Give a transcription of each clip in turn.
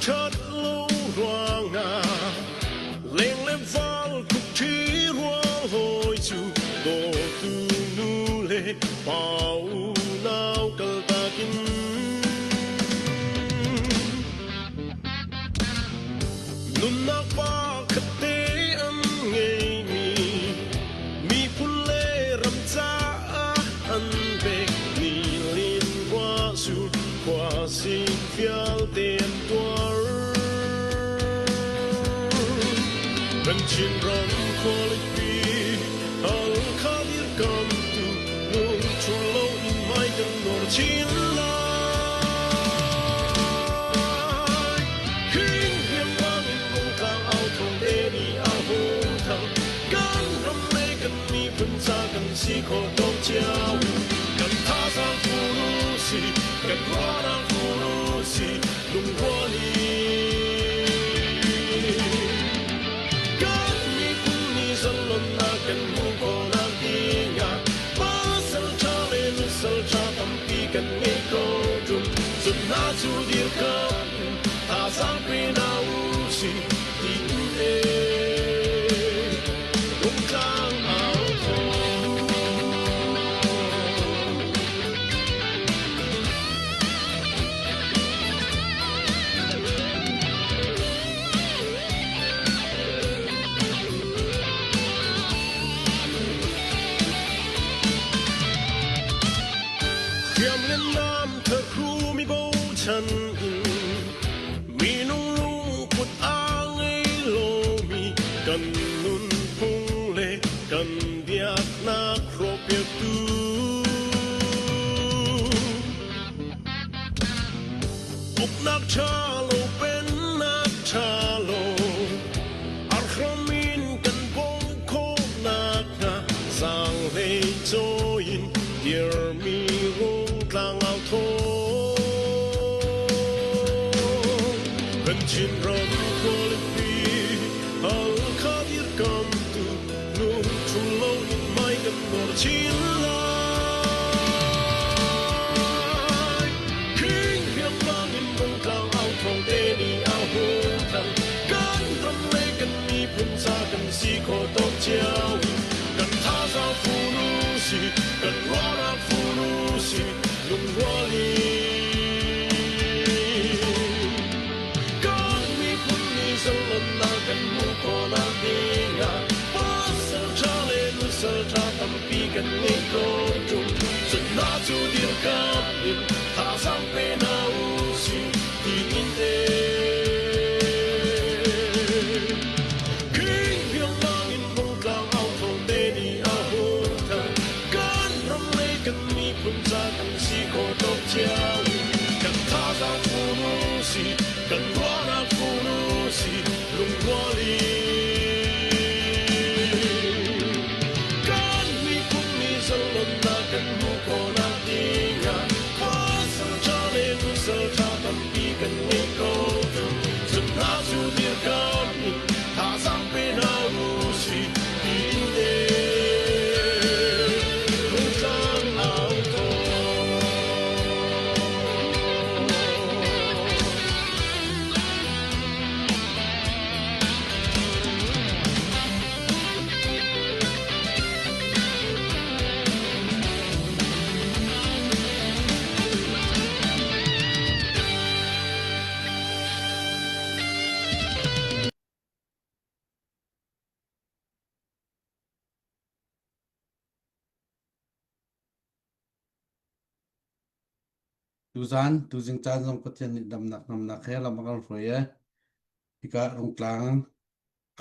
ṭhat lo ruangah leng le val kukṭhi rual hawi cu dawtu nu le pa unau kaltak in nunnak pa khatte an ngeimi miphun le ram caah an pek ni lin khua sur khua sing vialte an tuar. Kan Chinram khualipi Halkha dirkamtu lungṭhul loin hmai kan nawr chin lai. King riangmang in rungtlang au thawng te nih a hung thang. Kan ram le kan miphun ca kan si khawh tawk cio. Kan thazaang fur u si, kan ruahnak fur u si, lungrual in. Kan miphun nih zalonnak kan hmuh khawhnak dingah pasal ṭha le nusal ṭha tampi kan ngei ko ṭung. Cun hna cu dirkamh in thazaang pe hna u sih tiin Rungtlang au thawng. Hriam le nam thahru mi bochan in minung lungput a ngei lomi kan nunphung le kan biaknak hrawhpiaktu uknak ṭha lo pennak ṭha lo arhram in kan bawmh khawhnak hnga zaanghlei cawi in dirmi rungtlang au thawng. Kan Chinram khualipi Halkha dirkamtu lungṭhul loin hmai kan nawr chin lai. King riangmang in rungtlang au thawng te nih a hung thang. Kan ram le kan miphun ca kan si khawh tawk cio in kan thazaang fun u si, kan ruahnak fun u si, lungrual in. Kan miphun nih zalonnak kan hmuh khawhnak dingah pasal ṭha le nusal ṭha tampi kan ngei ko ṭung. Cun hna cu dirkamh in thazaang pe hna u sih tiin King riangmang in rungtlang au thawng te nih a hung thang. Kan ram le kan miphun ca kan si khawh tawk cio in kan thazaang fun u sih, kan ruahnak fun u sih, lungrual in. Kan miphun nih zalonnak kan hmuh khawhnak dingah pasal ṭha le nusal ṭha tampi kan ngei ko ṭung. Cun hna cu dirkamh in thazaang pe hna u sih tiin rungtlang au thawng. Tuzan, tuzing caan zong Pathian nih damnak namnak he lam a kan hruai e. Hika rungtlang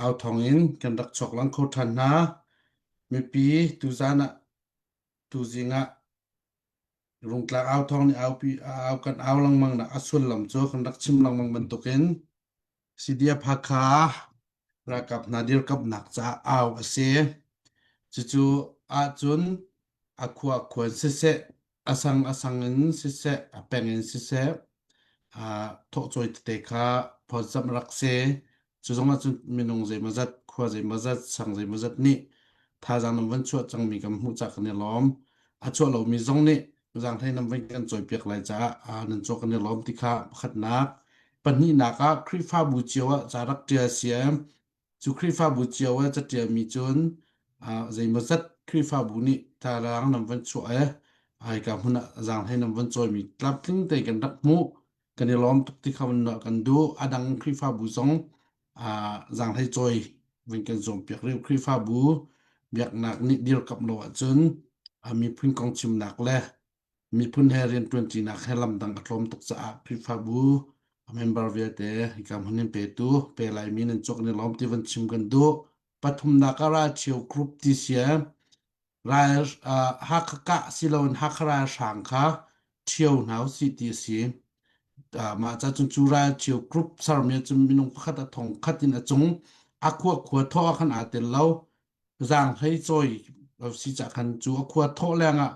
au thawng in kan rak chuak lang kho ṭhan hna. Mipi tuzan ah tuzing ah rungtlang au thawng nih aupi au kan au lengmang nak a sullam cu kan rak chim lengmang bantukin CDF Hakha ralkap hna dirkamhnak caah au a si. Cucu ahcun a khua khuan siseh, a sang a sang in siseh, a peng in siseh, aa thawhcawi tete kha phawtzamh rak si. Cu zong ahcun minung zeimawzat, khua zeimawzat, sang zeimawzat nih thazaang nan van chuah cangmi kan hmuh caah kan i lawm. A chuah lomi zong nih zaanghlei nan van kan cawipiak lai caah nan chuah kan i lawm ti kha pakhatnak. Pahnihnak ah Khrihfabu cio ah ca rak ṭial si. Cu Khrihfabu cio ah caṭialmi cun zeimawzat Khrihfabu nih tlarang nan van chuah i hika hmun ah zaanghlei nan van cawimi tlamtling tein kan rak hmuh. Kan i lawm tuk ti kha van kan duh. A dang Khrihfabu zong zaanghlei cawi van kan zuampiak rih. Khrihfabu biaknak nih dirkamh lo ahcun miphun kong chimnak le Miphun he rianṭuanṭinak he lamdang a tlawm tuk caah Khrihfabu a member vialte hika hmun in petu pe laimi nan cawk ni lawm ti van chim kan duh. Pathumnak ah ralṭhio group ti si ral Hakha kah siloin Hakha ralhrang kha ṭhio hna usih ti a si. Mah ca cun cu ralṭhio group sermi cun minung pakhat a thong khat in a cung a khua khua thawh ah khan aa tel lo. Zaanghlei cawi si cah khan cu a khua thawh leng ah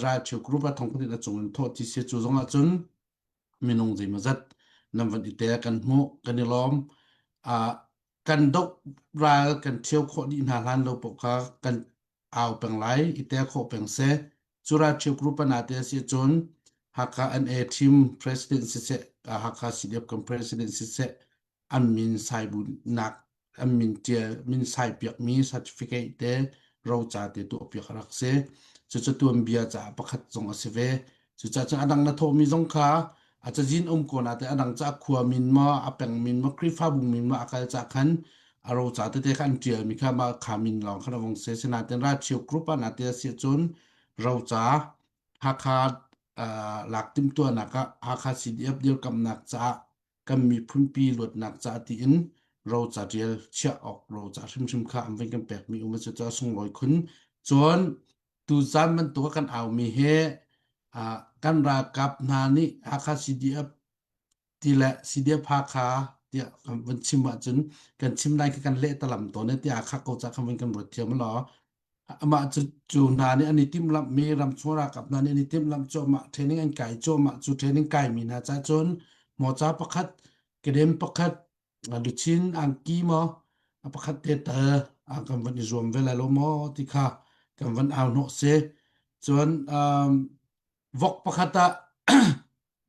ralṭhio group ah thongkhat in a cung in thawh ti si cu zong ah cun minung zeimawzat nan van i tel kan hmuh kan i lawm. Kan doh ral kan ṭhio khawh dih hna hlan lo paoh kha kan au peng lai i tel khawh peng seh. Cu ralṭhio group ah naa tel si cun Hakha NA team president siseh Hakha CDF kan president siseh an min saibunak an min ṭial min saipiakmi certificate te roca te tuahpiak a rak si. Cucu tuanbia caah pakhat zong a si ve. Cucaah cun a dang na thawhmi zong kha a cazin um ko na te a dang ca khua min maw a peng min maw Khrihfabu min maw a kal ca khan a roca tete kha an ṭialmi kha mah kha min lawng khan a vong si. Sinain ralṭhio group ah na te a si ahcun roca Hakha lak timhtuahnak ah Hakha CDF dirkamnak caah kan miphunpi luatnak caah tiin roca ṭial chiah awk roca hrimhrim kha an van kan pekmi um a si cu a sunglawi khun. Cun tuzan bantuk a kan aumi hi kan ralkap hna nih Hakha CDF ti le CDF Hakha tiah kan van chim ahcun kan chim lai khi kan leh talam tawn e tiah Hakha ko ca khan van kan ruat thiam law Amah cu cu hna nih an i timhlamhmi ramchung ralkap hna nih an i timhlamh cuahmah, training an kai cuahmah. Cu training kaimi hna caah cun mawca pakhat, kedem pakhat, luchin angki maw a pakhat te tal kan van i zuam ve lai lo maw ti kha kan van au hnawh si. Cun um, vok pakhat ah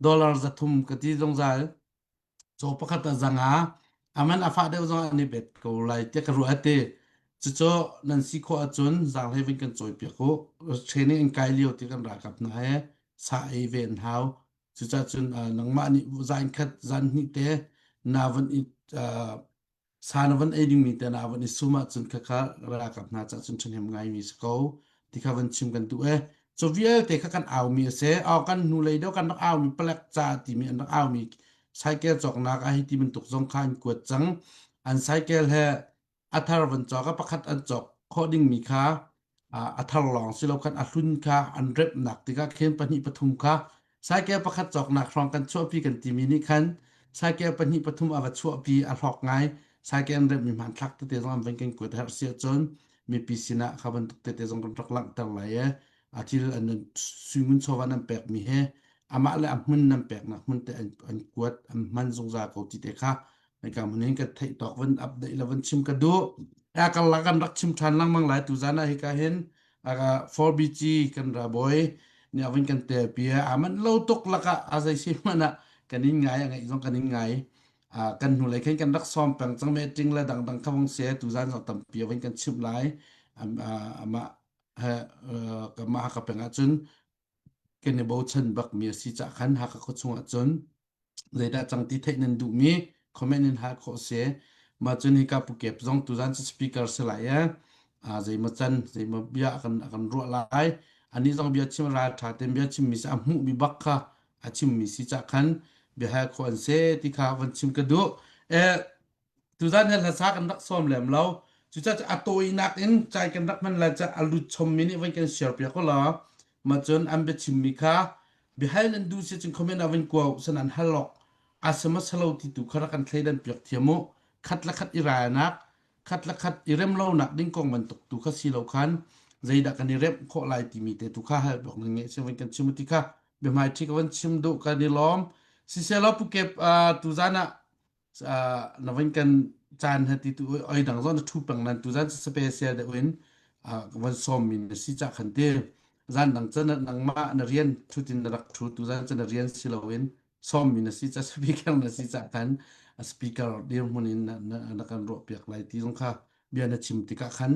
dollar 300 ka ti zungzal. Caw pakhat ah zanga aman a fah deuh zong an i bet ko lai tiah ka ruah ti. Cucu nan si khawh ahcun zaanghlei vin kan cawipiak u. Training in kai lio ti kan ralkap hna he sa ei ve an hau. Cucaah cun nangmah nih zan khat zan hnih te na van i Sa na van ei dingmi te na van i sum ahcun khakha ralkap hna cah cun ṭhahnem ngaimi si ko ti kha van chim kan duh e. Cu vialte kha kan aumi a si. Aw kan hnulei deuh kan rak aumi palek ca timi an rak aumi cycle cawknak ah hi ti bantuk zong kha an kuat cang. An cycle he a thar van cawk a pakhat an cawk khawh dingmi kha a thar lawng si lo khan a hlun kha an remhnak tikah khin pahnih pathum kha saikel pakhat cawknak hrawng kan chuahpi kan timi nih khan saikel pahnih pathum a va chuahpi a hlawk ngai saikel an remhmi hmanthlak tete zong an van kan kuat herh si ahcun mipi sinah kha bantuk tete zong kan rak langhter lai e a thil an suingun chawva nan pekmi he amah le a hmun nan peknak hmun te an kuat an hman zungzal ko ti te kha Hika hmun in ka theih tawk van update la van chim ka duh. A karlak kan rak chim ṭhan lengmang lai tuzan ah hika hin 4BG kan ra bawi nih a vun kan tel pi a man lo tuk lakah a zei si hmanh ah kan in ngai a ngaih zong kan in ngai. Kan hnulei khin kan rak sawm peng cang meeting le dangdang kha vong se tuzan zong tampi a vun kan chimh lai. Amah he kamah ka peng ahcun kan i bochan bakmi a si cah khan Hakha khuachung ahcun zeidah cang ti theih nan duhmi comment in hal khawh si. Mah cun hika Pu Kep zong tuzan cu speaker si lai e. Zeimaw can zeimaw bia kan kan ruah lai. Ani zong bia chim ral tha ten bia chimmi si a hmuhmi bak kha a chimmi si cah khan bia hal khawh an si ti kha van chim ka duh. Eh Tuzan hi hlasa kan rak sawm lem lo. Cucaah a tawinak in cai kan rak hman lai ca a lut chommi nih voi kan share piak law mah cun an biachimmi kha biahal nan duh si cun comment ah van kua san an hal lok a sama salo ti tu kha rak kan thleidan piak thiam u khat le khat i ralnak khat le khat i rem lonak ding kong bantuk tu kha si lo khan zeidah kan i remh khawh lai timi te tu kha hal bok nge si van kan chim ti kha biahmai thi ka van chim duh kan i lawm siselaw pukep tuzan ah na van kan caan ha ti tu oi dang zong na thu peng nan tu zan special deuh in van sawm mi na si cha khan te zan dang chan nangmah na rian thutin na rak thu tu zan chan na rian si loin sawmmi na si ca speaker na si ca khan a speaker dirhmun in na, na, na kan ruah piak lai ti zong kha bia na chim tikah khan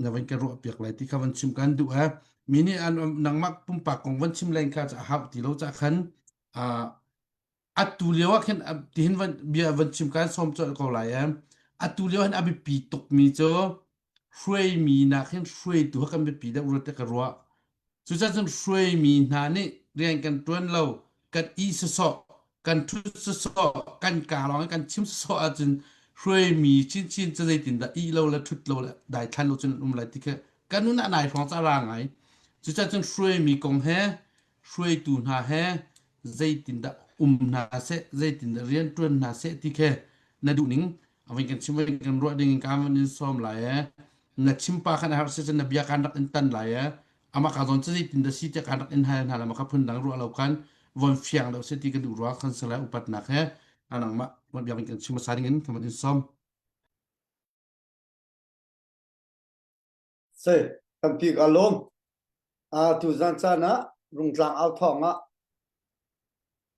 na van kan ruah piak lai ti kha van chim kan duh he mi nih an nangmah pumpak kong van chim len kha a hau ti lo ca khan atu lio ah khin tihin van bia van chim kan sawm colh ko lai em atu lio hin a biapi tukmi cu hruaimi nak hin hruaitu kan biapi deuh ruat te ka ruah cucaah cun hruaimi hna nih rian kan ṭuan lo kan i sawsawh kan ṭhut sawsawh kan kaa lawng in kan chim sawsawh ahcun hruaimi chinchin cu zeitindah ih lo le ṭhut lo le daithlan lo cun an um lai ti khi kan nun ah nai hrawng ca ra ngai cucaah cun hruaimi kong he hruaitu hna he zeitindah um hna seh zeitindah rian ṭuan hna seh ti khi na duh ning avin kan chim avin kan ruah ding in ka van in sawm lai e na chim pa khan a har si cun na bia kan rak in tan lai e ama ka zawn cu zeitin dah si tiah kan rak in hal hna la ma ka phun dang ruah lo kan von fiang deuh se ti ka duh rua kan salai upatnak he anangmah bia kan chim hmasa ding in ka van in sawm Si, tampi ka lawm. Uh, tuzan caan ah Rungtlang au thawng ah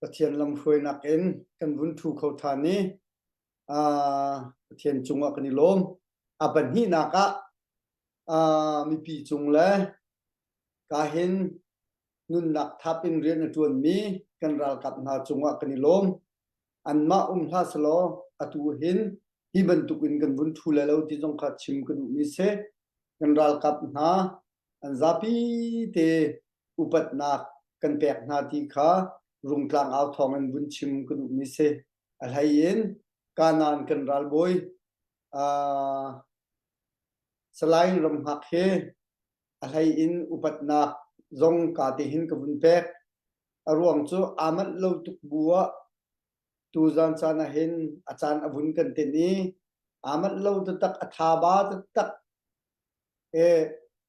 Pathian lamhruainak in kan vun ṭhu kho ṭhan i uh, Pathian cungah kan i lawm. A pahnihnak ah uh, mipi cung le kahin nunnak thap in rian a ṭuanmi kan ralkap hna cungah kan i lawm. Anmah um hlah selaw atu hin hi bantuk in kan vun ṭhu lai lo ti zong kha chim ka duhmi si. Kan ralkap hna an zapi te upatnak kan pek hna ti kha Rungtlang au thawng in vun chim ka duhmi si. A hlei in Kanaan kan ralbawi uh, Salai Ramhngak hi a hlei in upatnak zong ka te hin ka vun pek. A ruang cu aa manh lo tuk bu ah tuzan caan ah hin a caan a vun kan tenh i aa manh lo taktak a tha ba taktak e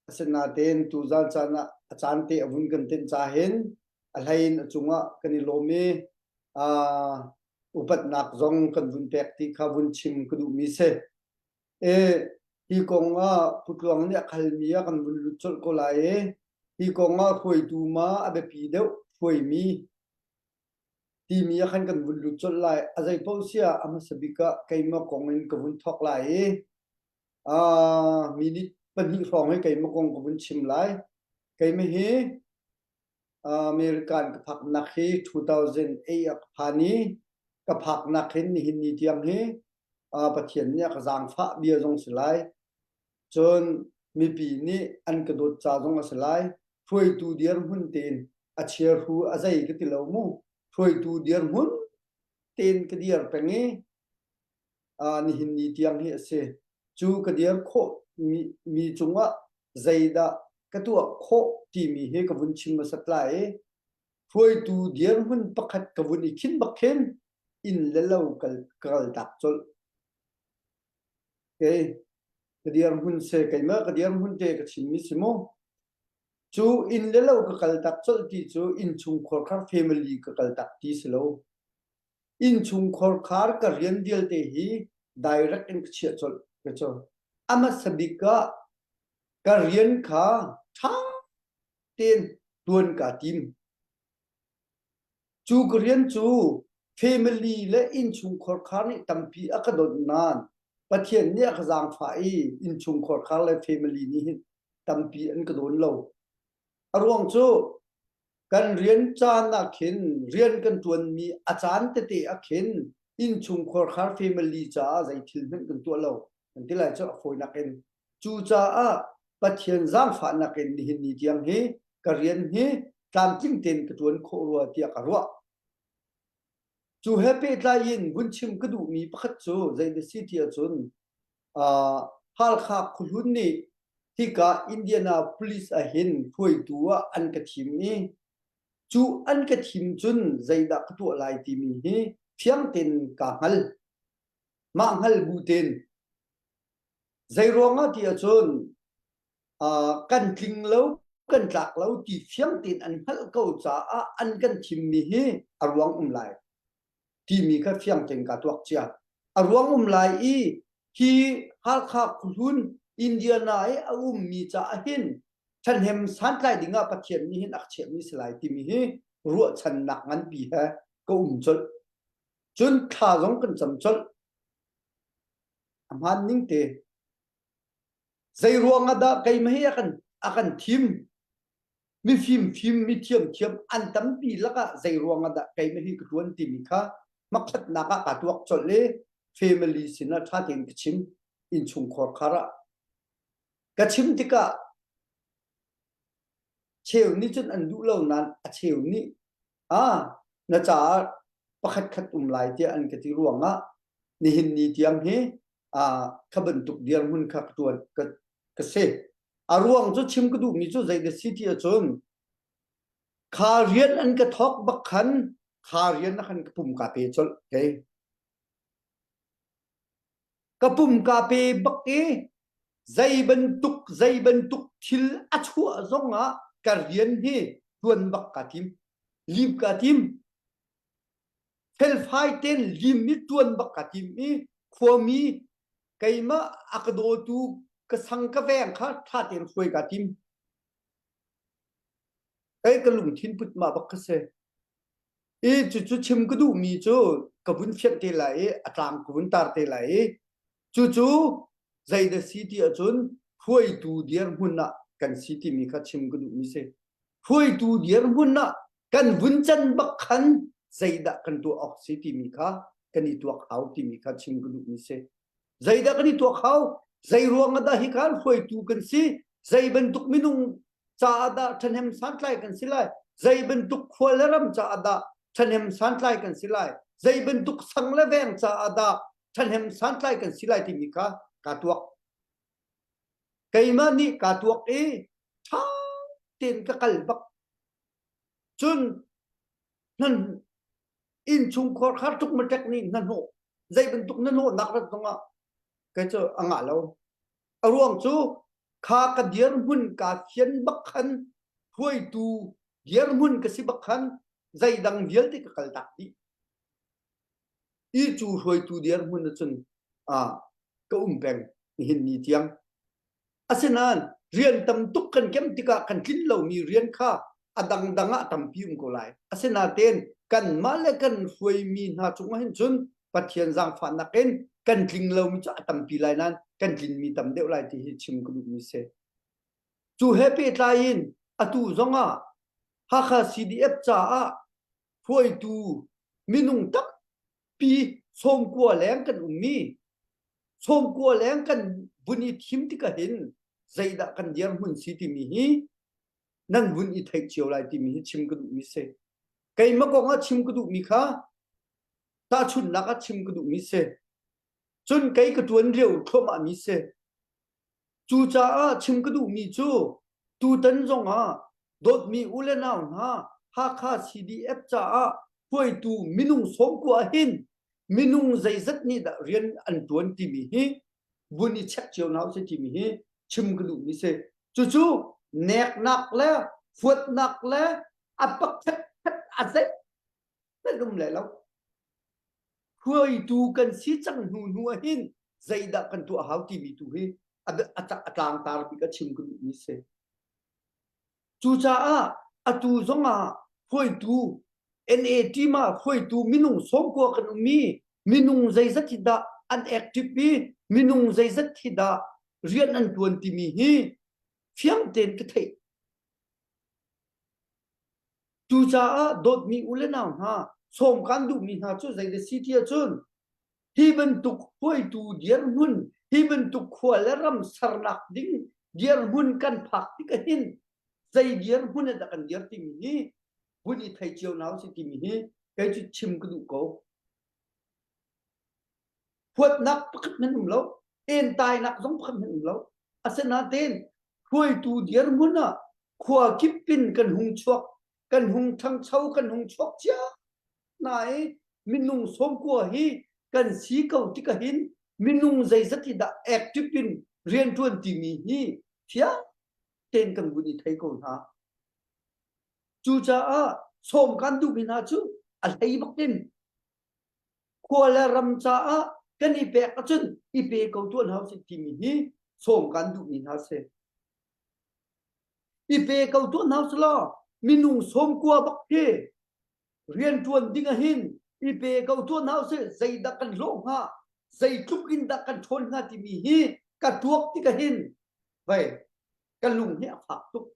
asinain tuzan caan ah a caan te a vun kan tenh ca hin a hlei in a cungah kan i lawm i uh, upatnak zong kan vun pek ti kha vun chim ka duhmi si. E hi kong ah Putluang nih a khalmi ah kan vun lut colh ko lai i hi kong ah hruaitu ma a biapi deuh hruaimi timi ah khan kan vun lut colh lai. A zei paoh si ah a hmasa bik ah keimah kong in ka vun thawk lai i uh, minute pahnih hrawng hi keimah kong ka vun chim lai. Keimah hi American ka phaknak hi 2008 ah ka phan i ka phaknak hin nihin ni tiang hi Pathian nih a ka zaangfah bia zong si lai. Cun mipi nih an ka dawt ca zong a si lai. Hruaitu dirhmun tein a chiahru a zei ka ti lo mu. Hruaitu dirhmun tein ka dir peng i nihin ni tiang hi a si. Cu ka dir khawh mi, mi cungah zeidah ka tuah khawh timi hi ka vun chim hmasat lai i hruaitu dirhmun pakhat ka vun i khin bak khin inn le lo kal ka kal tak colh. Kei ka dirhmun se keimah ka dirhmun te ka chimmi si mu. Cu inn le lo ka kal tak colh ti cu innchungkhar khar family ka kal tak ti si lo. Innchungkhar khar ka rian vialte hi direct in ka chiah colh ka cu. A hmasa bik ah ka rian kha ṭha tein ṭuan kaa tim. Cu ka rian cu family le innchungkhar khar nih tampi a ka donh nain Pathian nih a ka zaangfah i innchungkhar khar le family nih hin tampi an ka dawn lo. A ruang cu kan rian caan ah khin rian kan ṭuanmi a caan tete ah khin innchungkhar khar family caah zei thil hmanh kan tuah lo kan ti lai cu a fawinak in. Cucaah Pathian zaangfahnak in nihin ni tiang hi ka rian hi tlamtling tein ka ṭuan khawh rua tiah ka ruah. Cu he pehtlai in vun chim ka duhmi pakhat cu zei na si ti ahcun uh, Halkha khuhlun nih hika Indianapolis ah hin hruaitu ah an ka thim i cu an ka thim cun zeidah ka tuah lai timi hi fiang tein kaa hngal. Mah hngal bu tein zei ruangah ti ahcun uh, kan tling lo kan tlak lo ti fiang tein an hngalh ko caah an kan thimmi hi a ruang um lai timi kha fiang tein kaa tuak cia. A ruang um lai i hi Halkha khuhlun Indiana i a ummi caah hin ṭhahnem santlai dingah Pathian nih hin a ka chiahmi si lai timi hi ruahchannak nganpi he. ka um colh. Cun thla zong kan cam colh. A hmaan ning te. Zei ruang ah dah keimah hi a kan a kan thim? Mifim fim mi thiam thiam an tampi lakah zei ruang ah dah keimah hi ka ṭuan timi kha hmakhatnak ah kaa tuak colh i family sinah ṭha tein ka chim innchungkhar khar ah ka chim tikah cheu nih cun an duh lo nain a cheu nih ah na caah pakhat khat um lai tiah an ka ti ruangah nihin ni tiang hi ah kha bantuk dirhmun kha ka tuan ka, ka si a ruang cu chim ka duhmi cu zei da si ti ahcun kha rian an ka thawk bak khan kha rian ah khan ka pum ka pe colh kei ka pum ka pe bak i zei bantuk zei bantuk thil a chuah zong ah ka rian hi tuan bak ka tim lim ka tim felfai ten lim i tuan bak ka tim i khuami keimah a ka dawtu ka sang ka veng kha tha tein hruai ka tim Kei ka lungthin put mah bak ka si. I cucu chim ka duhmi cu ka vun fianh te lai i a tlang ka vun tar te lai i cucu zeidah si ti ahcun hruaitu dirhmun ah kan si timi kha chim ka duhmi si. Hruaitu dirhmun ah kan vun can bak khan zeidah kan tuah awk si timi kha kan i tuak hau timi kha chim ka duhmi si. Zeidah kan i tuak hau? Zei ruang ah dah hi khan hruaitu kan si? Zei bantuk minung caah dah ṭhahnem santlai kan si lai? Zei bantuk khua le ram caah dah ṭhahnem santlai kan si lai? Zei bantuk sang le veng caah dah ṭhahnem santlai kan si lai timi kha kaa tuak. Keimah nih kaa tuak i ṭha tein ka kal bak. Cun nan innchungkhar khar tuk maṭek nih hnahnawh zei bantuk hnahnawhnak rat zongah kei cu a ngah lo. A ruang cu kha ka dirhmun kaa fian bak khan hruaitu dirhmun ka si bak khan zeidang vialte ka kal tak dih. I cu hruaitu dirhmun ahcun ah ka um peng nihin ni tiang. Asinain rian tam tuk kan kem tikah kan tlin lomi rian kha a dangdang ah tampi um ko lai. Asinain kanmah le kan hruaimi hna cungah hin cun Pathian zaangfahnak in kan tling lomi cu a tampi lai nain kan tlinmi tam deuh lai ti hi chim ka duhmi si. Cu he pehtlai in atu zongah Hakha CDF caah hruaitu minung tampi sawmkua leng kan ummi sawmkua leng kan vun i thim tikah hin zeidah kan dirhmun si timi hi nan vun i theih cio lai timi hi chim ka duhmi si. Keimah kong ah chim ka duhmi kha tahchunhnak ah chim ka duhmi si. Cun kei ka ṭuan lio thluahmah mi si. Cucaah chim ka duhmi cu tutan zongah dawtmi u le nau hna Hakha CDF caah hruaitu minung sawmkua hin minung zeizat nih dah rian an ṭuan timi hi vun i check cio hna usih timi hi chim ka duhmi si. Cucu neknak le huatnak le a pakhat khat a zeihmanh um le lo. Hruaitu kan si cang hnu hnu ah hin zeidah kan tuah hau timi tu hi a, a, a tlangtar bik a chim ka duhmi si. Cucaah atu zongah hruaitu NA team ah hruaitu minung sawmkua kan ummi minung zeizat hi dah an active i minung zeizat hi dah rian an tuan timi hi fiang tein ka theih. Cucaah dawtmi u le nau hna sawm kan duhmi hna cu zei si ti ahcun hi bantuk hruaitu dirhmun hi bantuk khua le ram sernak ding dirhmun kan phak tik ahhin zei dirhmun ah dah kan dir timi hi vun i thei cio hna usih timi hi kei cu chim ka duh ko. Huatnak pakhat hmanh um lo, entainak zong pakhat hmanh um lo. Asinain hruaitu dirhmun ah khua kip in kan hung chuak, kan hung ṭhangcho, kan hung chuak cia hna i minung sawmkua hi kan si ko tikah hin minung zeizat hi dah active in rianṭuan timi hi fiang tein kan vun i thei ko hna. Cucaah sawm kan duhmi hna cu a hlei bak in khua le ram caah kan i pek ahcun i pe ko tuah hna usih timi hi sawm kan duhmi hna si. I pe ko tuah hna usih law minung sawmkua bak hi. Rianṭuan ding ahhin i pe ko tuah hna usih zeidah kan hlawh hnga zeitluk in dah kan ṭhawn hnga timi hi ka tuak tik ahhin vei ka lung hi a fak tuk.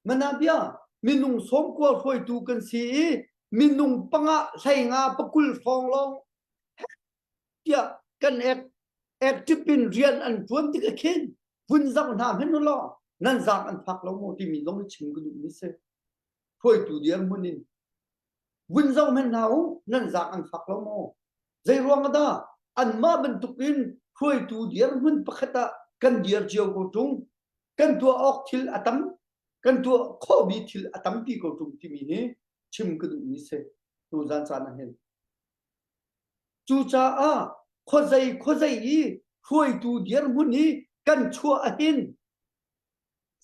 Mana bia minung sawmkua hruaitu kan si i minung panga hleinga pakul hrawng lawng tiah kan ek active in rian an ṭuan tik ah khin vun zoh hna hmanh u law nan zaang an fak lo maw timi zong hi chim ka duhmi si. Hruaitu dirhmun in vun zoh hmanh hna u nan zaang an fak lo maw? Zei ruang ah dah anmah bantuk in hruaitu dirhmun pakhat ah kan dir cio ko ṭung? Kan tuah awk thil a tam, kan tuah khawhmi thil a tampi ko ṭung timi hi chim ka duhmi si tuzan caan ah hin. Cucaah khuazei khuazei i hruaitu dirhmun hi kan chuah ahhin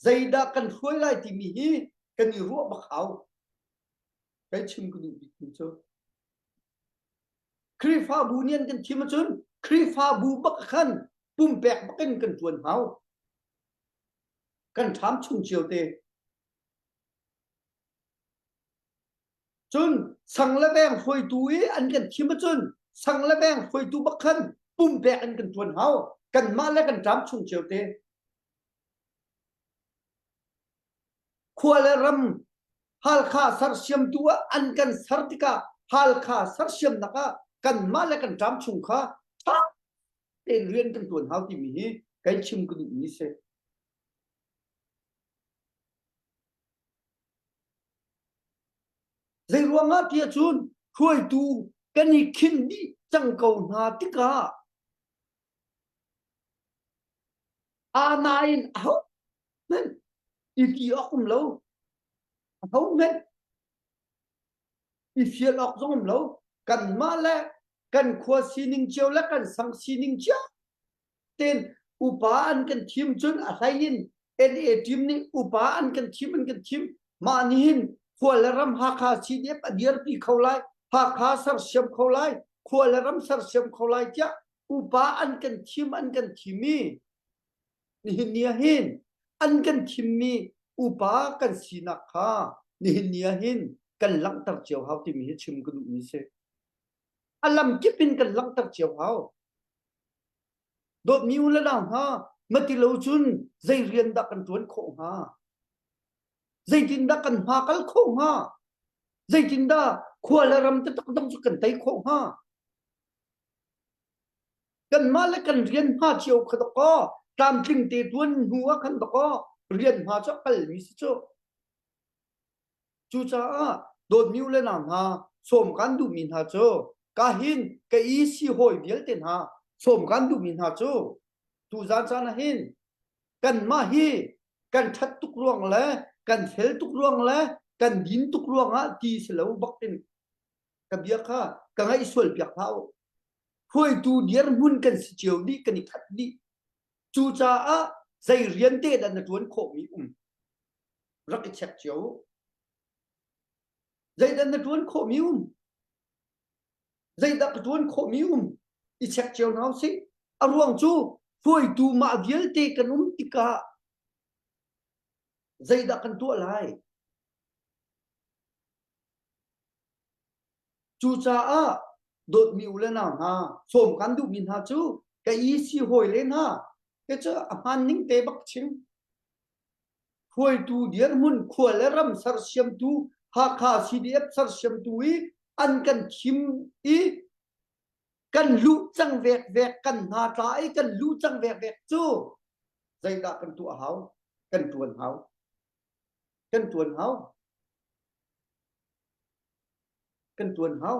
zeidah kan hruai lai timi hi kan i ruah bak hau. Kai chim ka duh bikmi cu Khrihfabu nih an kan thim ahcun Khrihfabu bak khan pumpek bakin kan ṭuan hau. Kan ṭham chung cio te. Cun sang le veng hruaitu i an kan thim ahcun sang le veng hruaitu bak khan pumpek in kan ṭuan hau. Kanmah le kan ṭam chung cio te. Khua le ram Halkha sersiamtu ah an kan ser tikah Halkha sersiamnak ah kanmah le kan ṭam chung kha ṭha tein rian kan ṭuan hau timi hi kai chim ka duhmi si. Zei ruangah tiah cun hruaitu kan i khinh dih cang ko hna tikah aa in ahohmanh i ti awk um lo. Ahohmanh i fial awk zong um lo. Kanmah le kan khua sining cio le kan sang sining cio tein upa an kan thim cun a hlei in NA team nih upa an kan thim an kan thim mah nih hin khua le ram Hakha CDF a dirpi kho lai Hakha sersiam kho lai khua le ram sersiam kho lai tiah upa an kan thim an kan thim i nihin ni ah hin an kan thimmi upa kan sinak kha nihin ni ah hin kan langhter cio hau timi hi chim ka duhmi si a lam kip in kan langhter cio hau Dawtmi u le nau hna, mati lo cun zei rian dah kan ṭuan khawh hnga? Zeitindah kan hma kal khawh hnga? Zeitindah khua le ram taktak dong cu kan tei khawh hnga? Kanmah le kan rian hma cio kha dakaw tlamtling te ṭuan hnu ah khan dakaw rian hma cu a kalmi si cu. Cucaah dawtmi u le nau hna, sawm kan duhmi hna cu ka hin ka i si hawi vialte hna sawm kan duhmi hna cu tuzan caan ah hin kanmah hi kan ṭhat tuk ruang le kan fel tuk ruang le kan din tuk ruangah ti si lo bak in ka bia kha ka ngaih sual piak hlah u. Hruaitu dirhmun kan si cio dih kan i khat dih. Cucaah zei rian te dah na ṭuan khawhmi um rak i check cio u. Zeidah na ṭuan khawhmi um? Zeidah ka ṭuan khawhmi um? I check cio hna usih. A ruang cu hruaitu mah vialte kan um tikah zeidah kan tuah lai? Cucaah dawtmi u le nau hna, sawm kan duhmi hna cu ka i si hawi le hna, te cu a hmaan ning te bak chim. Hruaitu dirhmun khua le ram sersiamtu Hakha CDF sersiamtu i an kan thim i kan luh cang vekvek kan hna tla i kan luh cang vekvek cu zeidah kan tuah hau? Kan tuan hau. Kan tuan hau. Kan tuan hau.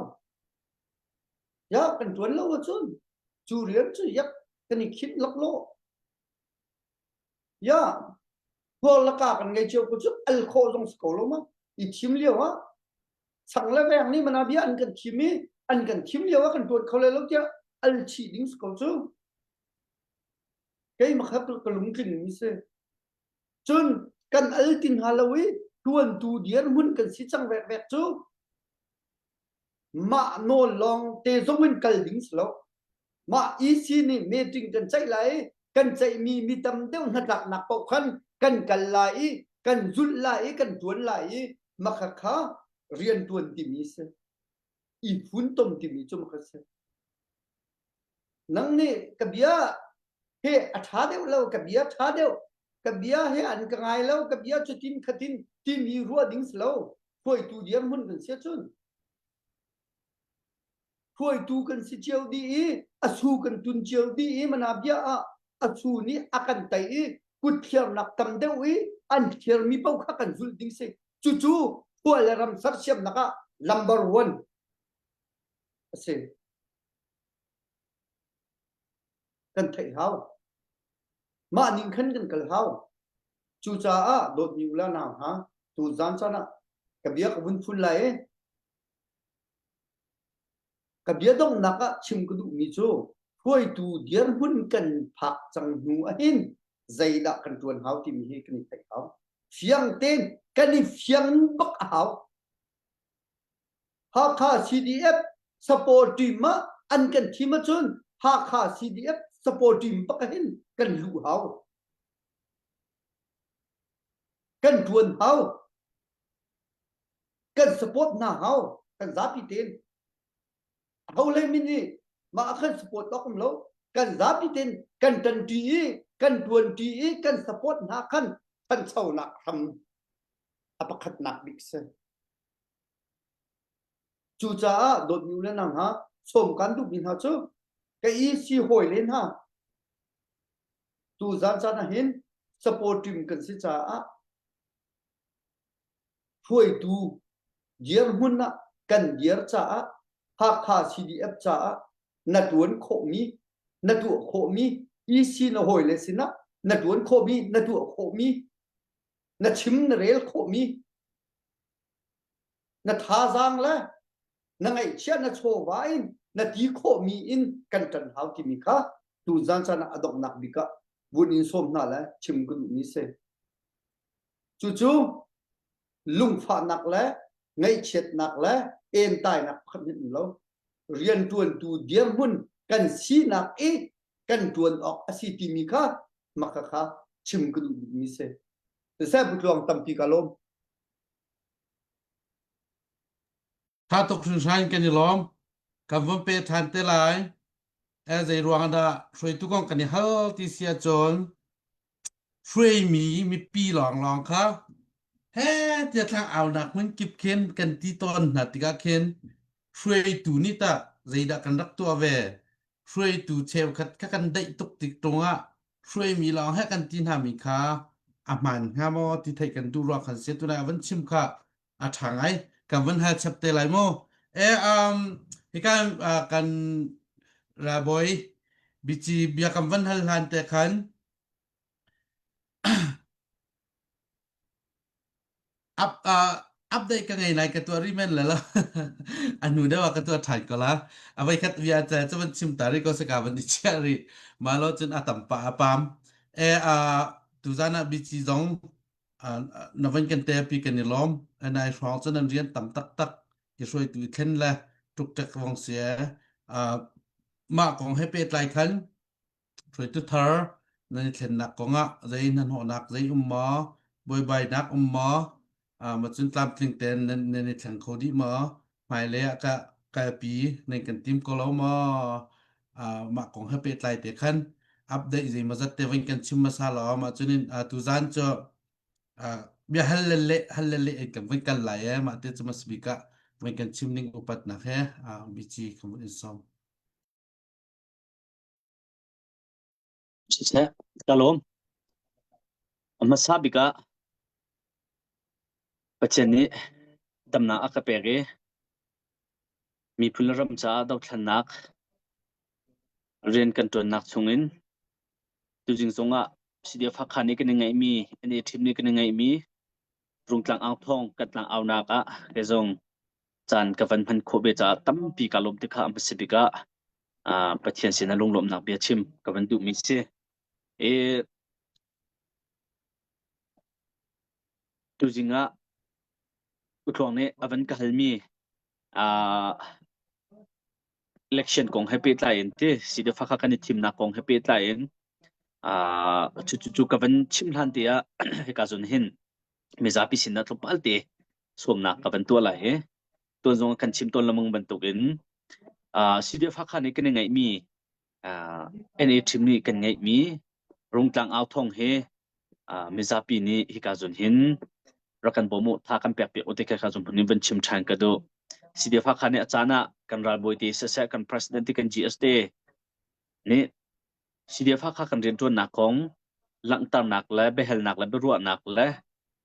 Ya kan tuan lo ahcun cu rian cu yak kan i khinh laklawh. Ya, tual le ka kan ngei cio ko cu al khawh zong si ko lo ma. I thim lio ah sang le veng nih mana bia an kan thim i an kan thim lio ah kan tuan kho lai lo tiah al chih ding si ko cu. Kei makhat ka lungtling mi si. Cun kan al tin ha lo i tuantu dirhmun kan si cang vek vek cu mah nawl lawng te zong in kal ding si lo. Mah EC nih meeting kan ceih lai i kan ceihmi mi tam deuh hnatlaknak paoh khan kan kal lai i. Kan zulh lai i kan ṭuan lai i makha kha rian ṭuan timi si. I funtom timi cu makha si. Nang nih ka bia he a ṭha deuh lo, ka bia ṭha deuh, ka bia he an ka ngai lo, ka bia cutin khatin timi ruah ding si lo. Hruaitu dirhmun kan si ahcun hruaitu kan si cio dih i a su kan tun cio dih i mana bia ah a su nih a kan tei i kut thliarnak tam deuh i an thliarmi paoh kha kan zulh ding si. Cucu khua le ram sersiamnak ah number one a si. Kan theih hau. Mah ning khan kan kal hau. Cucaah dawtmi u le nau hna, tu zan caan ah ka bia ka vun phun lai i ka bia donghnak ah chim ka duhmi cu hruaitu dirhmun kan phak cang hnu ahhin zeidah kan ṭuan hau timi hi kan i theih hau. Fiang tein kan i fiang bak a hau. Hakha CDF support team ah an kan thim ahcun Hakha CDF support team bak hin kan luh hau. Kan ṭuan hau. Kan support hna hau. Kan zapi tein. Ho hlei min nih mah a kan support awk um lo. Kan zapi tein kan ṭanṭi i kan ṭuanṭi i kan support hna khan ṭhanchonak hram a pakhatnak bik si. Cucaah dawtmi u le nau hna, sawm kan duhmi hna cu ka i si hawi le hna tu zan caan ah hin support team kan si caah hruaitu dirhmun ah kan dir caah Hakha CDF caah na tuan khawhmi na tuah khawhmi EC na hawile sinah na tuan khawhmi na tuah khawhmi na chim na rel khawhmi na thazaang le na ngaihchiah na chawva in na ti khawhmi in kan ṭan hau timi kha tu zan caan ah a donghnak bik ah vun in sawm hna le chim ka duhmi si. Cucu lungfahnak le ngaihchiatnak le entainak pakhat hmanh um lo. Rianṭuantu dirhmun kan sinak i kan ṭuan awk a si timi kha maka kha chim ka duh bikmi si. Siseh Pu Tluang tampi ka lawm. Tha tuk hringhran kan i lawm. Kan von pe ṭhan te lai. Eh, zei ruang dah hruaitu kong kan i hal ti si ahcun hruaimi mipi lawnglawng kha he tiah thlang aunak hmun kip khin kan ti tawn hna tikah khin hruaitu nih tah zeidah kan rak tuah ve hruaitu cheukhat kha kan daih tuk tik ṭung ah hruaimi lawng he kan ti hna mi kha a hmaan hnga maw ti theih kan duh ruang khan si tunai a van chim kha a ṭha ngai kan van hal chap te lai mu e um hika kan rabawi bici bia kan van hal hlan te khan Up, uh, update ka ngei lai ka tuah rih men le lo. A hnu deuh ah ka tuah ṭhan ko la. A voikhat bia ca cu van chim ta rih ko saka van i chiah rih. Mah lo cun a tam pah a pam. E uh, tuzan ah bici zong uh, na van kan te pi kan i lawm. Nai hrawng cun an rian tam taktak i hruaitu i thlen le ṭukṭek vong si e. Uh, mah kong he pehtlai khan Hruaitu thar nan i thlennak kongah zei hnahnawhnak zei um maw? Buaibainak um maw? Uh, ma cun tlamtling tein nan, nan i thleng kho dih maw? Hmailei ah ka kalpi nan kan tim ko lo maw? Uh, mah kong he pehtlai te khan update zeimawzat te vun kan chim hmasa law mah cun in uh, tuzan cu uh, bia hal le leh hal le leh in kan vun kal lai e mah te cu mas bik ah vun kan chim ning upatnak he uh, bici kan vun in sawm. Siseh, ka lawm. A hmasa bik ah Pathian nih damnak a ka pek i miphun le ram caah dothlennak rian kan ṭuannak chungin tuzing zongah CDF Hakha nih kan i ngeihmi, an i ṭhimmi kan i ngeihmi Rungtlang Authawng kan tlang aunak ah kei zong caan ka van hman khawh ve caah tampi kaa lawm ti kha a hmasa bik ah ah Pathian sinah lunglawmhnak bia chim ka van duhmi si. I tuzing ah Utluang nih a van ka halmi ah election kong he pehtlai in ti CDF kha kan i thimnak kong he pehtlai in ah cu cu cu ka van chim hlan te ah hika zawn hin. Mizapi sin ah tlawmpal te sawmnak ka van tuah lai i tuan zong kan chim tawn lengmang bantukin uh, CDF Hakha nih kan i ngeihmi uh, NA team nih kan ngeihmi Rungtlang au thong hi uh, mizapi nih hika zun hin rak kan bawm u tha kan pek piak u te kha zun phun in van chim ṭhan ka duh. CDF Hakha nih a caan ah kan ralbawi te siseh kan president te kan GS te nih CDF Hakha kan rianṭuannak kong langhternak le biahalnak le biaruahnak le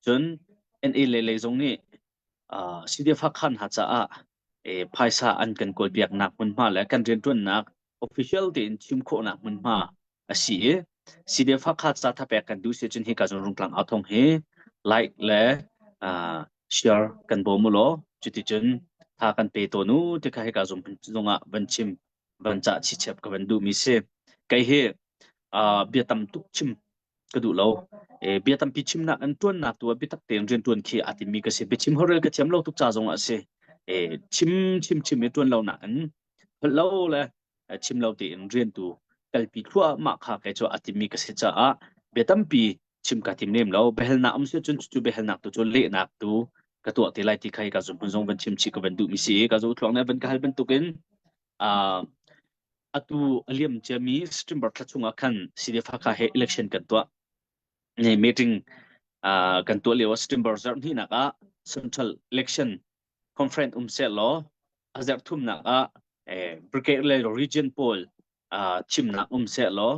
cun NA le lei zong nih uh, CDF Hakha hna caah eh, phaisa an kan kawlpiaknak hmunhma le kan rianṭuannak official tein chim khawhnak hmunhma a si i CDF Hakha ca thapek kan duh si cun hika zon rungtlang au thong hi like le uh, share kan bawm u law cuticun tha kan pe tawn u ti kha hika zong zongah van chim van cah chichep ka van duhmi si. Kei hi uh, bia tam tuk chim ka duh lo. E, bia tampi chimnak an tuannak tu ah biatak tein rian tuan khi aa timmi ka si. Biachim horel ka thiam lo tuk ca zong ah si. E, chim chim chim i tuan lo nak in holh lo le chim lo tein rian tu kalpi thluahmah kha kei cu a timmi ka si caah bia tampi chim ka tim lem lo. Biahalnak um si cun cu biahalnak tu cu lehnak tu ka tuah te lai ti kha ka zum zong van chim chih ka van duh mi si. Ka zo thluang ne van ka hal bantukin uh, atu a liam ciami September thla chungah khan CDF Hakha he election kan tuah. Ne meeting uh, kan tuah lio September zarh hnihnak ah Central Election Conference um seh law a zarh thumnak ah eh, brigade le region pawl uh, chimnak um seh law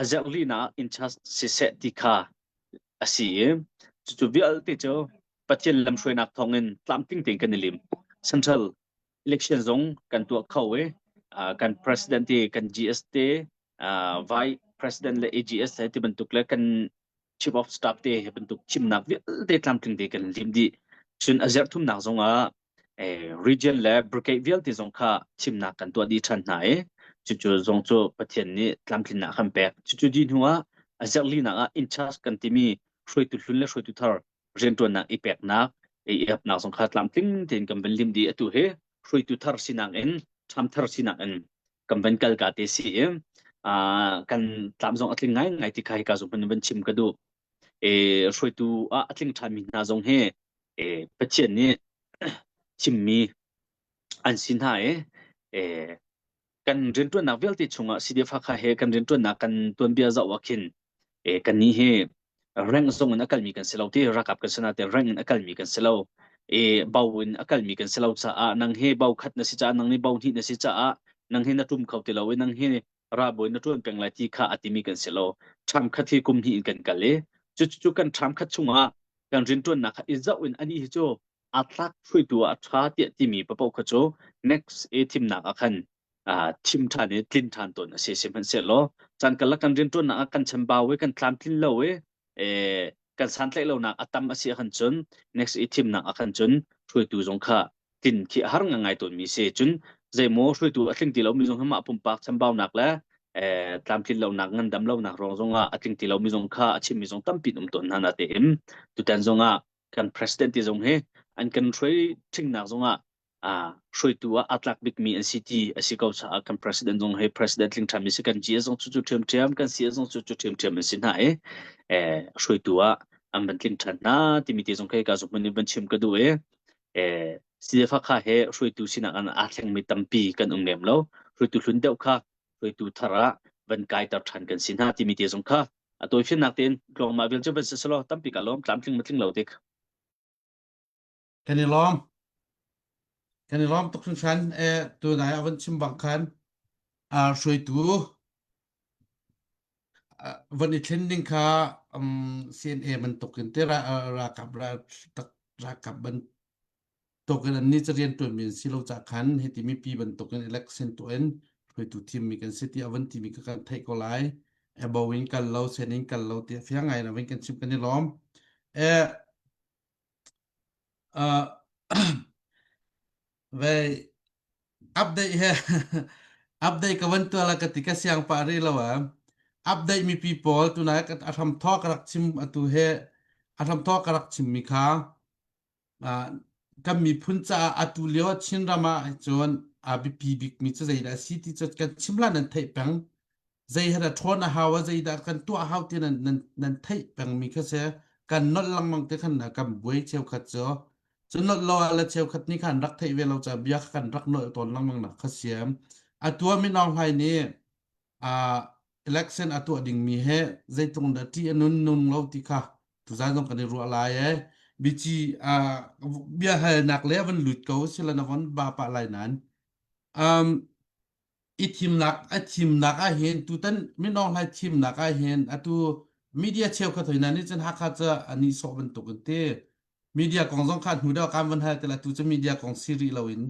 a zarh linak in charge siseh ti kha a si i cucu vialte cu Pathian lamhruainak thawngin tlamtling tein kan i lim. Central election zong kan tuah kho i uh, kan president te kan GS te uh, vice president le AGS he ti bantuk le kan chief of staff te he bantuk chimnak vialte tlamtling te kan lim dih cun a zerh thumnak zong ah eh, region le brigade vialte zong kha chimnak kan tuah dih ṭhan hna i cucu zong cu Pathian nih tlamtlinnak kan pek cucu di hnu ah a zerh linak ah in charge kan timi hruaitu hlun le hruaitu thar rianṭuannak i peknak i iapnak zong kha tlamtling tein kan van lim dih atu hi hruaitu thar sinak in ṭham thar sinak in kan van kal ka te si i kan tlam zong a tling ngai ngai ti kha hika zong van chim ka duh e hruaitu ah a tling ṭhanmi hna zong hi e Pathian nih chimmi an si hna i e kan rianṭuannak vialte chungah CDF Hakha he kan rianṭuannak kan tuanbia zoh ah khin e kannih hi rank zong in a kalmi kan si lo ti ralkap kan si nain rank in a kalmi kan si lo e bo in a kalmi kan si lo caah nang hi bo khat na si caah nang nih bo hnih na si caah nang hi na ṭum kho ti lo i nang hi ralbawi na ṭuan peng lai ti kha a timi kan si lo ṭham khat hi kum hnih in kan kal i cu cu kan ṭham khat chungah kan rianṭuannak kha i zoh in ani hi cu aa tlak hruaitu ah a ṭha tiah timi paoh kha cu next i thimnak ah khan thim ṭhan i tlin ṭhan tawn a si. Sihmanhsehlaw caan karlak kan rianṭuannak ah kan chambau i kan tlamtlin lo i kan santlaih lonak a tam a si ahkhan cun next i thimnak ah khan cun hruaitu zong kha tlin khi a har ngangai tawnmi si. Cun zeimaw hruaitu a tling ti lomi zong hi mah pumpak chambaunak le tlamtlin lonak ngandam lonak ruang zongah a tling ti lomi zong kha a chimmi zong tampi um tawn hna natein tutan zongah kan president ti zong hi an kan hruai ṭhingnak zongah uh, hruaitu ah aa tlak bikmi an si ti a si ko caah kan president zong hi president tling ṭhami si kan GS zong cu cu ṭhiamṭhiam kan CS zong cu cu ṭhiamṭhiam an si hna i eh, hruaitu ah an van tling ṭhan hna timi te zong khi ka zong in van chim ka duh i eh, CDF kha he hruaitu sinak an aa thlengmi tampi kan um lem lo hruaitu hlun deuh kha hruaitu thar ah van kaiter ṭhan kan si hna timi te zong kha a tawifiannak tein tlawngmah vial cu van si selaw tampi ka lawm tlamtling matling lo tik Kan i lawm. Kan i lawm tuk hringhran. Eh, tunai a van chim bang khan uh, hruaitu uh, van i thlen ding kha um, CNA bantuk in te ra, ralkap ra, ralkap bantuk in an ni ca rian tuanmi an si lo ca khan hiti mipi bantuk in election tuah in hruaitu thimmi kan si ti a van timi kha kan theih ko lai. Ebo in kal lo, sen in kal lo ti a fiang ngai na van kan chim kan i lawm. Eh, Uh, ve update he update ka van tuah la ka ti ka siang pa ri lo a update mi pi pawl tunai ka a hram thaw ka rak chim atu he a hram thaw ka rak chim mi kha uh, kan miphun caah atu lio Chin ram ah cun a biapi bik mi cu zeidah a si ti cu kan chim la nan theih peng zei he dah ṭhawn a hau a zeidah kan tuah a hau ti nan nan nan theih pengmi kha si. Kan nolh lengmang te khan kan buai cheukhat cu. Cu nolh lo ah le cheukhat nih khan rak theih ve lo ca bia kha kan rak nolh tawn lengmang nak kha siam. Atu ah Min Aung Hlaing nih uh, election a tuah dingmi he zeitluk dah ṭih a nun nung lo ti kha tuzan zong kan i ruah lai e. Bici uh, bia halnak le a van lut ko sila na von ba pah lai nan. Um, i thimnak a thimnak ah hin tutan Min Aung Hlaing thimnak ah hin atu media cheukhat hoi na nih cun Hakha cu an i sawh bantuk in ti media kong zong kha hnu deuh kan van hal te la tu cu media kong si rih lo in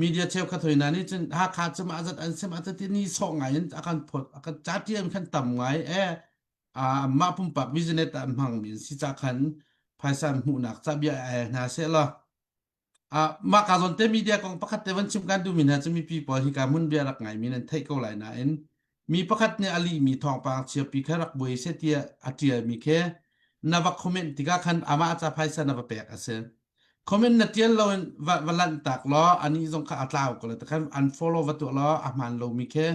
media cheukhat hoi na nih cun Hakha cu mah zat an sim a ti ni sawh ngai in a kan phot a kan ca tiam khan tam ngai e a mah pumpak business ah hmang mi si ca khan phaisa hmuhnak ca bia hna seh law Ah, mah ka zawn te media kong pakhat te van chim kan duhmi hna cu mipi pawl hika hmun bia rak ngaimi nan theih ko lai nain mi pakhat nih a lihmi thawngpang chiapi kha rak buai seh tiah a ṭialmi khi na va comment tikah khan amah ca phaisa na va pek a si. Comment na ṭial loin va, va lanh tak law anih zong kha a tlau ko lai khan unfollow va tuah law a hmaan lomi khi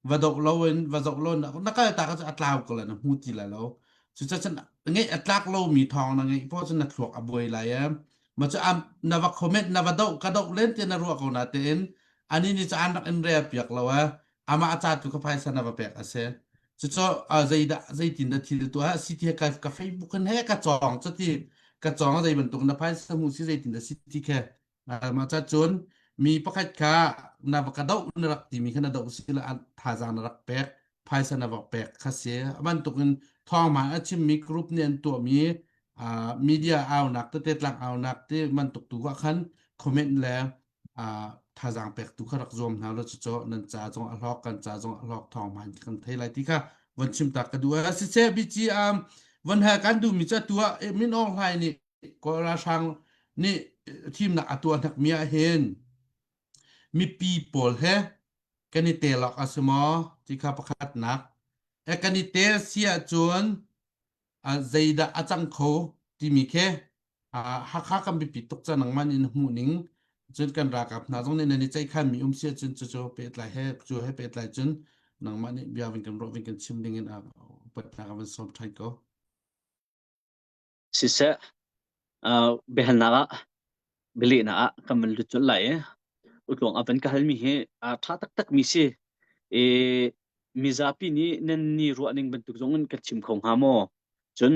va doh loin va zoh lo na kal tak ahcun a tlau ko lai na hmu ti lai lo. Cucaah ngeih a tlak lomi thawng na ngeih poah cun na thluak a buai lai ee. Ma cu am na va comment na va doh ka doh len ti na ruah ko na tein ani nih cu an rak in rel piak lo ee amah a ca tu ka phaisa na va pek a si. Cucu zeidah zeitin dah thil tuah si ti ka ka Facebook in he ka cawng cuti ka cawng zei bantuk na phaisa hmu si zeitin dah si ti khe mah ca cun mi pakhat kha na va ka doh na rak timi kha na doh si la thazaang na rak pek phaisa na va pek kha si a bantukin thawngma a chimmi group nih an tuahmi media aunak tete tlang aunak te bantuk tu ah khan comment le thazaang pek tu kha rak zuam hna lo cucu nan ca zong a hlawk kan ca zong a hlawk thawng hmaan kan thei lai ti kha von chim tak ka duh a siseh bici um von ha kan duhmi cu atu ah Min Aung Hlaing nih Kawl ralhrang nih thimnak a tuah hnekmi ah hin mipi pawl he kan i tel awk a si maw ti kha pakhatnak. E kan i tel si ahcun zeidah a cang kho timi khi Hakha kan biapi tuk ca nangmah nih na hmuh ning cun kan ralkap hna zong nih nan i ceihkhanmi um si ahcun cucu pehtlai he cu he pehtlai cun nangmah nih bia vin kan ruah vin kan chim ding in upatnak a van sawm ṭhan ko. Siseh, biahalnak ah bialehnak ah kan van lut colh lai i utluang a van ka halmi hi a ṭha taktakmi si. I mizapi nih nan ni ruah ning bantuk zong in ka chim kho hnga maw? Cun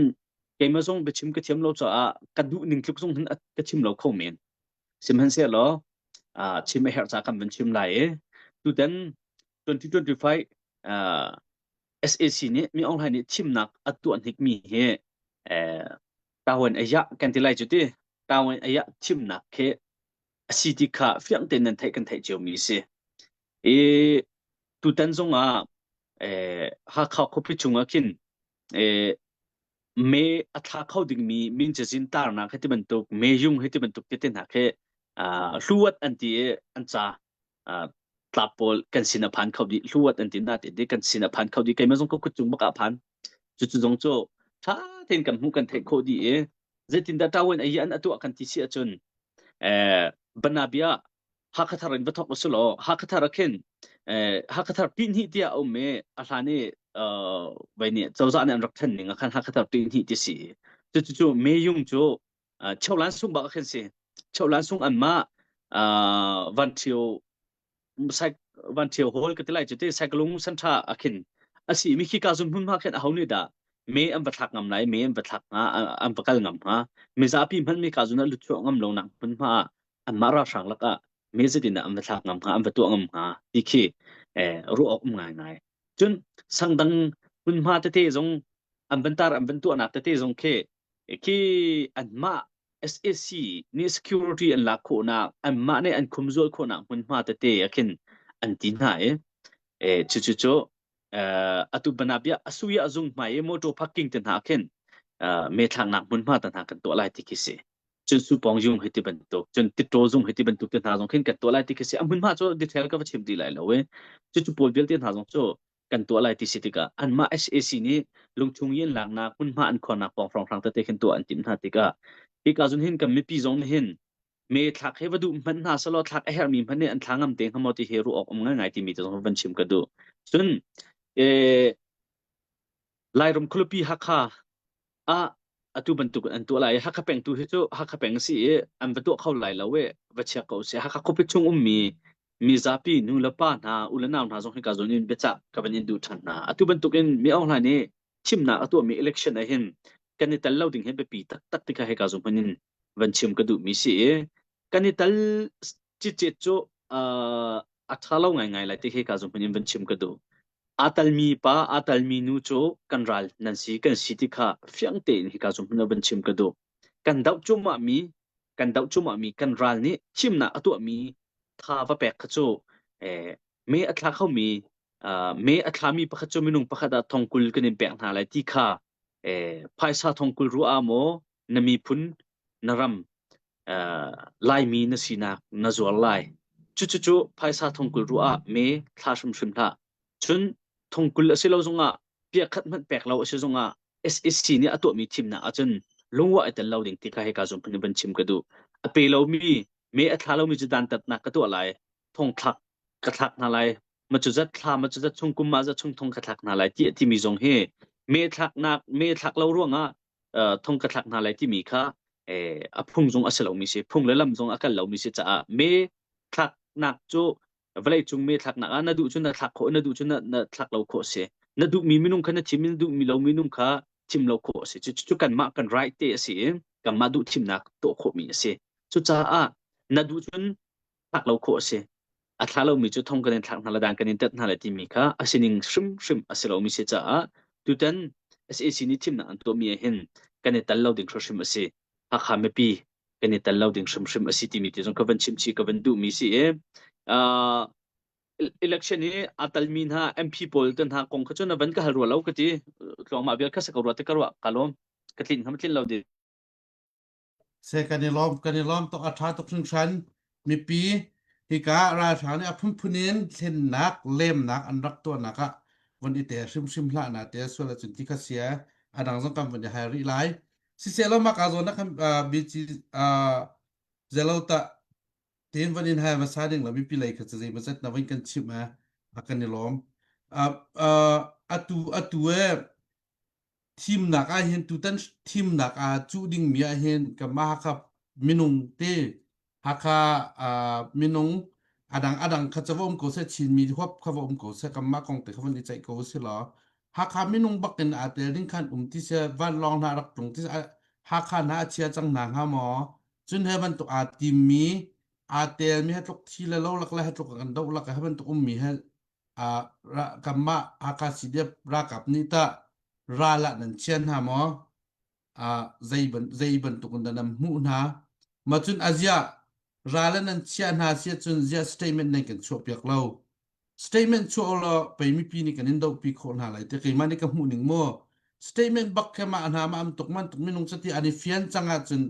keimah zong biachim ka thiam lo caah ka duh ning tluk zong hin ka chim lo kho men. Sihmanhsehlaw chim a herh caah kan van chim lai i tutan 2025 SAC nih mi Aung Hlaing nih thimnak a tuah hnikmi hi eh, tawan ayah kan ti lai cu ti tawan ayah thimnak khi a si ti kha fiang tein nan theih kan theih ciomi si. I tutan zong ah eh, Hakha khuapi chungah khin eh, me a thla kho dingmi min cazin tarnak he ti bantuk me yung he ti bantuk tete hna khi uh, hluat an ti i an ca tlap pawl kan sin a phan kho dih hluat an ti na ti kan sin a phan kho dih keimah zong ka kut cung bak ah phan cu cu zong cu tha tein kan hmuh kan theih khawh dih i zeitindah ṭawen ai an atuah kan ti si ahcun eh banabia Hakhathar in va thok usulaw Hakhathar ah khin eh Hakhathar pihnih tiah a um i a hlan i vai nih cozah nih an rak then ning ah khan Hakhathar pihnih ti si cu cu cu meyung cu Cholan sung bak khin si Cholan sung an mah van ṭhio van ṭhio hall ka ti lai cu ti saikalung sanṭha a khin a si mi khi ka zum hmun ma khin a ho nih dah me an va thlak ngam lai me an va thlak hnga an va kal ngam hnga mizapi hmanh mi ka zun ah lut chuah ngam lo nak hmun hma ah anmah ralhrang lakah me zeitin dah an va thlak ngam hnga an va tuah ngam hnga ti khi eh ruah awk um ngaingai cun sangdang hmunhma tete zong an van tar an van tuahnak tete zong khi khi anmah SAC nih security an lak khawhnak anmah nih an khumzual khawhnak hmunhma tete ah khin an ti hna i eh cu cu cu atu banabia asuya zung hmai i motor parking te hna khin me thlaknak hmunhma te hna kan tuah lai ti khi si cun supong zung hi ti bantuk cun titṭaw zung hi ti bantuk te hna zong khin kan tuah lai ti khi si a hmunhma cu detail ka va chim ti lai lo i cu cu pawl vialte hna zong cu kan tuah lai ti si tikah anmah SAC nih lungchung i an laknak hmunhma an khuarnak pawng hrawnghrang tete khin tuah an timh hna tikah hika zun hin kan mipi zong nih hin me thlak he va duh hmanh hna selaw thlak a herhmi hmanh nih an thla ngam te hnga maw ti hi ruah awk um ngaingai timi te zong van chim ka duh cun eh Lairam khualipi Hakha ah. atu bantuk in an tuah lai i Hakha peng tu hi cu Hakha peng a si i an va tuah kho lai lo i va chia ko seh. Hakha khuapi chung ummi mizapi nu le pa hna u le nau hna zong hika zawn in biacah ka van in duh ṭhan hna. Atu bantuk in mi Aung Hlaing nih thimnak a tuahmi election ah hin kan i tel lo ding hi biapi taktak ti kha hika zawn hman in van chim ka duhmi si i kan i tel cicet cu uh, a ṭha lo ngaingai lai ti hika zawn hman in van chim ka duh. Aa talmi pa, aa talmi nu cu kan ral nan si, kan si ti kha fiang tein hika zawn hmun ah van chim ka duh. Kan doh cuahmahmi, kan doh cuahmahmi kan ral nih thimnak a tuahmi tha va pek kha cu eh, me a thla khomi uh, me a thlami pakhat cu minung pakhat ah thongkul kan in pek hna lai ti kha eh, phaisa thongkul ruah ah maw na miphun na ram uh, Laimi na sinak na zuar lai. Cucucu phaisa thongkul ruah ah me thla hrimhrim hlah. Cun thongkul a si lo zongah piakhat hmanh pek lo a si zongah SAC nih a tuahmi thimnak ahcun lungwa i tel lo ding ti kha hika zong phun in van chim ka duh. A pe lomi me a thla lomi cu dantatnak ka tuah lai. Thongthlak ka thlak hna lai. Ma cu zat thla ma cu zat chung kum ma zat chung thong ka thlak hna lai ti a timi zong hi me thlaknak me thlak lo ruangah thong ka thlak hna lai timi kha a phung zong a si lomi si phung le lam zong a kal lomi si caah me thlaknak cu vawleicung me thlaknak ah na duh cu na thlak khawh na duh cu na, na thlak lo khawh si na duhmi minung kha na thim na duhmi lo minung kha thim lo khawh a si cu kanmah kan right te a si i kanmah duh thimnak tuah khawhmi a si cucaah na duh cun thlak lo khawh a si. A thla lomi cu thong kan in thlak hna le dan kan in tet hna le timi kha a sining hrimhrim a si lomi si caah tutan SAC nih thimnak an tuahmi ah hin kan i tel lo ding hrimhrim a si. Hakha mipi kan i tel lo ding hrimhrim a si timi ti zong ka van chim chih ka van duhmi si i uh, election i aa talmi hna MP pawl te hna kong kha cu na van ka hal rua lo ka ti tluangmah vial kha sa ko rua te ka ruah ka lawm ka tlin hnga tlin lo ding Se kan i lawm kan i lawm tuk a ṭha tuk hringhran. Mipi hika ralhrang nih a phunphun in thlennak lemnak an rak tuahnak ah von i tel hrimhrim hlah na te sual ahcun ti kha sia a dang zong kan von i hal rih lai. Siseh mah ka zawn na khan BG zelo ta tin von in hal hmasa ding lo mipi lei kha zei mazat na von kan chimh a a kan i lawm. Atu atu e thimnak ah hin tutan thimnak ah cuh dingmi ah hin kanmah Hakha minung te Hakha uh, minung adang adang kha ca va um ko seh Chinmi huap kha va um ko seh kanmah kong te kha van i ceih ko si law Hakha minung bak in aa tel ding khan um ti seh vanlawng hna rak tlung ti seh Hakha hna a chia cang hna hnga maw cun he bantuk aa timmi aa telmi he tluk thi le lo lak le he tluk kan doh lak he bantuk ummi he kanmah Hakha CDF ralkap nih tah ral ah nan chian hna maw? Zei ban zei bantuk in dah nan hmuh hna? Ma cun aziah ral ah nan chiah hna si ahcun ziah statement nan kan chuahpiak lo? Statement chuah law pei mipi nih kan in dohpi khawh hna lai ti keimah nih ka hmuh ning mu. Statement bak khe mah hna ma am tuk man tuk minung cati an i fian cang ahcun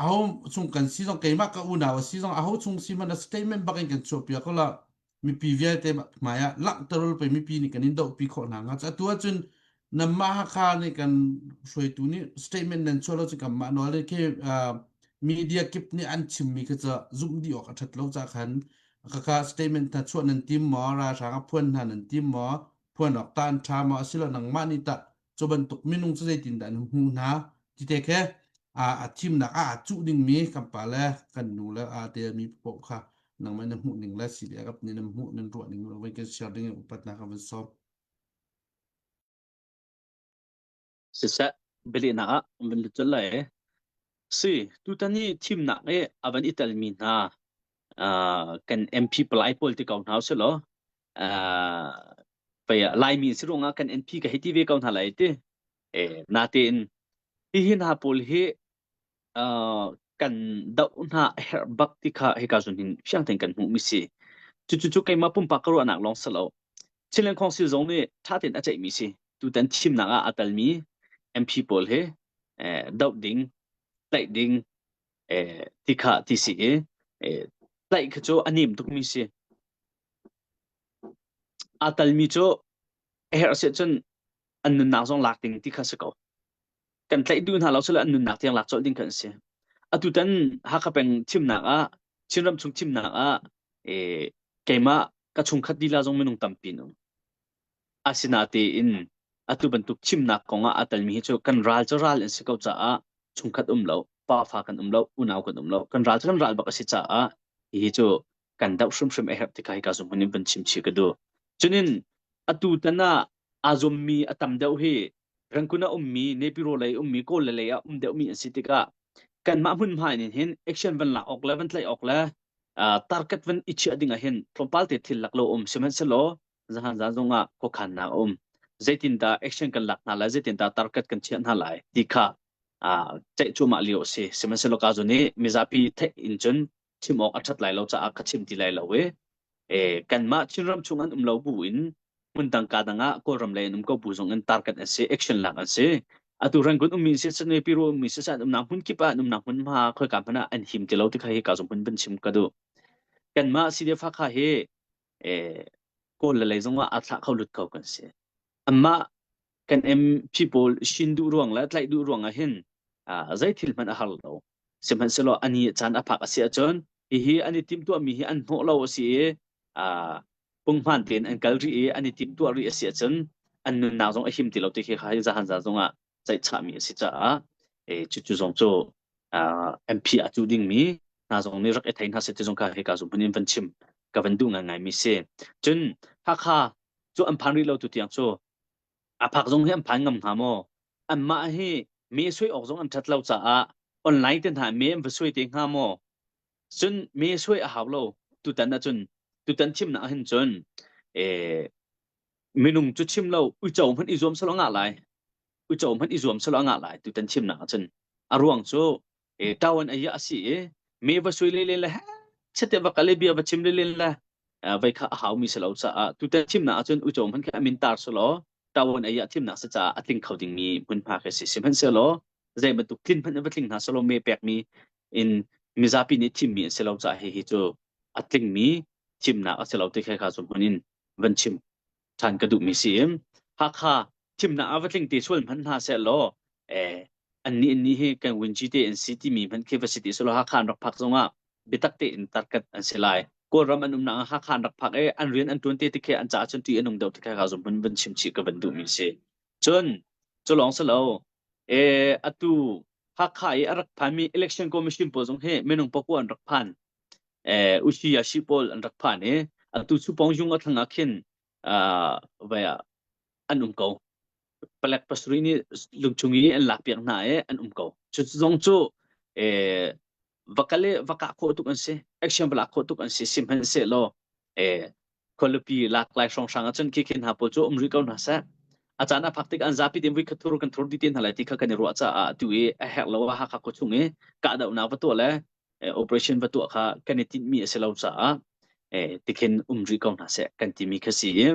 aho chung kan si zong keimah ka unau a si zong aho chung si hmanh a statement bak in kan chuahpiak ko la mipi vialte hmai ah langhter ul pei mipi nih kan in dohpi khawh hna hnga atu ahcun nanmah Hakha nih kan hruaitu nih statement nan chuah lo cu kanmah nawl nih khi media kip nih an chimmi kha cu zumh dih awk a ṭhat lo ca khan kaka statement hna chuah nan tim maw ralhrang a phuan hna nan tim maw phuan awk ta an ṭha maw asilo nangmah nih tah cu bantuk minung cu zeitindah an hmuh hna ti te khe a thimnak ah aa cuh dingmi kan pa le kan nu le aa telmi paoh kha nangmah na hmuh ning le CDF nih nan hmuh nan ruah ning voi kan share ding in upatnak kan van sawm. Siseh bialehnak ah van lut colh lai. Si, tutan i thimnak i a van i telmi hna kan MP palai pawl ti ko hna usih law pei Laimi si ruangah kan MP ka hei ti ve ko hna lai ti. E, natein hihi hna pawl hi kan doh hna a herh bak ti kha hika zun hin fiang tein kan hmuh mi si. Cucu cu keimah pumpak ka ruahnak lawng si lo. Chinland Council zong nih ṭha tein a ceihmi si. Tutan thimnak ah a telmi MP pawl hi doh ding, tlaih ding ti kha ti si i tlaih kha cu a nem tukmi si. Aa telmi cu a herh si ahcun an nunnak zong lak ding ti kha si ko. Kan tlaih duh hna lo sile an nunnak tiang lak colh ding kha an si. Atutan Hakha peng thimnak ah Chinram chung thimnak ah keimah ka chungkhat lila zong minung tampi an um. Asinatein. Atu bantuk thimnak kong ah aa telmi hi cu kan ral cu ral an si ko caah chungkhat um lo, pafa kan um lo, unau kan um lo. Kan ral cu kan ral bak a si caah hihi cu kan doh hrimhrim a herh ti kha hika zung hmun in van chim chih ka duh. Cunin atu tan ah aa zuammi a tam deuh hi Rangoon ah ummi, Nepiro lei ummi, Kawl lei ah um deuhmi an si tikah kanmah hmunhma in hin action van lak awk le van tlaih awk le uh, target van i chiah ding ah hin tlawmpal te thil lak lo um sihmanhsehlaw zahan zan zong ah khuakhannak a um. Zeitindah action kan lak hna lai, zeitindah target kan chiah hna lai ti kha uh, ceih cuahmah lio a si. Sihmanhsehlaw ka zun i mizapi theih in cun chim awk a ṭhat lai lo caah ka chim ti lai lo i e, kanmah Chinram chung an um lo bu in hmun dang ka dang ah Kawlram lei an um ko bu zong in target an si, action lak an si. Atu Rangoon ummi si san Piru ummi si san umnak hmun kip ah an umnak hmun ma khoi ka hmanh ah an him ti lo ti kha hi ka zong hmun ban chim ka duh. Kanmah CDF Hakha hi e, Kawl le lei zong ah aa thlah kho lut kho kan si. Amah kan MP pawl shin duh ruang le tlaih duh ruang ah hin zei thil hmanh a har lo. Sihmanhsehlaw ani caan a phak a si ahcun hihi an i timhtuahmi hi an hnawh lo a si i punghman tein an kal rih i an i timhtuah rih a si ahcun an nunnak zong a him ti lo ti khi kha hi zahan za zong ah ceihchahmi a si caah cucu zong cu MP a cu dingmi hna zong nih rak i thei hna seh ti zong kha hika zong hmun in van chim ka van duh ngaingai mi si. Cun Hakha cu an phan rih lo tu tiang cu a phak zong hi an phan ngam hnga maw? Anmah hi me suai awk zong an ṭhat lo caah online te hna me an va suai te hnga maw? Cun me suai a hau lo tutan ahcun tutan thimnak ah hin cun eh, minung cu chim lo uico hmanh i zuam selaw ngah lai uico hmanh i zuam selaw ngah lai tutan thimnak ahcun a ruang cu e tawan ai a si i me va sui le le le chete va kal i bia va chim le le le vai kha a hau mi si lo caah tutan thimnak ahcun uico hmanh khi a min tar selaw tawan ai a thimnak si caah a tling kho dingmi hmunhma khi si sihmanhsehlaw zei bantuk tlin hmanh va tling hna selaw me pekmi in mizapi nih thimmi an si lo caah hihi cu a tlingmi thimnak a si lo ti kha kha cu hmun in van chim ṭhan ka duhmi si Hakha thimnak ah va tling te sual hmanh hna seh law eh annih annih hi kan winci te an si timi hmanh khi va si ti selaw Hakha an rak phak zongah biatak tein tarkat an si lai. Kawlram an umnak ah Hakha an rak phak i an rian an ṭuan te ti khi an caah cun ṭih a nung deuh ti kha kha zong hmun van chim chih ka van duhmi si. Cun cu lawng si lo eh atu Hakha i a rak phanmi election commission pawl zong hi minung pakua an rak phan. Eh usi yashi pawl an rak phan i atu Chupong Jung a thlang ah khin uh, vai ah an um ko. Palek pasarih nih lungchung i an lakpiak hna i an um ko. Cu zong cu eh, va kal i va kah khawh tuk an si. Action va lak khawh tuk an si. Sihmanhsehlaw eh, khualipi lak lai hrawnghrang ahcun khi khi hna pawl cu um rih ko hna seh. A caan a phak tik an zapi tein voi khat thur kan thur dih te hna lai ti kha kan i ruah caah atu i a herh lo ah Hakha khua chung i kahdohnak va tuah le operation va tuah kha kan i tinhmi a si lo caah tikhin um rih ko hna seh kan timi kha si i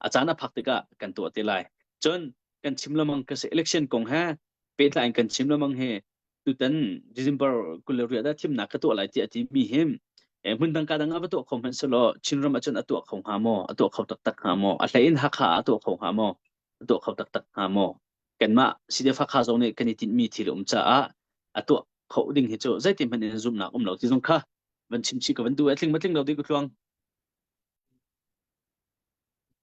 a caan a phak tikah kan tuah te lai. Cun kan chim lengmang ka si election kong he pehtlai in kan chim lengmang hi tutan December 28 ah thimnak ka tuah lai tiah a timi hi hmun dang ka dang ah va tuah kho hmanh selaw Chinram ahcun a tuah kho hnga maw? A tuah kho taktak hnga maw? A hlei in Hakha ah a tuah kho hnga maw? A tuah kho taktak hnga maw? Kanmah CDF Hakha zong nih kan i tinhmi thil a um caah a tuah kho ding hi cu zeitin hmanh in zumhnak um lo ti zong kha van chim chih ka van duh. A tling ma tling lo ti ka tluang.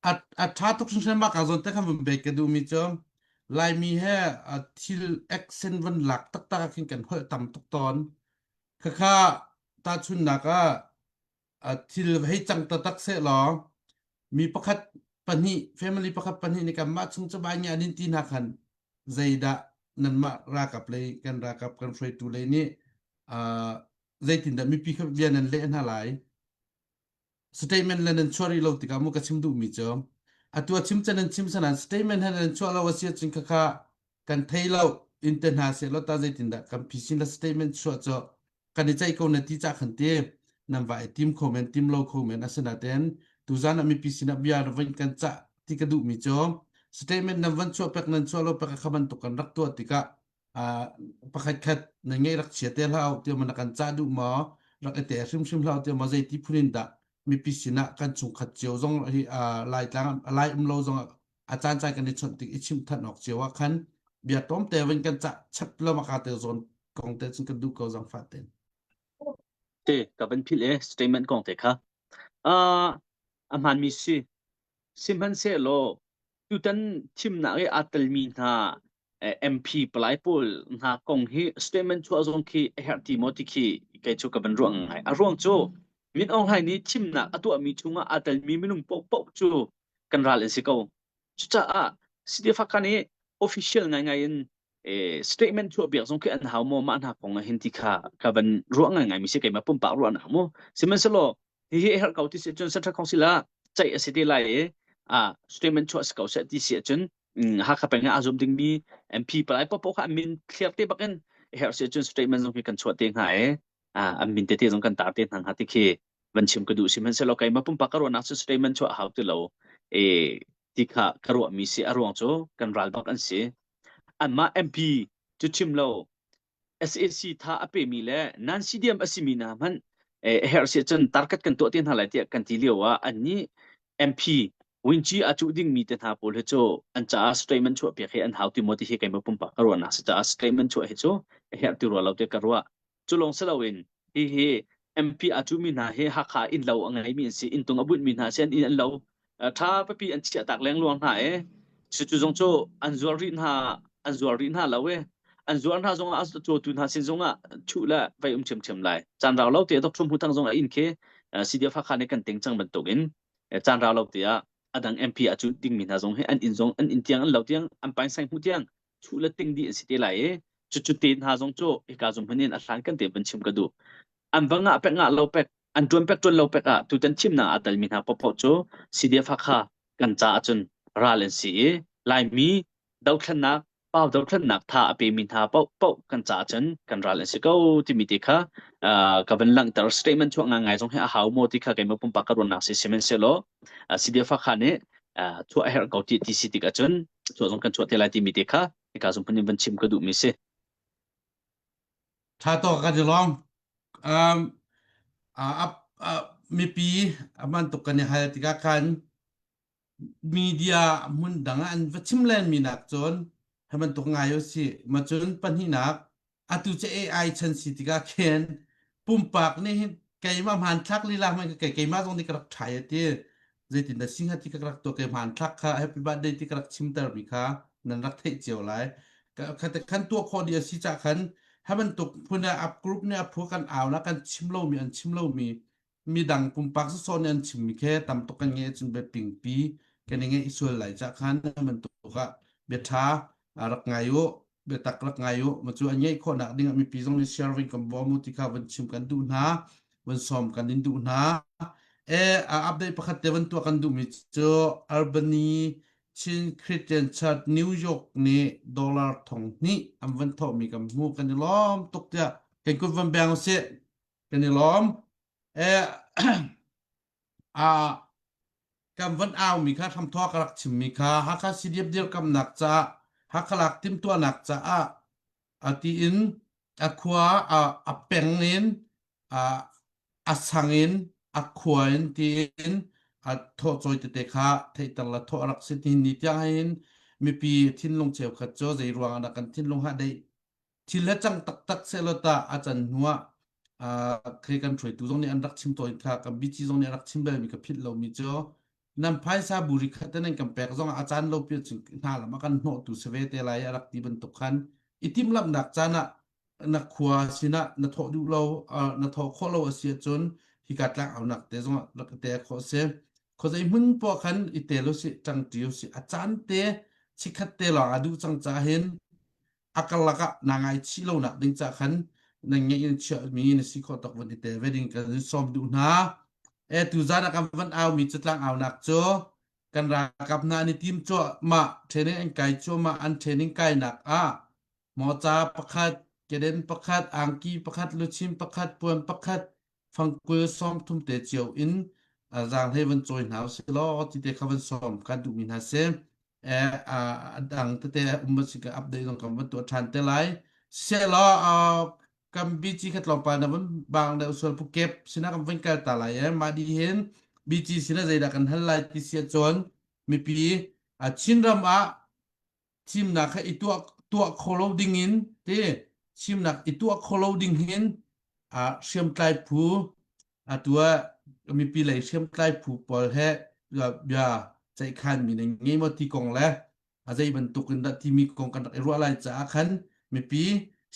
A a ṭha tuk hringhran mah ka zawn te khan vun bek ka duhmi cu Laimi he a thil accent van lak taktak ah khin kan holh tam tuk tawn. Khakha tahchunhnak ah a thil hei cang taktak seh law mi pakhat pahnih family pakhat pahnih nih kanmah chung cu bai ngia nin ti hna khan zeidah nanmah ralkap lei kan ralkap kan hruaitu lei nih uh, zeitindah mipi kha bia nan leh hna lai statement le nan chuah rih lo tikah mu ka chim duhmi cu atu a chim can nan chim sanan statement he nan chuah lo a si ahcun khakha kan thei lo in te hna seh law ta zeitindah kan phisin la statement chuah cu kan i ceih ko na ti ca khan ti nan va i tim kho men tim lo kho men asinaten tuzan ah mipi sinah bia van kan cah ti ka duhmi cu statement nan van chuah pek nan chuah lo pek kha bantuk kan rak tuah tikah pakhat khat na ngeih rak chia te hlah tiah na kan cah duh maw rak i te hrimhrim hlah tiah maw zeiti phun in dah mipi sinah kan chungkhat cio zong hi laitlang lai um lo zong a caan caan kan i chawnh tik i chimh than awk cio ah khan bia tlawm te van kan cah chap lo maka te zawn kong te cun kan duh ko zang fa ten Te ka van philh e statement kong te kha a a hmaan mi si sihmanhsehlaw. Tutan thimnak i aa telmi hna MP palai pawl hna kong hi statement chuah zong khi a herh ti maw ti khi kei cu ka van ruah ngai. A ruang cu Min Aung Hlaing nih thimnak a tuahmi chungah aa telmi minung paohpaoh cu kan ral an si ko. Cucaah CDF Hakha nih official ngaingai in statement chuah piak zong khi an hau maw mah hna kong ah hin ti kha ka van ruah ngaingai mi si keimah pumpak ruahnak mu. Sihmanhsehlaw hihi a herh ko ti si cun Central Council ah ceih a si te lai i statement chuah si ko seh ti si ahcun Hakha peng ah aa zum dingmi MP palai paohpaoh kha an min thliar te bak in a herh si ahcun statement zong hi kan chuah te hnga i an min tete zong kan tar te hna hnga ti khi van chim ka duh sihmanhsehlaw keimah pumpak ka ruahnak cu statement chuah a hau ti lo e ti kha ka ruahmi si a ruang cu kan ral bak an si anmah MP cu chim lo SAC tha a pemi le nan CDM a simi hna hmanh a herh si cun target kan tuah te hna lai tiah kan ti lio ah annih MP Winci a cuh dingmi te hna pawl hi cu an caah statement chuah piak hi an hau ti maw ti hi keimah pumpak ka ruahnak si caah statement chuah hi cu a herh ti rua lo tiah ka ruah. Cu lawng si loin hihi MP aa cuhmi hna hi Hakha inn lo a ngeimi an si, inntung a bunhmi hna si, an inn an lo ṭha pipi an chiah tak lengluang hna i cucu zong cu an zuar rih hna an zuar rih hna lo i an zuar hna zongah a cawtu hna sin zongah chuh le vei um ṭhiamṭhiam lai. Caan rau lo te Dr. Hmu Thang zong a inn khi CDF Hakha nih kan ting cang bantukin caan rau lo te ah a dang MP a cuh dingmi hna zong hi an inn zong an inn tiang an lo tiang an painsaing hmu tiang chuh le ting dih an si te lai i cucu te hna zong cu hika zum hman in a hlan kan te van chim ka duh. An va ngah pek ngah lo pek an ṭuan pek ṭuan lo pek ah tutan thimnak aa telmi hna paohpaoh cu CDF Hakha kan caah cun ral an si i Laimi dothlennak pau dothlennak tha a pemi hna paohpaoh kan caah cun kan ral an si ko timi te kha ka van langhter statement chuah ngai zong hi a hau maw ti kha keimah pumpak ka ruahnak si sihmanhsehlaw CDF Hakha nih chuah a herh ko ti ti si tik ahcun chuah zong kan chuah te lai timi te kha hika zong phun in van chim ka duhmi si. Tha to ka di long. Um, uh, uh, mipi aman tuk kan i hal tikah khan media hmun dang ah an va chim len mi nak cun hi bantuk ngai u si ma cun pahnihnak atu cu AI chan si tikah khin pumpak nih hin keimah hmanthlak lila hmanh kha keimah zong nih ka rak ṭhai a ti zeitin dah si hnga ti ka rak tuah ke hmanthlak kha happy birthday ti ka rak chimter mi kha nan rak theih cio lai khan tuah khawh dih a si cah khan hi bantuk phun ah up group nih a phu kan au na kan chim lomi an chim lomi midang pumpak sawsawh nih an chimmi khi tam tuk kan ngeih ahcun bia pingpi kan i ngeih sual lai cah khan bantuk ah bia ṭha rak ngai u biatak rak ngai u ma cu an ngeih khawhnak ding ah mipi zong nih share vin kan bawm u ti kha van chim kan duh hna van sawm kan in duh hna e update pakhat te van tuah kan duhmi cu Albany Chin Christian Church New York nih dollar thong hnih an van thawhmi kan hmu kan i lawm tuk tiah kan kut van beng usih kan i lawm e a kan van aumi kha hramthawk ka rak chimmi kha Hakha CDF dirkamnak caah Hakha lak timhtuahnak caah a tiin a khua a peng in a sang in a khua in tiin a thawh cawi tete kha theihter la thawh a rak si ni ni tiang hin mipi thinlung cheukhat cu zei ruang ah dah kan thinlung ha deih thil le cang taktak sehlaw tah a can hnuah khi kan hruaitu zong nih an rak chim tawn kha kan bici zong nih a rak chim belmi ka philh lomi cu nan phaisa buri khat te nan kan pek zong ah a caan lo pi cun hna lam a kan hnawhtu si ve te lai a rak ti bantuk khan i timhlamhnak caan ah na khua sinah na thawh duh lo na thawh khawh lo a si ahcun hika tlak aunak te zong ah rak i tel khawh si khuazei hmun poah khan i tel usih ṭangṭi usih a caan te chikhat te lawng a duh cang ca hin a karlak ah naa ngaichih lonak ding ca khan nan ngeih in chiahmi na si khawh tawk van i tel ve ding kan in sawm duh hna. E tuzan ah kan van aumi catlang aunak cu kan ralkap hna an i tim cuahmah training an kai cuahmah an training kainak ah mawca pakhat keden pakhat angki pakhat luchin pakhat puan pakhat fangkul 30 te cio in zaanghlei van cawi hna usih law ti te kha van sawm kan duhmi hna si. A dang tete um si ka update zong kan van tuah ṭhan te lai. Selaw kan BG kha tlawmpal na van bang deuh sual pu kep sinah kan van kal ta lai e mah di hin BG sinah zeidah kan hal lai ti si ahcun mipi Chinram ah thimnak kha i tuah tuah kho lo ding in ti thimnak i tuah kho lo ding hin a hriamtlai phu atu ah mipi lei hriamtlai phu pawl he bia. Ceihkhanmi na ngei maw ti kong le a zei bantuk in dah timi kong kan rak i ruah lai caah khan mipi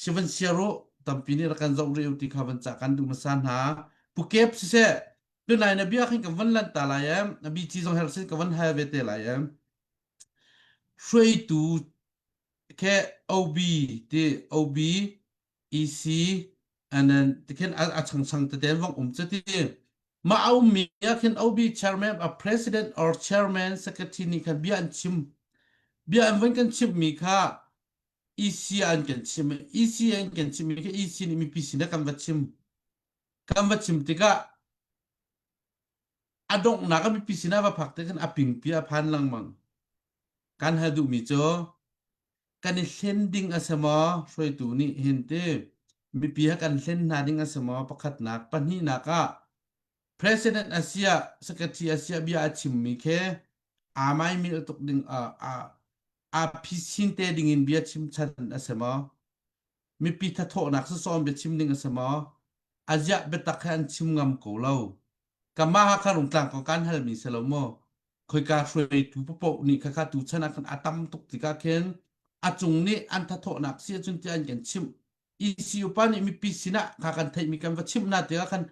si van share u tampi nih rak kan zoh rih u ti kha van cah kan duh hmasa hna. Pukep siseh tunai na bia khin kan van lanh ta lai em a bi ci zong her sin ka van hal ve te lai em hruaitu ke OB ti OB EC and then tikhin a a changchang tete an vong um cu ti mah a ummi ah khin OB chairman a president or chairman secretary nih khan bia an chim bia an von kan chimhmi kha EC an kan chim EC an kan chimmi kha EC nih mipi sinah kan va chim kan va chim tikah a donghnak a mipi sinah va phak te khan a pingpi a phan lengmang kan hal duhmi cu kan i hlen ding a si maw hruaitu nih hin ti mipi he kan hlen hna ding a si maw pakhatnak pahnihnak ah president a si ah secretary a si ah bia a chimmi khi aa maimil tuk ding a phisin te ding in bia chim chan a si maw mipi thathawhnak sasawm bia chim ding a si maw aziah biatak he an chim ngam ko lo kamah ha kha rungtlang ko kan halmi si lo maw khoika hruaitu paoh nih khakha tu chan ah khan a tam tuk tikah khin a cung nih an thathawhnak si ahcun tiah an kan chimh ECU pa nih mipi sinah kha kan theihmi kan va chimh hna tikah khan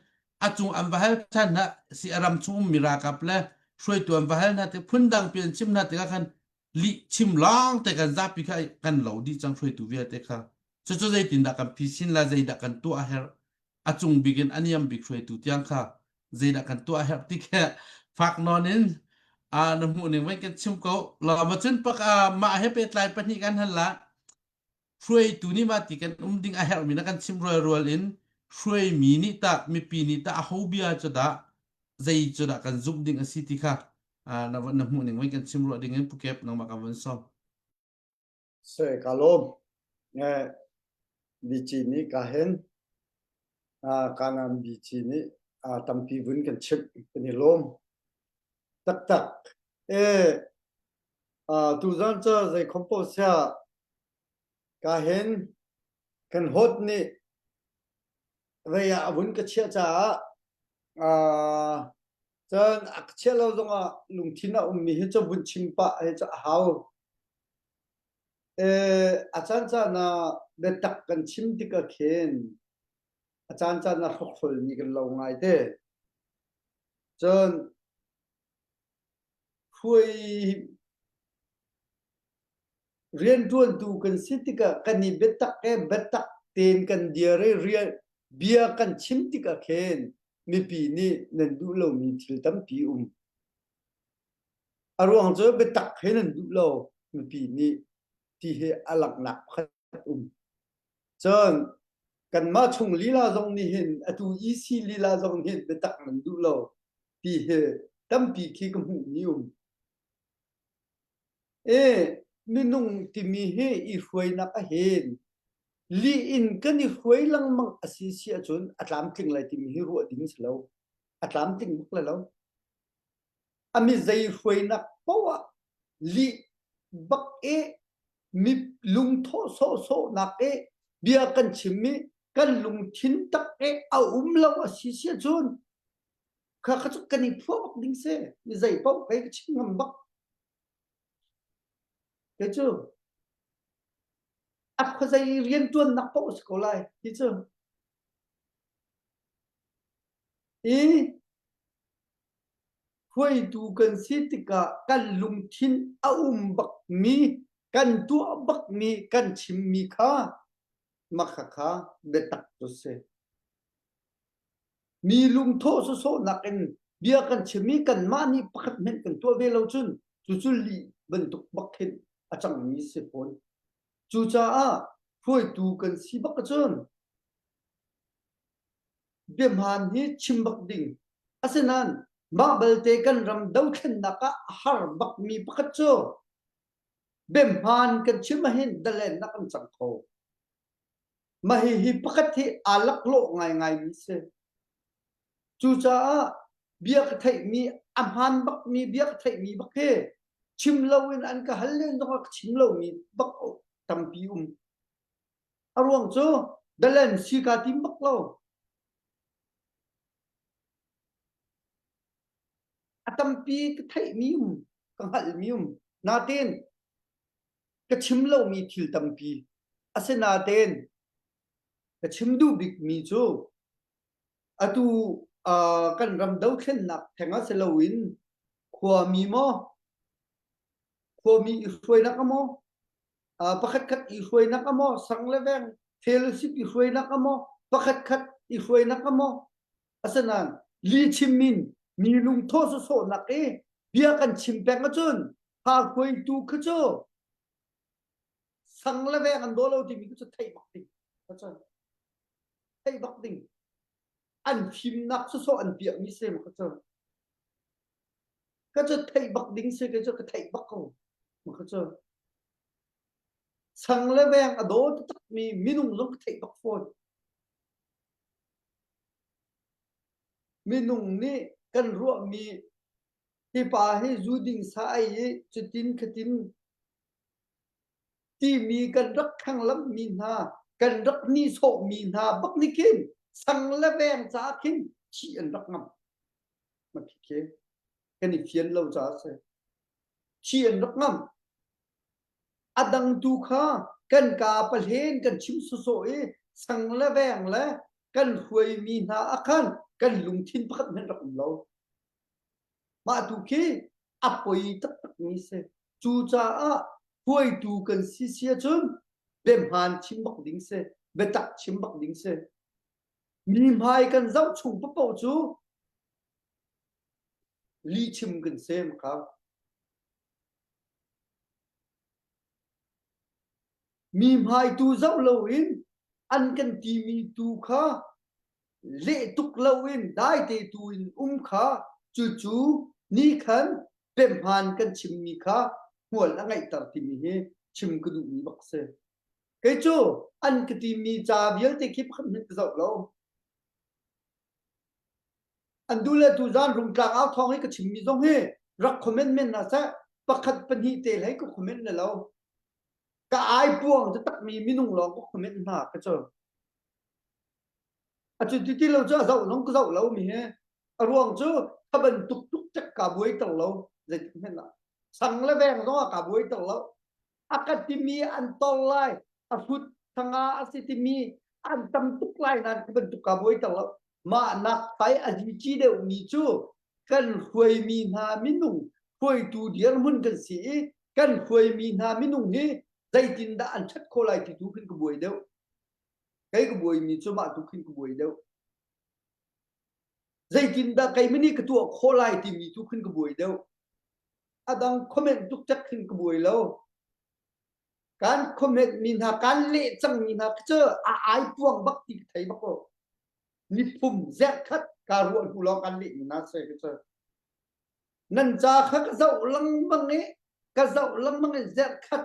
a cung an va hal than hna si a ram chung ummi ralkap le hruaitu an va hal hna tik phundang pi an chimh hna tikah khan lih chim lawng te kan zapi kha kan lo dih cang hruaitu vialte kha cucu zeitindah kan phisin la zeidah kan tuah a herh a cung bik in a niam bik hruaitu tiang kha zeidah kan tuah a herh ti khe fak nawn in a na hmuh ning vai kan chim ko la ma cun pak a mah he pehtlai pahnih kan hal la hruaitu nih mah ti kan um ding a herhmi na kan chim rual rual in hruaimi nih tah mipi nih tah aho bia cu dah zei cu dah kan zumh ding a si ti kha na na hmuh ning vai kan chim ruah ding in pukep nangmah ka van sawm Se ka lawm. Eh, bici nih ka hen kanan bici nih tampi vun kan chimh kan i lawm taktak. Eh, tuzan ca zei khom po sia ka hen kan hot nih vei ah a vun ka chiah caah cun a ka chiah lo zongah lungthin a ummi hi cu vun chim pah hi cu a hau. A caancaan ah biatak kan chim tikah khin a caancaan ah hrokhrolmi kan lo ngai te. Cun hruai rianṭuantu kan si tikah kan i biatak e biatak tein kan dir i rian bia kan chim tikah khin mipi nih nan duh lomi thil tampi um. A ruang cu biatak he nan duh lo mipi nih ti hi a langhnak pakhat um. Cun kanmah chung lila zong nih hin atu EC lila zong nih hin biatak nan duh lo ti hi tampi khi ka hmuhmi um. E minung timi hi i hruainak a hin lih in kan i hruai lengmang a si si ahcun a tlamtling lai timi hi ruah ding si lo. A tlamtling bak lai lo. A mi zei hruainak poah lih bak i mi lungthawh sawhsawhnak i bia kan chim i kan lungthin tak i a um lo a si si ahcun kha kha cu kan i phuah bak ding si mi zei paoh kei ka chim ngam bak kei cu a khuazei riantuannak paoh a si ko lai ti cu i Hruaitu kan si tikah kan lungthin a um bakmi, kan tuah bakmi, kan chimmi kha mah khakha biatak cu si. Mi lungthawh sawsawhnak in bia kan chim i kanmah nih pakhat hmanh kan tuah ve lo cun cucu lih bantuk bak khin a cangmi si fawn. Cucaah hruaitu kan si bak ahcun biahmaan hi chim bak ding. Asinain mah balte kan ram dothlennak ah a har bakmi pakhat cu biahmaan kan chim ahhin dalennak kan cang kho. Mah hihi pakhat hi aa laklawh ngaingaimi si. Cucaah bia ka theihmi a hmaan bakmi bia ka theihmi bak hi chim loin an ka hal len zongah ka chim lomi bak tampi um. A ruang cu dalen si kaa tim bak lo. A tampi ka theihmi um. Ka hngalhmi um. Natin ka chim lomi thil tampi. Asinain ka chim duh bikmi cu atu uh, kan ram dothlennak theng ah si loin khuami maw khuami i hruainak a maw uh, pakhat khat i hruainak a maw sang le veng fellowship i hruainak a maw pakhat khat i hruainak a maw asinain li chim in mi lungtho sawsawhnak i bia kan chim peng ahcun ha hruaitu kha cu sang le veng an daw lo timi cu theih bak ding theih bak ding an fimnak sawsawh an piahmi si ma kha cu ka cu theih bak ding si ka cu ka theih bak ko ma kha cu sang le veng a daw takmi minung zong ka theih bak fawn Minung nih kan ruahmi hi pa hi zu ding sa ei i cutin khatin timi kan rak thlanglamhmi hna, kan rak nihsawhmi hna bak nih khin sang le veng caah khin thih an rak ngamh. Mah khi kan i fian lo caah a si. Thih an rak ngamh. A dang tu kha kan kaa pahlen kan chim sawsawh i sang le veng le kan hruaimi hna ah khan kan lungthin pakhat hmanh rak um lo. Mah tu khi a poi taktakmi si. Cucaah hruaitu kan si si ahcun biahmaan chim bak ding si, biatak chim bak ding si. Mi hmai kan zoh chung paoh cu lihchim kan si kha. Mi hmaitu zoh loin an kan timi tu kha leh tuk loin daite tu in um kha cucu ni khan biahmaan kan chimmi kha hmual a ngeihter timi hi chim ka duhmi bak si. Kei cu an ka timi ca vialte khi pakhat hmanh ka zoh lo. An duh le tuzaan Rungtlang au thawng hi ka chimmi zong hi rak comment men hna seh. Pakhat pahnih te hlei ka comment le lo. Ka ai puang takmi minung lawng ka comment hna ka cu. A cu ti ti lo cu a zoh zong ka zoh lo mi hi. A ruang cu kha bantuk tuk cek ka buai ter lo. Zeitik hmanh ah. Sang le veng zong ah ka buai ter lo. A ka timi an tor lai. A hrut thanga a si timi an tam tuk lai nain kha bantuk ka buai ter lo. Mah nak fai a zici deuhmi cu kan hruaimi hna minung hruaitu dirhmun kan si i kan hruaimi hna minung hi zeitindah an ṭhat khawh lai ti tu khin ka buai deuh. Kei ka buaimi cu mah tu khin ka buai deuh. Zeitindah keimah nih ka tuah khawh lai timi tu khin ka buai deuh. A dang comment tuk cek khin ka buai lo. Kan comment mi hna, kan leh cangmi hna cu a ai puang bak ti ka thei bak ko. Miphum zerkhat ka ruah hnu lawng kan leh mi hna se ka cu. Nan ca kha ka zoh lengmang i ka zoh lengmang i zerkhat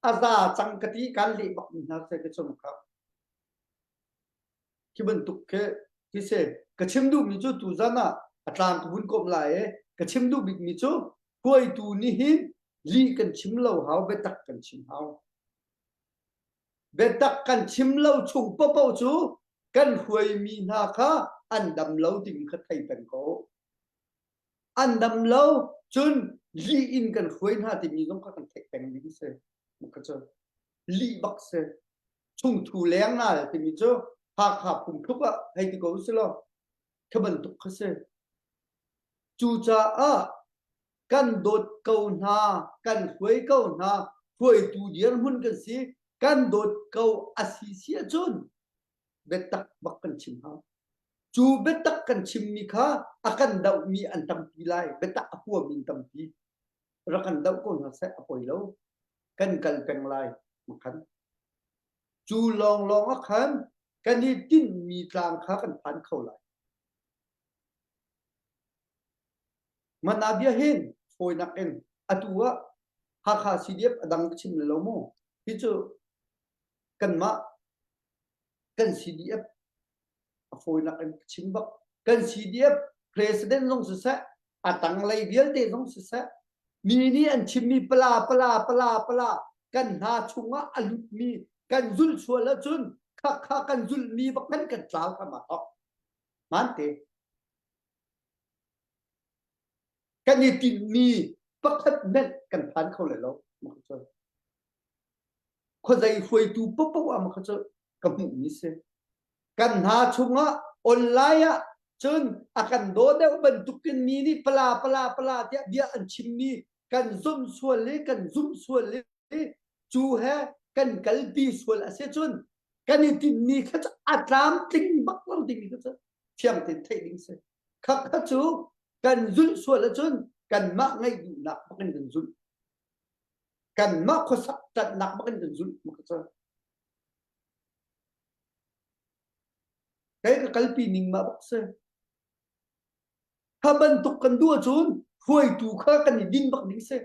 a za cang ka ti kan leh bak mi hna se ka chung kha. Khi bantuk khi khi se ka chim duhmi cu tuzan ah a tlang ka vun komh lai i ka chim duh bikmi cu hruaitu nih hin lih kan chim lo hau biatak kan chim hau. Biatak kan chim lo chung paohpaoh cu kan hruaimi hna kha an dam lo timi kha thei peng ko. An dam lo cun lih in kan hruai hna timi zong kha kan theih peng ding si. Kha cu lih bak si. Chungthu leng nal timi cu Hakha phungthluk ah hei ti ko si law kha bantuk kha si. Cucaah kan dawt ko hna, kan hruai ko hna, hruaitu dirhmun kan si, kan dawt ko a si si ahcun biatak bak kan chim hau. Cu biatak kan chimmi kha a kan dohmi an tampi lai, biatak a huami an tampi. Rak kan doh ko hna seh, a poi lo. Kan kal peng lai, makhan. Cu lawnglawng ah khan kan i tinhmi tlang kha kan phan kho lai. Manabia hin fawinak in atu ah Hakha CDF a dang ka chim le lo mu. Hi cu kanmah kan CDF a fawinak in ka chim bak. Kan CDF president zong siseh, a tanglei vialte zong siseh, mi nih an chimmi pala pala pala pala kan hna chungah a lutmi kan zulh sual ahcun khakha kan zulhmi bak kan kan tlau kha ma thok. Hmaan te. Kan i tinhmi. Pakhat hmenh kan phan kho lai lo. Khuazei hruaitu paohpaoh ah makha cu ka hmuhmi si. Kan hna chungah online ah cun a kan daw deuh bantukin mi nih pala pala pala tiah bia an chimmi kan zumh sual i kan zumh sual i cu he kan kalpi sual a si cun kan i tinhmi kha cu a tlamtling bak lo dingmi kha cu thiang tein theih ding si. Kha kha cu kan zulh sual ahcun kanmah ngaih duhnak bak in kan zulh. Kanmah khuasak ṭanhnak bak in kan zulh bak cu. Kei ka kalpi ning mah bak si. Kha bantuk kan duh ahcun hruaitu kha kan i din bak ding si.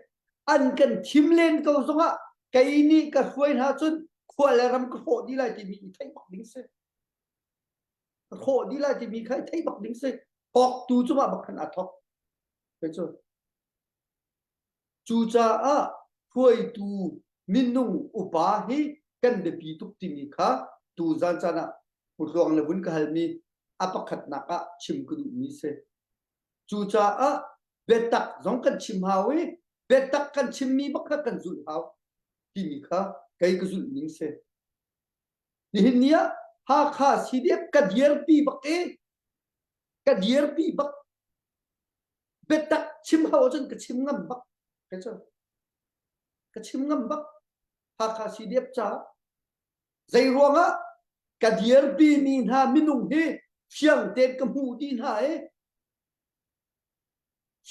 An kan thim len ko zongah kei nih ka hruai hna cun khua le ram ka hrawh dih lai timi i theih bak ding si. Ka hrawh dih lai timi kha i theih bak ding si. Hawktu cungah bak khan aa thawk. Kei cu. Cucaah hruaitu minung upa hi kan biapi tuk timi kha tuzan caan ah Pu Tluang le vun ka halmi a pakhatnak ah chim ka duhmi si. Cucaah biatak zong kan chim hau i biatak kan chimmi bak kha kan zulh hau timi kha kei ka zulh ning si. Nihin ni ah Hakha CDF ka dirpi bak i ka dirpi bak biatak chim hau ahcun ka chim ngam bak ka cu ka chim ngam bak Hakha CDF caah zei ruangah ka dirpi mi hna minung hi fiang tein ka hmuh dih hna i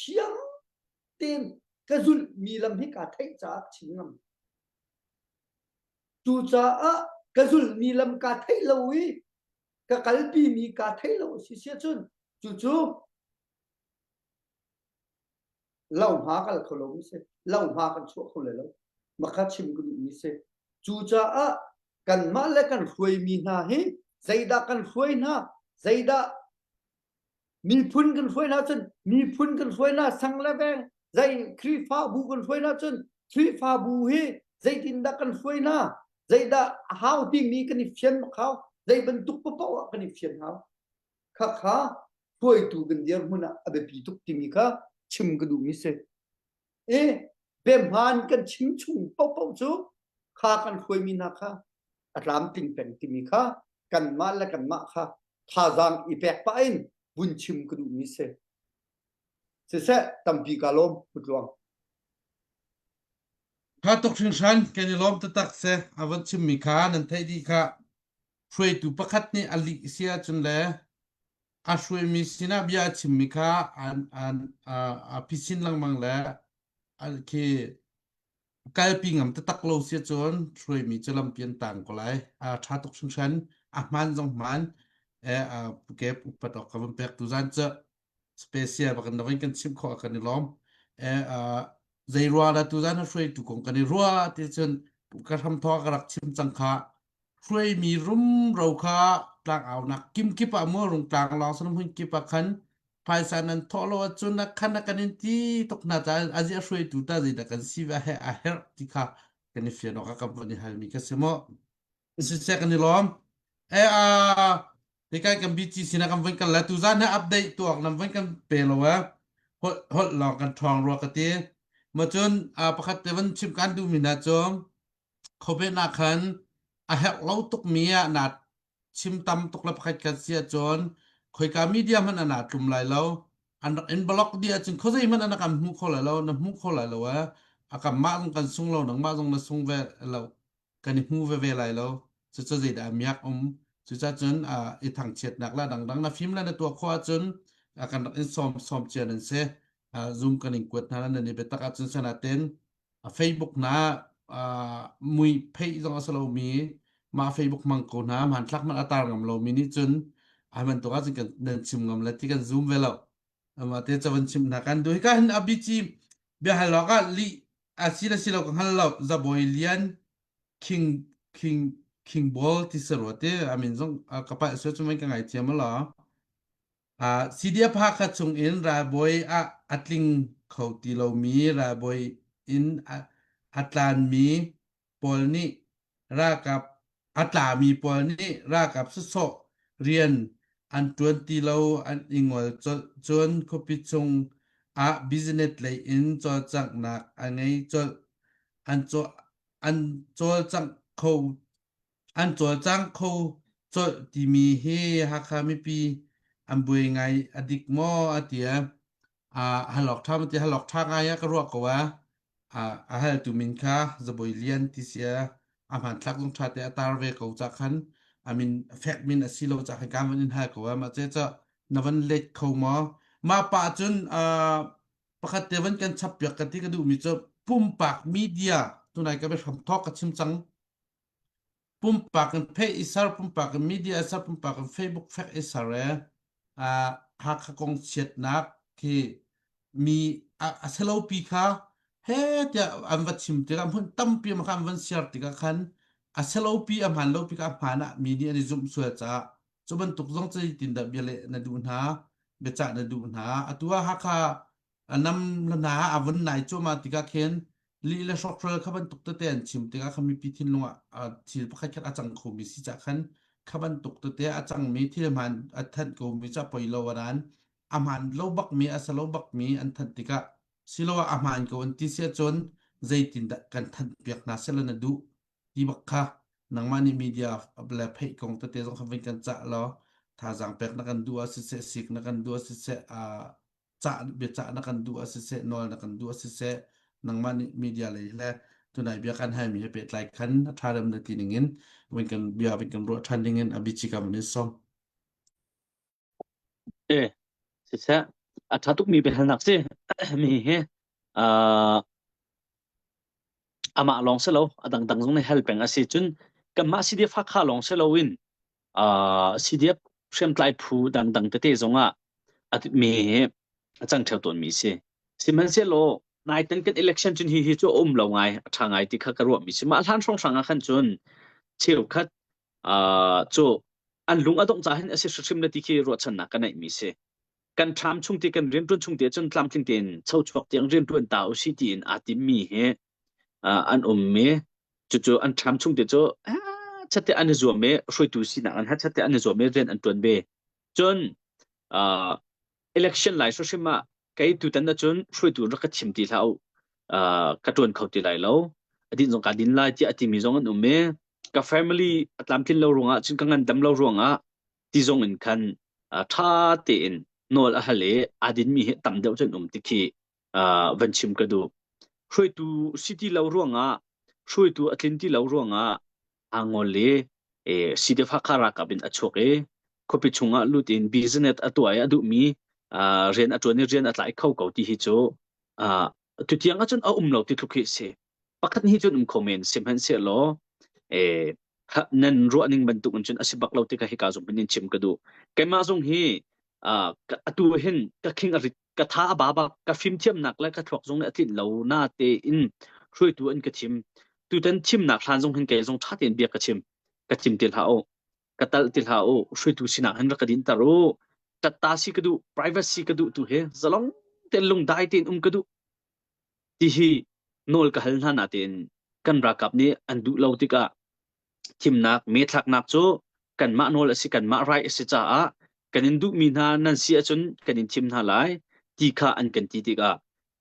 fiang tein ka zulh mi lam hi kaa theih caah ka chim ngam cucaah ka zulh mi lam kaa theih lo i ka kalpi mi kaa theih lo si si ahcun cucu lohma kal kho lo mi si lohma kan chuah kho lai lo makha chim ka duh mi si cucaah kanmah le kan hruaimi hna hi zeidah kan hruai hna zeidah miphun kan hruai hna cun miphun kan hruai hna sang le veng zei Khrihfabu kan hruai hna cun Khrihfabu hi zeitindah kan hruai hna zeidah a hau timi kan i fian bak hau zei bantuk paoh ah kan i fian hau Khakha hruaitu kan dirhmun ah a biapi tuk timi kha chim ka duhmi si. I biahmaan kan chim chung paohpaoh cu kha kan hruaimi hna kha a tlamtling peng timi kha kanmah le kanmah kha thazaang i pek pah in vun chim ka duhmi si. Siseh tampi ka lawm Pu Tluang. Tha tuk hringhran kan i lawm taktak se a van chimmi kha nan theih dih kha hruaitu pakhat nih a lih si ahcun le a hruaimi sinah bia a chimmi kha an an a phisin lengmang le khi kalpi ngam taktak lo si ahcun hruaimi cu lampi an tang ko lai. A ṭha tuk hringhran. A hmaan zong hmaan. Eh, ke upat awk ka van pek tu zan cu special bak in kan chimh khawh kan i lawm. Eh, zei rua la tu zan hruaitu kong kan i rua ti cun ka hram thawk ka rak chim cang kha hruaimi rumro kha tlangaunak kimkip ah maw rungtlang lawng san hmun kip ah khan phaisa nan thawh lo ahcun a khan a kan in ti tuk hna caah azi a hruaitu ta zeidah kan si ve he a herh ti kha kan i fian awk a kan von i halmi ka si maw siseh kan i lawm e a tikai kan BG sinah kan von kal la tu zan he update tuak nan von kan pe lo e holh holh lawng kan ṭhawng rua ka ti ma cun pakhat te van chim kan duhmi hna cu Khuabe ah khan a herh lo tukmi ah naa chim tam tuk le pakhat khat si ahcun khoika media hmanh ah naa tlum lai lo. An rak in block dih ahcun khuazei hmanh ah na kan hmu kho lai lo, na hmu kho lai lo ee. A kanmah zong kan sung lo, nangmah zong na sung ve lo. Kan i hmu veve lai lo. Cucu zeidah a miak um. Cucacun uh, i thangchiatnak le dangdang na fim le na tuah khawh ahcun uh, kan rak in sawm sawm cia nan si. Uh, Zoom kan in kuat hna nan i biatak ahcun sanaten A Facebook hna mui pheih zong a si lomi mah Facebook hmang ko hna hmanthlak hmanh a tar ngam lomi nih cun ai bantuk ahcun kan nan chim ngam le ti kan zoom ve lo. Amah te cavan chim hna kan duh. Hika hin a bici biahal awk ah lih a si le si lo ka hngal lo. Zabawi Lian King King King Ball ti si rua ti a min zong ka palh sual cu mei ka ngaithiam a law. CDF Hakha chungin ralbawi ah a tling kho ti lomi ralbawi in a tlanmi pawl nih ralkap a tlami pawl nih ralkap sawsawh rian an ṭuan ti lo an i ngol colh cun khuapi chung. Ah business lei in cawlcanghnak a ngei colh. An caw an cawlcangh kho an cawlcang kho colh timi hi Hakha mipi an buai ngai a dik maw a ti a halawk ṭha ma ti halawk ṭha ngai ah ka ruah ko a a haltu min kha Zabawi Lian ti si a a hmanthlak zong ṭha te a tar ve ko ca khan a min fek min a si lo ca khan kan van in hal ko a mah ce ca na van let kho maw mah pa cun pakhat te van kan chap piak ka ti ka duhmi cu pumpak media tunai ka biahram thawk ka chim cang pumpak in phe i ser pumpak in media i ser pumpak in Facebook fek i ser e Hakha kong chiatnak khi mi a selo pi kha he tiah an va chim tikah hmun tampi ma kha an van share tikah khan a selo pi a hmaan lo pi kha a hmaan ah mi nih an i zumh sual caah cu bantuk zong zeitin dah bia leh na duh hna biacah na duh hna atu ah Hakha a nam la na a vun nai cuahmah tikah khin lih le hrawkhrol kha bantuk tete an chim tikah kha mipi thinlung ah thil pakhat khat a cang khomi si cah khan kha bantuk tete a cangmi thil hmaan a thanh komi ca poi lo aran a hmaan lo bakmi a salo bakmi an thanh tikah siloah a hmaan ko an ti sia cun zeitindah kan thanh piak hna sela na duh ti bak kha nangmah nih media le pheih kong tete zong kha vun kan cah law thazaang pek na kan duh ah siseh sik na kan duh ah siseh cah biacah na kan duh ah siseh nawl na kan duh ah siseh nangmah nih media lei le tunai bia kan halmi he pehtlai khan a ṭha rem na ti ning in vun kan bia vun kan ruah ṭhan ding in a bichi ka vun in sawm. E siseh a ṭha tukmi biahalnak si mi hi uh, amah lawng si lo a dangdang zong nih hal peng a si cun kanmah CDF Hakha lawng si loin uh, CDF hriamtlai phu dangdang tete zongah a mi hi a cang ṭheo tawnmi si. Sihmanhsehlaw naitan kan election cun hi hi cu a um lo ngai a ṭha ngai ti kha ka ruahmi si. Mah hlan hrawnghrang ah khan cun cheukhat uh, cu an lung a dongh ca hin a si hrimhrim le ti khi ruahchannak ka neihmi si. Kan ṭham chung ti kan rianṭuan chung te cun tlamtling tein chochuak tiang rianṭuan ta usih tiin aa timmi hi uh, an um i cucu an ṭham chung te cu chatte an i zuam i hruaitu sinak an chatte an i zuam i rian an ṭuan ve. Cun uh, election lai hrimhrim ah kei tutan ahcun hruaitu rak ka thim ti hlah u. Uh, ka ṭuan kho ti lai lo. A din zong kaa din lai tiah a timi zong an um i ka family a tlamtlin lo ruangah cun ka ngandam lo ruangah ti zong in khan uh, ṭha tein nawl a hal i aa dinmi hi tam deuh cun um ti khi uh, van chim ka duh. Hruaitu si ti lo ruangah hruaitu a tlin ti lo ruangah aa ngol i e, CDF Hakha ralkap in a chuak i khuapi chungah lut in business a tuah i a duhmi uh, rian a ṭuan i rian a tlai kho ko ti hi cu uh, tutiang ahcun a um lo ti tluk hi a si. Pakhat hi cun um kho men sihmanhsehlaw eh, nan ruah ning bantuk in cun a si bak lo ti kha hika zong in chim ka duh. Keimah zong hi uh, atu hin ka khing a rit ka tha a ba bak ka fimthiamnak le ka thluak zong nih a tlinh lo na tein hruaitu an ka thim tutan thimnak hlan zong hin kei zong ṭha tein bia ka chim ka thim ti hlah u ka tal ti hlah u hruaitu sinak hin rak ka dinter u tatta si ka duh privacy ka duh tu hi zalong tein lungdai tein um ka duh ti hi nawl ka hal hna na tein kan ralkap nih an duh lo tikah thimnak methlaknak cu kanmah nawl a si kanmah right a si caah kan in duhmi hna nan si ahcun kan in thim hna lai ti kha an kan ti tikah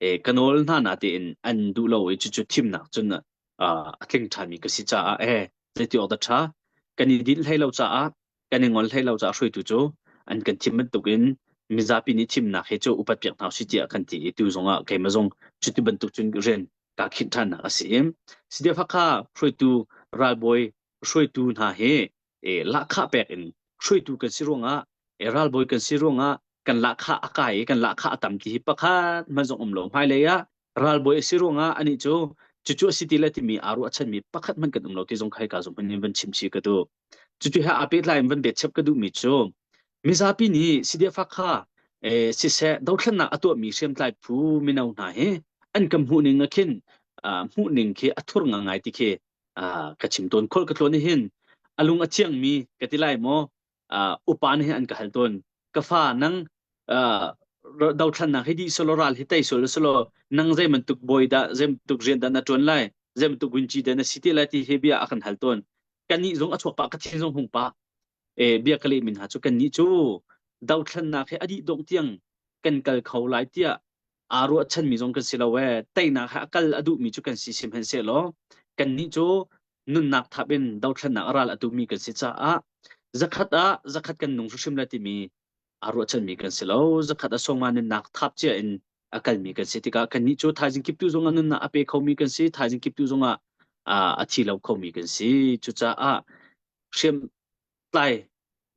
eh, ka nawl hna na tein an duh lo i cucu thimnak cun a tling ṭhanmi ka si caah eh zeiti awk dah ṭha kan i dinh hlei lo caah kan i ngol hlei lo caah hruaitu cu an kan thim bantukin mizapi nih thimnak hi cu upat piak hna usih tiah kan ti i tu zongah keimah zong cuti bantuk cun rian kaa khinh ṭhannak a si. CDF Hakha hruaitu ralbawi hruaitu hna hi e, lahkhah pek in hruaitu kan si ruangah e, ralbawi kan si ruangah kan lahkhah a kai i kan lahkhah a tam ti hi pakhat hmanh zong um lo. Hmailei ah ralbawi a si ruangah anih cu cucu a si ti le timi aa ruahchanmi pakhat hmanh kan um lo ti zong khai ka zong in van chim chih ka duh. Cucu he aa pehtlai in van betchap ka duhmi cu mizapi nih CDF Hakha eh, siseh dothlennak a tuahmi hriamtlai phu mino hna hi an kan hmuh ning ah khin uh, hmuh ning khi a thur ngangai ti khi uh, ka chim tawn khol ka tlawn hin a lung a thiangmi ka ti lai maw uh, upa nih an ka hal tawn ka fa nang uh, dothlannak hi di solo ral hi tei solo solo nang zei bantuk bawi dah zei bantuk rian dah na tuan lai zei bantuk gunci dah na si te lai ti hi bia a kan hal tawn kannih zong a chuak pah ka thin zong hung pah e bia ka leh min ha cu kannih cu dothlannak hi a dih dongh tiang kan kal kho lai tiah. Aa ruahchanmi zong kan si lo ee. Teinak he a kal a duhmi cu kan si sihmanhsehlaw kannih cu nunnak thap in dothlennak a ral a tumi kan si caah zakhat ah zakhat kan nung hrimhrim lai timi aa ruahchanmi kan si lo. Zakhat a sawma nunnak thap cia in a kalmi kan si tikah kannih cu thaizing kiptu zongah nunnak a pe khomi kan si. Thaizing kiptu zongah a thi lo khomi kan si. Cucaah hriam tlai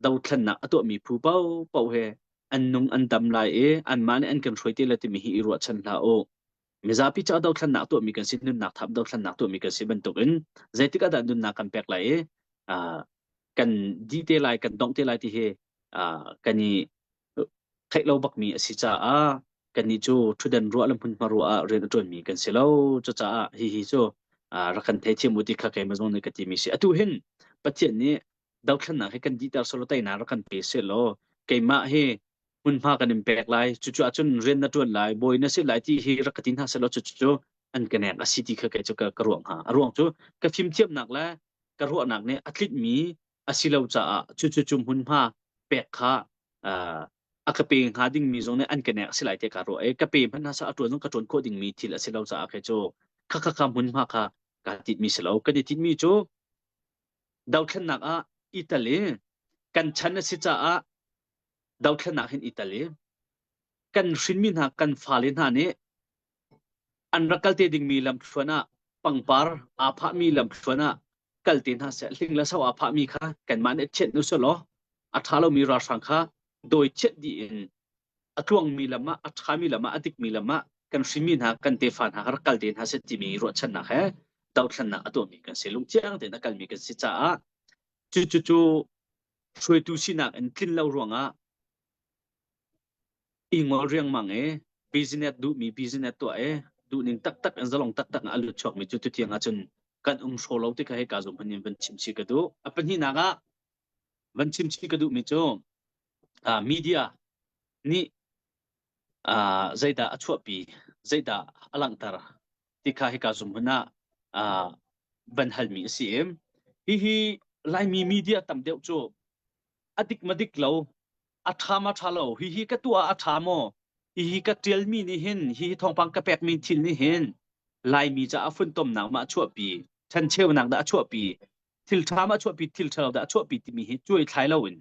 dothlennak a tuahmi phu paohpaoh he an nung an dam lai i anmah nih an kan hruai te lai timi hi i ruahchan hlah u. Mizapi caah dothlennak tuahmi kan si, nunnak thap dothlennak tuahmi kan si bantukin zeitik ah dah nunnak kan pek lai i kan dih te lai, kan dongh te lai ti hi kan i theih lo bakmi a si caah kannih cu ṭhutdan ruah le hmunhma ruah ah rian a ṭuanmi kan si lo. Cucaah hihi cu rak kan theithiam u ti kha keimah zong nih ka timi si. Atu hin Pathian nih dothlennak hi kan dihter selaw teinak rak kan pe sehlaw keimah hi hmunhma kan in pek lai. Cucu ahcun rian na ṭuan lai, bawi na si lai ti hi rak ka ti hna sehlaw cucu an ka nek a si ti kha kei cu ka, ka ruah hnga. A ruang cu ka fimthiamnak le ka ruahnak nih a tlinhmi a si lo caah cucu cu hmunhma pek kha a ka pe hnga dingmi zong nih an ka nek a si lai ti ka ruah i ka pe hmanh hna seh a ṭuan zong ka ṭuan khawh dingmi thil a si lo caah kei cu kha kha kha hmunhma kha kaa tinhmi si lo. Kan i tinhmi cu dothlennak ah i tel i kan chan a si caah dothlennak hin i tel i kan hrinmi hna kan fale hna nih an rak kal te dingmi lamthluan ah pangpar aa phahmi lamthluan ah kal te hna seh hling le so aa phahmi kha kanmah nih thianh u selaw a ṭha lomi ralhrang kha dawi chiat dih in a tluangmi lam ah a ṭhami lam ah a dikmi lam ah kan hrinmi hna kan tefa hna kha rak kal te hna seh timi ruahchannak he dothlennak a tuahmi kan si lungthiang tein a kalmi kan si caah cu cu cu hruaitu sinak in tlin lo ruangah i ngol riangmang i business duhmi business tuah i duhning taktak in zalong taktak in a lut chuakmi cu tutiang ahcun kan um hraw lo ti kha hika zum hman in van chim chih ka duh. A pahnihnak ah van chim chih ka duhmi cu uh, media nih uh, zeidah a chuahpi, zeidah a langhter ti kha hika zum hmun ah uh, van halmi a si i hihi Laimi media tam deuh cu a dik ma dik lo a ṭha ma ṭha lo hihi ka tuah a ṭha maw hihi ka ṭialmi nih hin hihi thawngpang ka pekmi thil nih hin Laimi caah funtomnak ma a chuahpi ṭhencheunak dah a chuahpi thil ṭha ma a chuahpi thil ṭha lo dah a chuahpi timi hi cuai thlai loin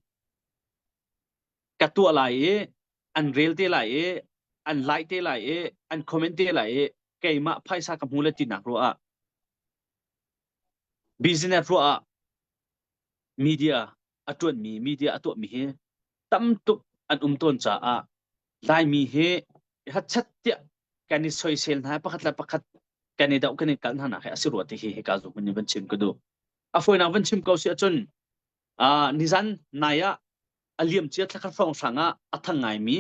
ka tuah lai i an rel te lai i an like te lai i an comment te lai i keimah phaisa ka hmu le tinak ruah ah business ruah ah media a ṭuanmi media a tuahmi hi tam tuk an um tawn caah Laimi hi hachat tiah kan i soisel hna pakhat le pakhat kan i doh kan i kalh hna nak hi a si rua ti hi hika zu hmun in van chim ka duh. A fawinak van chim ko si ahcun uh, nizan nai ah a liam cia thlakhat hrawng hrang ah a thang ngaimi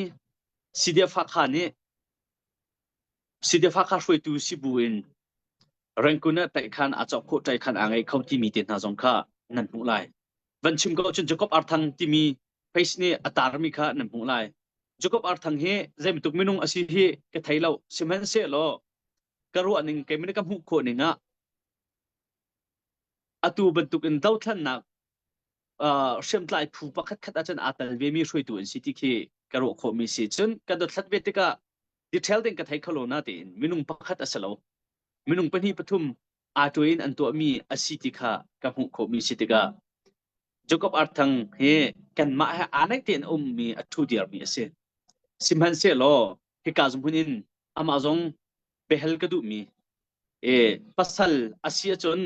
CDF Hakha nih CDF Hakha hruaitu si bu in Rangoon ah taihkhan aa cawk khawh taihkhan aa ngei kho timi te hna zong kha nan hmuh lai. Van chim ko cun Jacob Arthang timi face nih a tarmi kha nan hmuh lai. Jacob Arthang hi zeibantuk minung a si hi ka thei lo. Sihmanhsehlaw ka ruah ning keimah ka hmuh khawh ning ah atu bantuk in dothlannak uh, hriamtlai phu pakhat khat ahcun aa tel ve mi hruaitu an si ti khi ka ruah khawh mi si. Cun ka dothlat ve tikah detail ding ka thei kho lo na tiin minung pakhat a si lo. Minung pahnih pathum aa tuai in an tuahmi a si ti kha ka hmuh khawhmi si tikah Jacob Arthang hi kanmah he aa naih tein a ummi a ṭhu diarmi a si. Sihmanhsehlaw hika hmun in amah zong biahal ka duhmi e pasal a si ahcun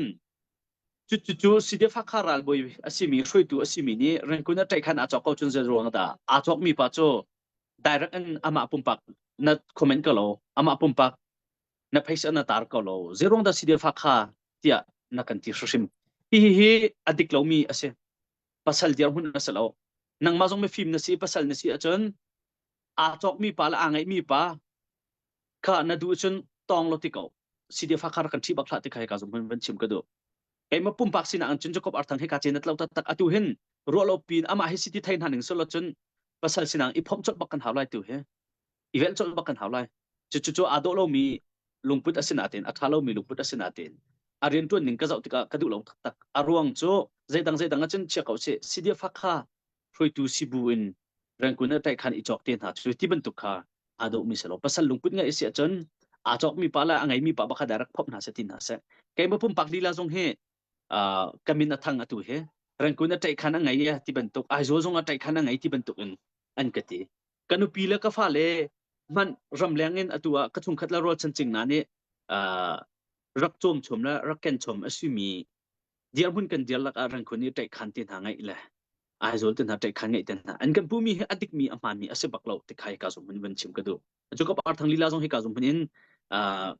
cucu Sidefakha ralbawi a simi hruaitu a simi nih Rangoon a ṭaih khan aa cawk ko cun zei ruang dah aa cawkmi pa cu direct in amah pumpak na comment ko lo amah pumpak na phaisa na tar ko lo zeruang dah Sidefakha tiah na kan ti hrim hihi hi a dik lomi a si pasal dirhmun a si lo nangmah zong mifim na si pasal na si ahcun aa cawkmi pa le aa ngeihmi pa kha na duh cun tawng lo ti ko CDF Hakha kan ṭhi bak hlah ti kha hika zong van chim ka duh keimah pumpak sinak in cun Jacob Arthang hika cin na tlo taktak atu hin ruah lo pin amah hi city thei hna ning solo cun pasal sinang i phomh colh bak kan hau lai tu hi i velh colh bak kan hau lai cu cu cu aa dawh lomi lungput a si nain a ṭha lomi lungput a si nain a rianṭuan ning ka zoh tikah ka duh lo taktak a ruang cu zeidang zeidang ah cun chia ko sih CDF Hakha hruaitu sibu in Rangoon ah khan i cawk te hna cu ti bantuk kha. Aa dawhmi si lo. Pasal lungput ngeih a si ahcun aa cawkmi pa le a ngeimi pa bakha direct phomh hna seh ti hna seh. Keimah pumpak lila zong hi uh, ka min a thang atu hi Rangkun a ṭaih khan a ngei e ti bantuk Aizawl zong a ṭaih khan a ngei ti bantuk in an ka ti. Ka nupi le ka fale hmanh ramleng in atu ah ka chungkhat le rualchan cing hna nih uh, rak cawm chom le rak ken chom a simi dirhmun kan dir lak ah Rangkun i ṭaih khan ti hna ngeih le Aizawl te hna ṭaih khan ngeih te hna an kan pumi hi a dikmi a hmaanmi a si bak lo ti kha ka zum in van chim ka duh. Cu ka par thang lila zong hi ka zum in uh,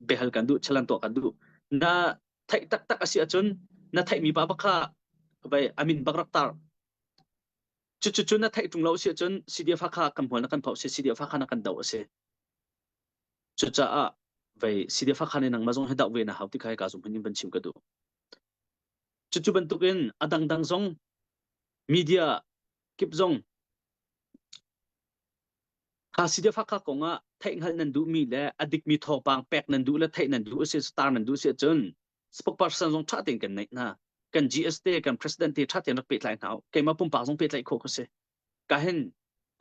biahal kan duh chalan tuah kan duh na theih taktak a si ahcun na theihmi pa bak kha vai amin bak rak tar cu cu cu na theih ṭung lo si ahcun CDF kha kan hmual na kan phau si CDF kha na kan do a si cucaah vai CDF kha ne nangmah zong hi doh ve na hau ti kha ka zum hin van chim ka duh cucu bantukin a dangdang zong media kip zong Kha sifak kha kongah theihhngalh nan duhmi le a dikmi thawngpang pek nan duh le theih nan duh a si star nan duh a si ahcun spokesperson zong ṭha tein kan neih hna. Kan GS te kan president te ṭha tein rak pehtlai hna u. Keimah pumpak zong pehtlaih khawh ka si. Ka hin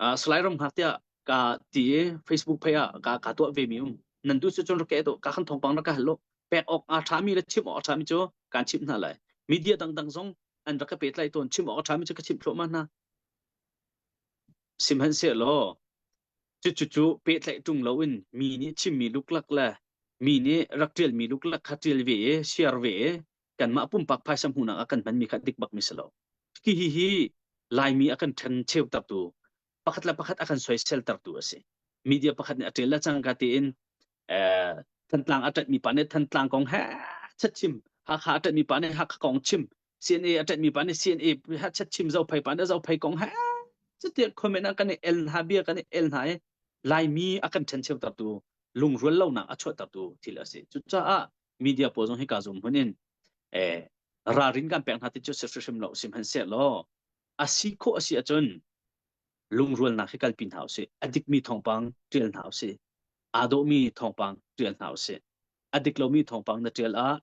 uh, Salai Ram Hngak tiah ka ti i Facebook phei ah ka ka tuah ve mi um. Nan duh si cun rak ke to ka khan thawngpang rak ka hal lo. Pek awk a ṭhami le chim awk a ṭhami cu kan chimh hna lai. Media dangdang zong an rak ka pehtlai tawn chim awk a ṭhami cu ka chimh thluahmah hna. Sihmanhsehlaw cucu pehtlaih ṭung loin mi nih chimmi luklak le mi nih rak ṭialmi luklak kha ṭial ve i share ve i kanmah pumpak phaisa hmuhnak ah kan hmanmi kha dik bakmi si lo. Hi hi hi Laimi a kan ṭhen cheutertu, pakhat le pakhat a kan soiseltertu a si. Media pakhat nih a ṭial le cangka tiin eh, Thantlang a ṭanhmi pa nih Thantlang kong he chat chim, Hakha a ṭanhmi pa nih Hakha kong chim, CNA a ṭanhmi pa nih CNA ha chat chim Zophei pa nih Zophei kong he cuti comment ah kan i el hna bia kan i el hna i Laimi a kan ṭhencheutertu lungrual lonak a chuahtertu thil a si. Cucaah media pawl zong hi ka zum hmun in eh, ralrin kan pek hna ti cu si hrimhrim lo sihmanhsehlaw a si khawh a si ahcun lungrualnak hi kalpi hna usih. A dikmi thawngpang ṭial hna usih. Aa dawhmi thawngpang ṭial hna usih. A dik lomi thawngpang na ṭial ah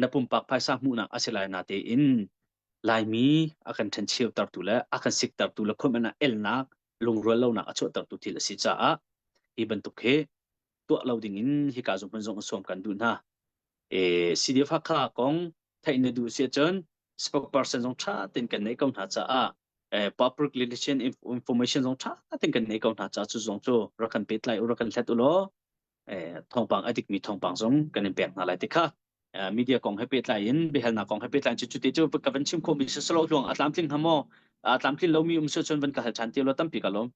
na pumpak phaisa hmuhnak a si lai na tein Laimi a kan ṭhencheutertu le a kan siktertu le khuam ah elnak lungrual lonak a chuahtertu thil a si caah hi bantuk hi tuah lo ding in hika zung hmun zong sawm kan duh hna. E, CDF Hakha kong theih na duh si ahcun spokesperson zong ṭha tein kan neih ko hna caah eh, public relation information zong ṭha tein kan neih ko hna caah cu zong cu rak kan pehtlai u rak kan hlet u law eh, thawngpang a dikmi thawngpang zong kan in pek hna lai ti kha eh, media kong he pehtlai in biahalnak kong he pehtlai in cu cuti cu ka van chim khawhmi si selo hluang a tlamtling hnga maw a tlamtlin lomi um si cun van ka hal ṭhan ti lo tampi ka lawm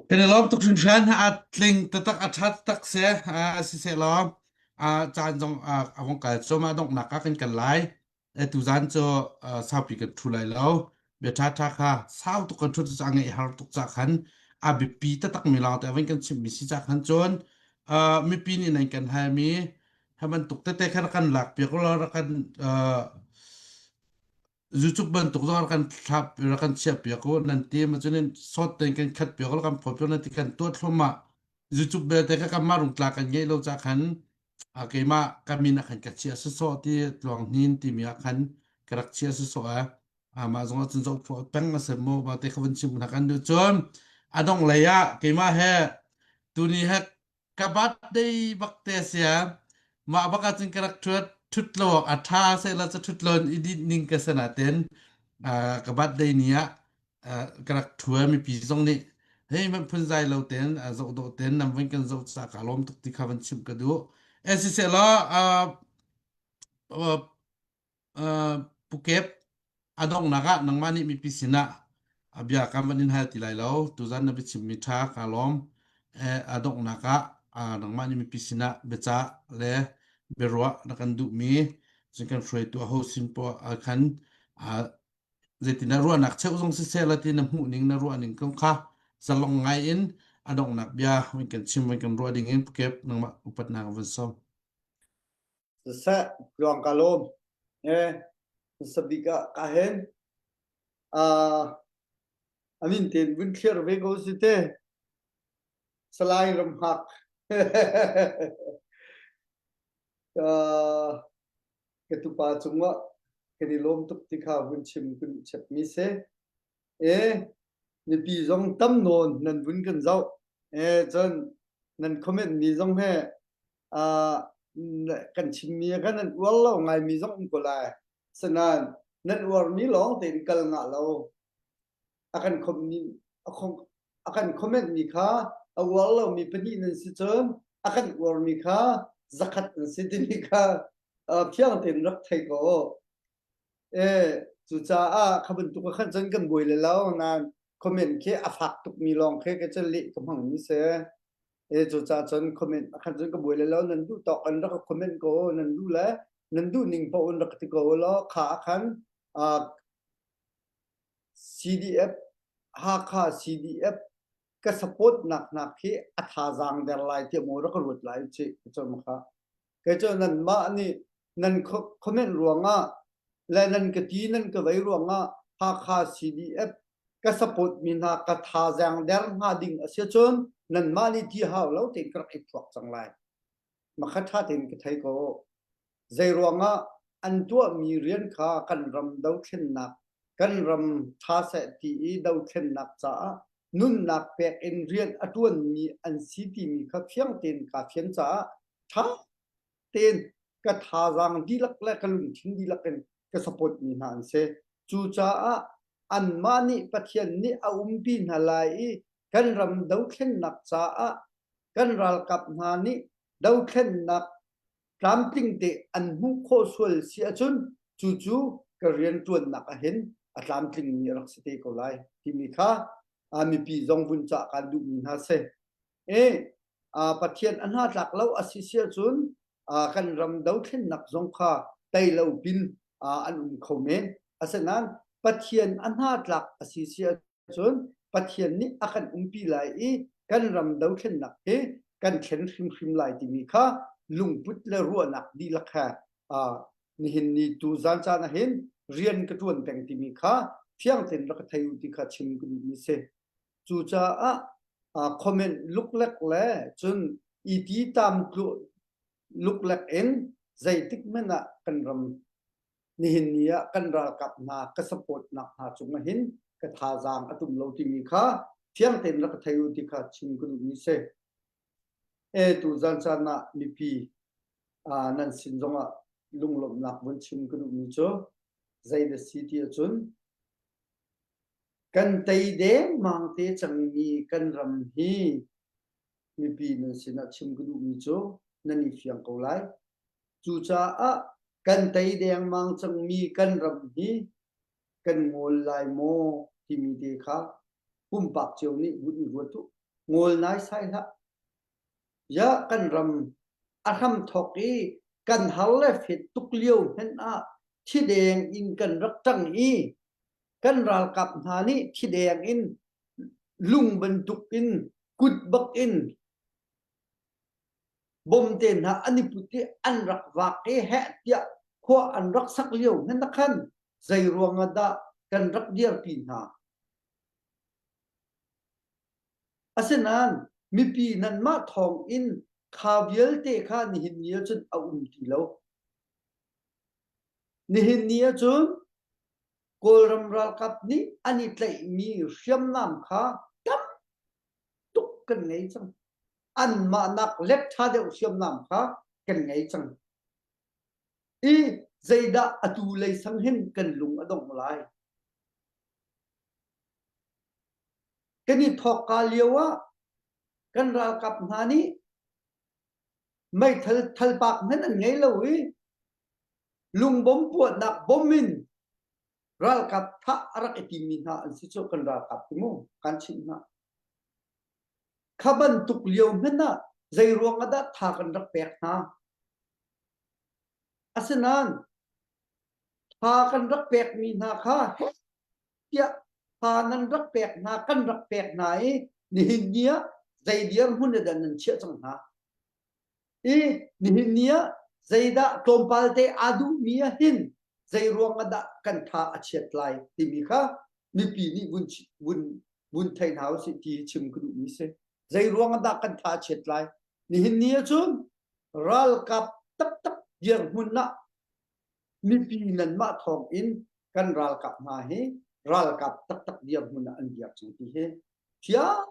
Kan i lawm tuk hringhran. A tling taktak, a ṭha taktak si. A siseh law, a caan zong a vung kal cuahmah donghnak ah kan kal lai. Tuzaan cu saupi kan ṭhu lai lo. Bia ṭhaṭha kha sau tuk kan ṭhut cu a ngeih har tuk cah khan a biapi taktakmi lawng te a van kan chimhmi si cah khan cun mipi nih nan kan halmi hi bantuk tete kha rak kan lak piak ulaw rak kan YouTube bantuk zong rak kan thlap rak kan chiah piak u nan ti ma cun sawt tein kan khat piak u kan phawt piak nan ti kan tuah thluahmah YouTube belte kha kanmah rungtla kan ngeih lo ca khan a keimah ka min ah khan ka chiah sawsawh ti tluang hnin timi ah khan ka rak chiah sawsawh a amah zong ah cun zoh phuah peng a si mu ma te kha vun chim hna kan duh cun a dong lei ah keimah he tuni he ka birthday bak te sia mah bak ah cun ka rak thut thut lo awk a tha se la ca thut lon i dinh ning ka sana ten ka birthday ni ah ka rak thua mipi zong nih hei man phun zai lo ten zoh dawh ten nam van kan zoh ca ka lawm tuk ti kha van chimh ka duh eh siseh law Pukep a donghnak ah nangmah nih mipi sinah a bia kan van in hal ti lai lo. Tuzan na biachimmi ṭha kaa lawm. A donghnak ah nangmah nih mipi sinah biacah le biaruah na kan duhmi cun kan hruaitu aho sin poah ah khan zeitindah ruahnak cheuh zong siseh la ti na hmuhning na ruahning kong kha zalong ngai in a donghnak bia van kan chim van kan ruah ding in Pukep nangmah upatnak van sawm. Siseh, tluang ka lawm. Eh, sabik ah ka hen. Uh, amin ten vun thlir ve ko si te. Salai ram hak. uh, ka tupa cungah kan i lawm tuk ti kha vun chim kun chep mi se. E, Mipi zong tam nawn nan vun kan zoh. Eh cun nan comment mi zong he uh, kan chimmi kha nan uar lo ngaimi zong um ko lai. Sanain nan uarmi lawng tein kal ngah lo. A kan khommi a kan comment mi kha a uar lomi pahnih nan si cun a kan uarmi kha zakhat nan si timi kha fiang tein rak thei ko. Eh, cucaah kha bantuk ah khan cun kan buai le lo nain comment khi a fak tukmi lawng khi ka cun leh ka hmangmi si. Eh, cucaah cun comment ah khan cun ka buai le lo nan duh tawk in rak ka comment ko nan duh le nan duh ning paoh in rak ka ti ko law kha ah khan uh, CDF Hakha CDF ka support nak hna khi a thazaang der lai tiah maw rak ka ruat lai ci cun kha kei cu nanmah nih nan comment ruangah le nan ka ti nan ka vei ruangah Hakha CDF ka support mi hna ka thazaang der hnga ding a si cun nanmah nih ti hau lo tein ka rak i phuak cang lai makha ṭha tein ka thei ko zei ruangah an tuahmi rian kha kan ram dothlennak kan ram ṭha seh ti i dothlennak caah nunnak pek in rian a ṭuanmi an si timi kha fiang tein kaa fian caah ṭha tein ka thazaang dihlak le ka lungthin dihlak in ka support mi hna an si. Cucaah anmah nih Pathian nih a umpi hna lai i kan ram dothlennak caah kan ralkap hna nih dothlennak tlamtling te an hmuh khawh sual si ahcun cucu ka rianṭuannak ahhin a tlamtlingmi a rak si te ko lai timi kha mipi zong vun cah kaan duhmi hna si. E Pathian a hna tlak lo a si si ahcun kan ram dothlennak zong kha tei lo pin an um kho men. Asinain Pathian a hna tlak a si si ahcun Pathian nih a kan umpi lai i kan ram dothlennak hi kan thlen hrimhrim lai timi kha lungput le ruahnak dihlak he nihin ni tu zan caan ah hin rian ka ṭuan peng timi kha fiang tein rak ka thei u ti kha chim ka duhmi si. Cucaah comment luklek le cun i ti tam luklek in zeitik hmanh ah kan ram nihin ni ah kan ralkap hna ka support nak hna cung ah hin ka thazaang a tum lo timi kha fiang tein rak ka thei u ti kha chim ka duhmi si. E tu zan caan ah mipi nan sin zongah lunglawmhnak vun chim ka duhmi cu zei na si ti ahcun Kan tei dengmang te cangmi kan ram hi mipi nan sinah chim ka duhmi cu nan i fiang ko lai. Cucaah kan tei dengmang cangmi kan ram hi kan ngawl lai maw timi te kha pumpak cio nih vun i ruat u. Ngawl naisai hlah. Ya kan ram a hramthawk i kan har le fet tuk lio hmanh ah thideng in kan rak ṭang i kan ralkap hna nih thideng in lung bantuk in kut bak in bom te hna an i put i an rak vak i heh tiah khua an rak sak lio hmanh ah khan zei ruang ah dah kan rak dirpi hna asinain mipi nanmah thawng in kha vialte kha nihin ni ah cun a um ti lo nihin ni ah cun Kawlram ralkap nih an i tlaihmi hriamnam kha tam tuk kan ngei cang. Anmah nak let ṭha deuh hriamnam kha kan ngei cang. I zeidah atu lei sang hin kan lung a dongh lai? Kan i thawkka lio ah kan ralkap hna nih meithal thalpak hmanh an ngei lo i Lungbom puahnak bom in ralkap thah a rak i timmi hna an si cu kan ralkap hi mu kan chimh hna. Kha bantuk lio hmanh ah zei ruang ah dah tha kan rak pek hna? Asinain tha kan rak pekmi hna kha tiah tha nan rak pek hna kan rak pek hna i nihin ni ah zei dirhmun ah dah nan chiah cang hna? I nihin ni ah zeidah tlawmpal te aa duhmi ah hin zei ruang ah dah kan tha a chiat lai timi kha mipi nih vun vun vun thei hna usih ti chim ka duhmi si. Zei ruang ah dah kan tha a chiat lai? Nihin ni ah cun ralkap taktak dirhmun ah mipi nanmah thawng in kan ralkap hna hi ralkap taktak dirhmun ah an dir cang ti hi fiang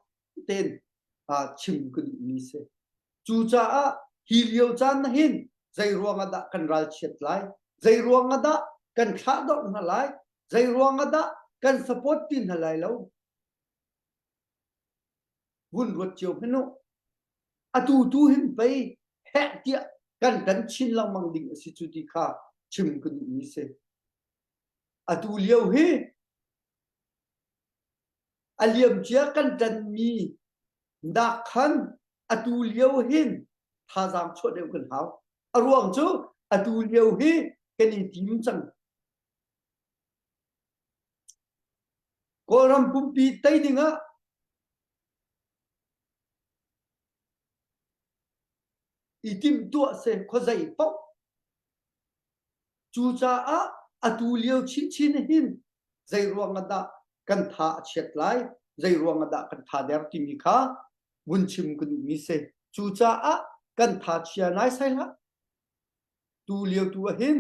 tein chim ka duhmi si. Cucaah hi lio caan hin zei ruang ah dah kan ralchiat lai? Zei ruang ah dah kan thlahdorh hna lai? Zei ruang ah dah kan support ti hna lai lo? Vun ruat cio hmanh u. Atu tu hin pei heh tiah kan kan chin lengmang ding a si cu ti kha chim ka duhmi si. Atu lio hi a liamcia kan ṭanmi nak khan atu lio hin thazaang chuah deuh kan hau. A ruang cu atu lio hi kan i tim cang. Kawlram pumpi tei dingah i timhtuah seh khuazei paoh. Cucaah atu lio chinchin hin zei ruang ah dah kan tha a chiat lai, zei ruang ah dah kan tha der timi kha vun chim ka duhmi si. Cucaah kan tha chia naisai hlah. Tu lio tu ah hin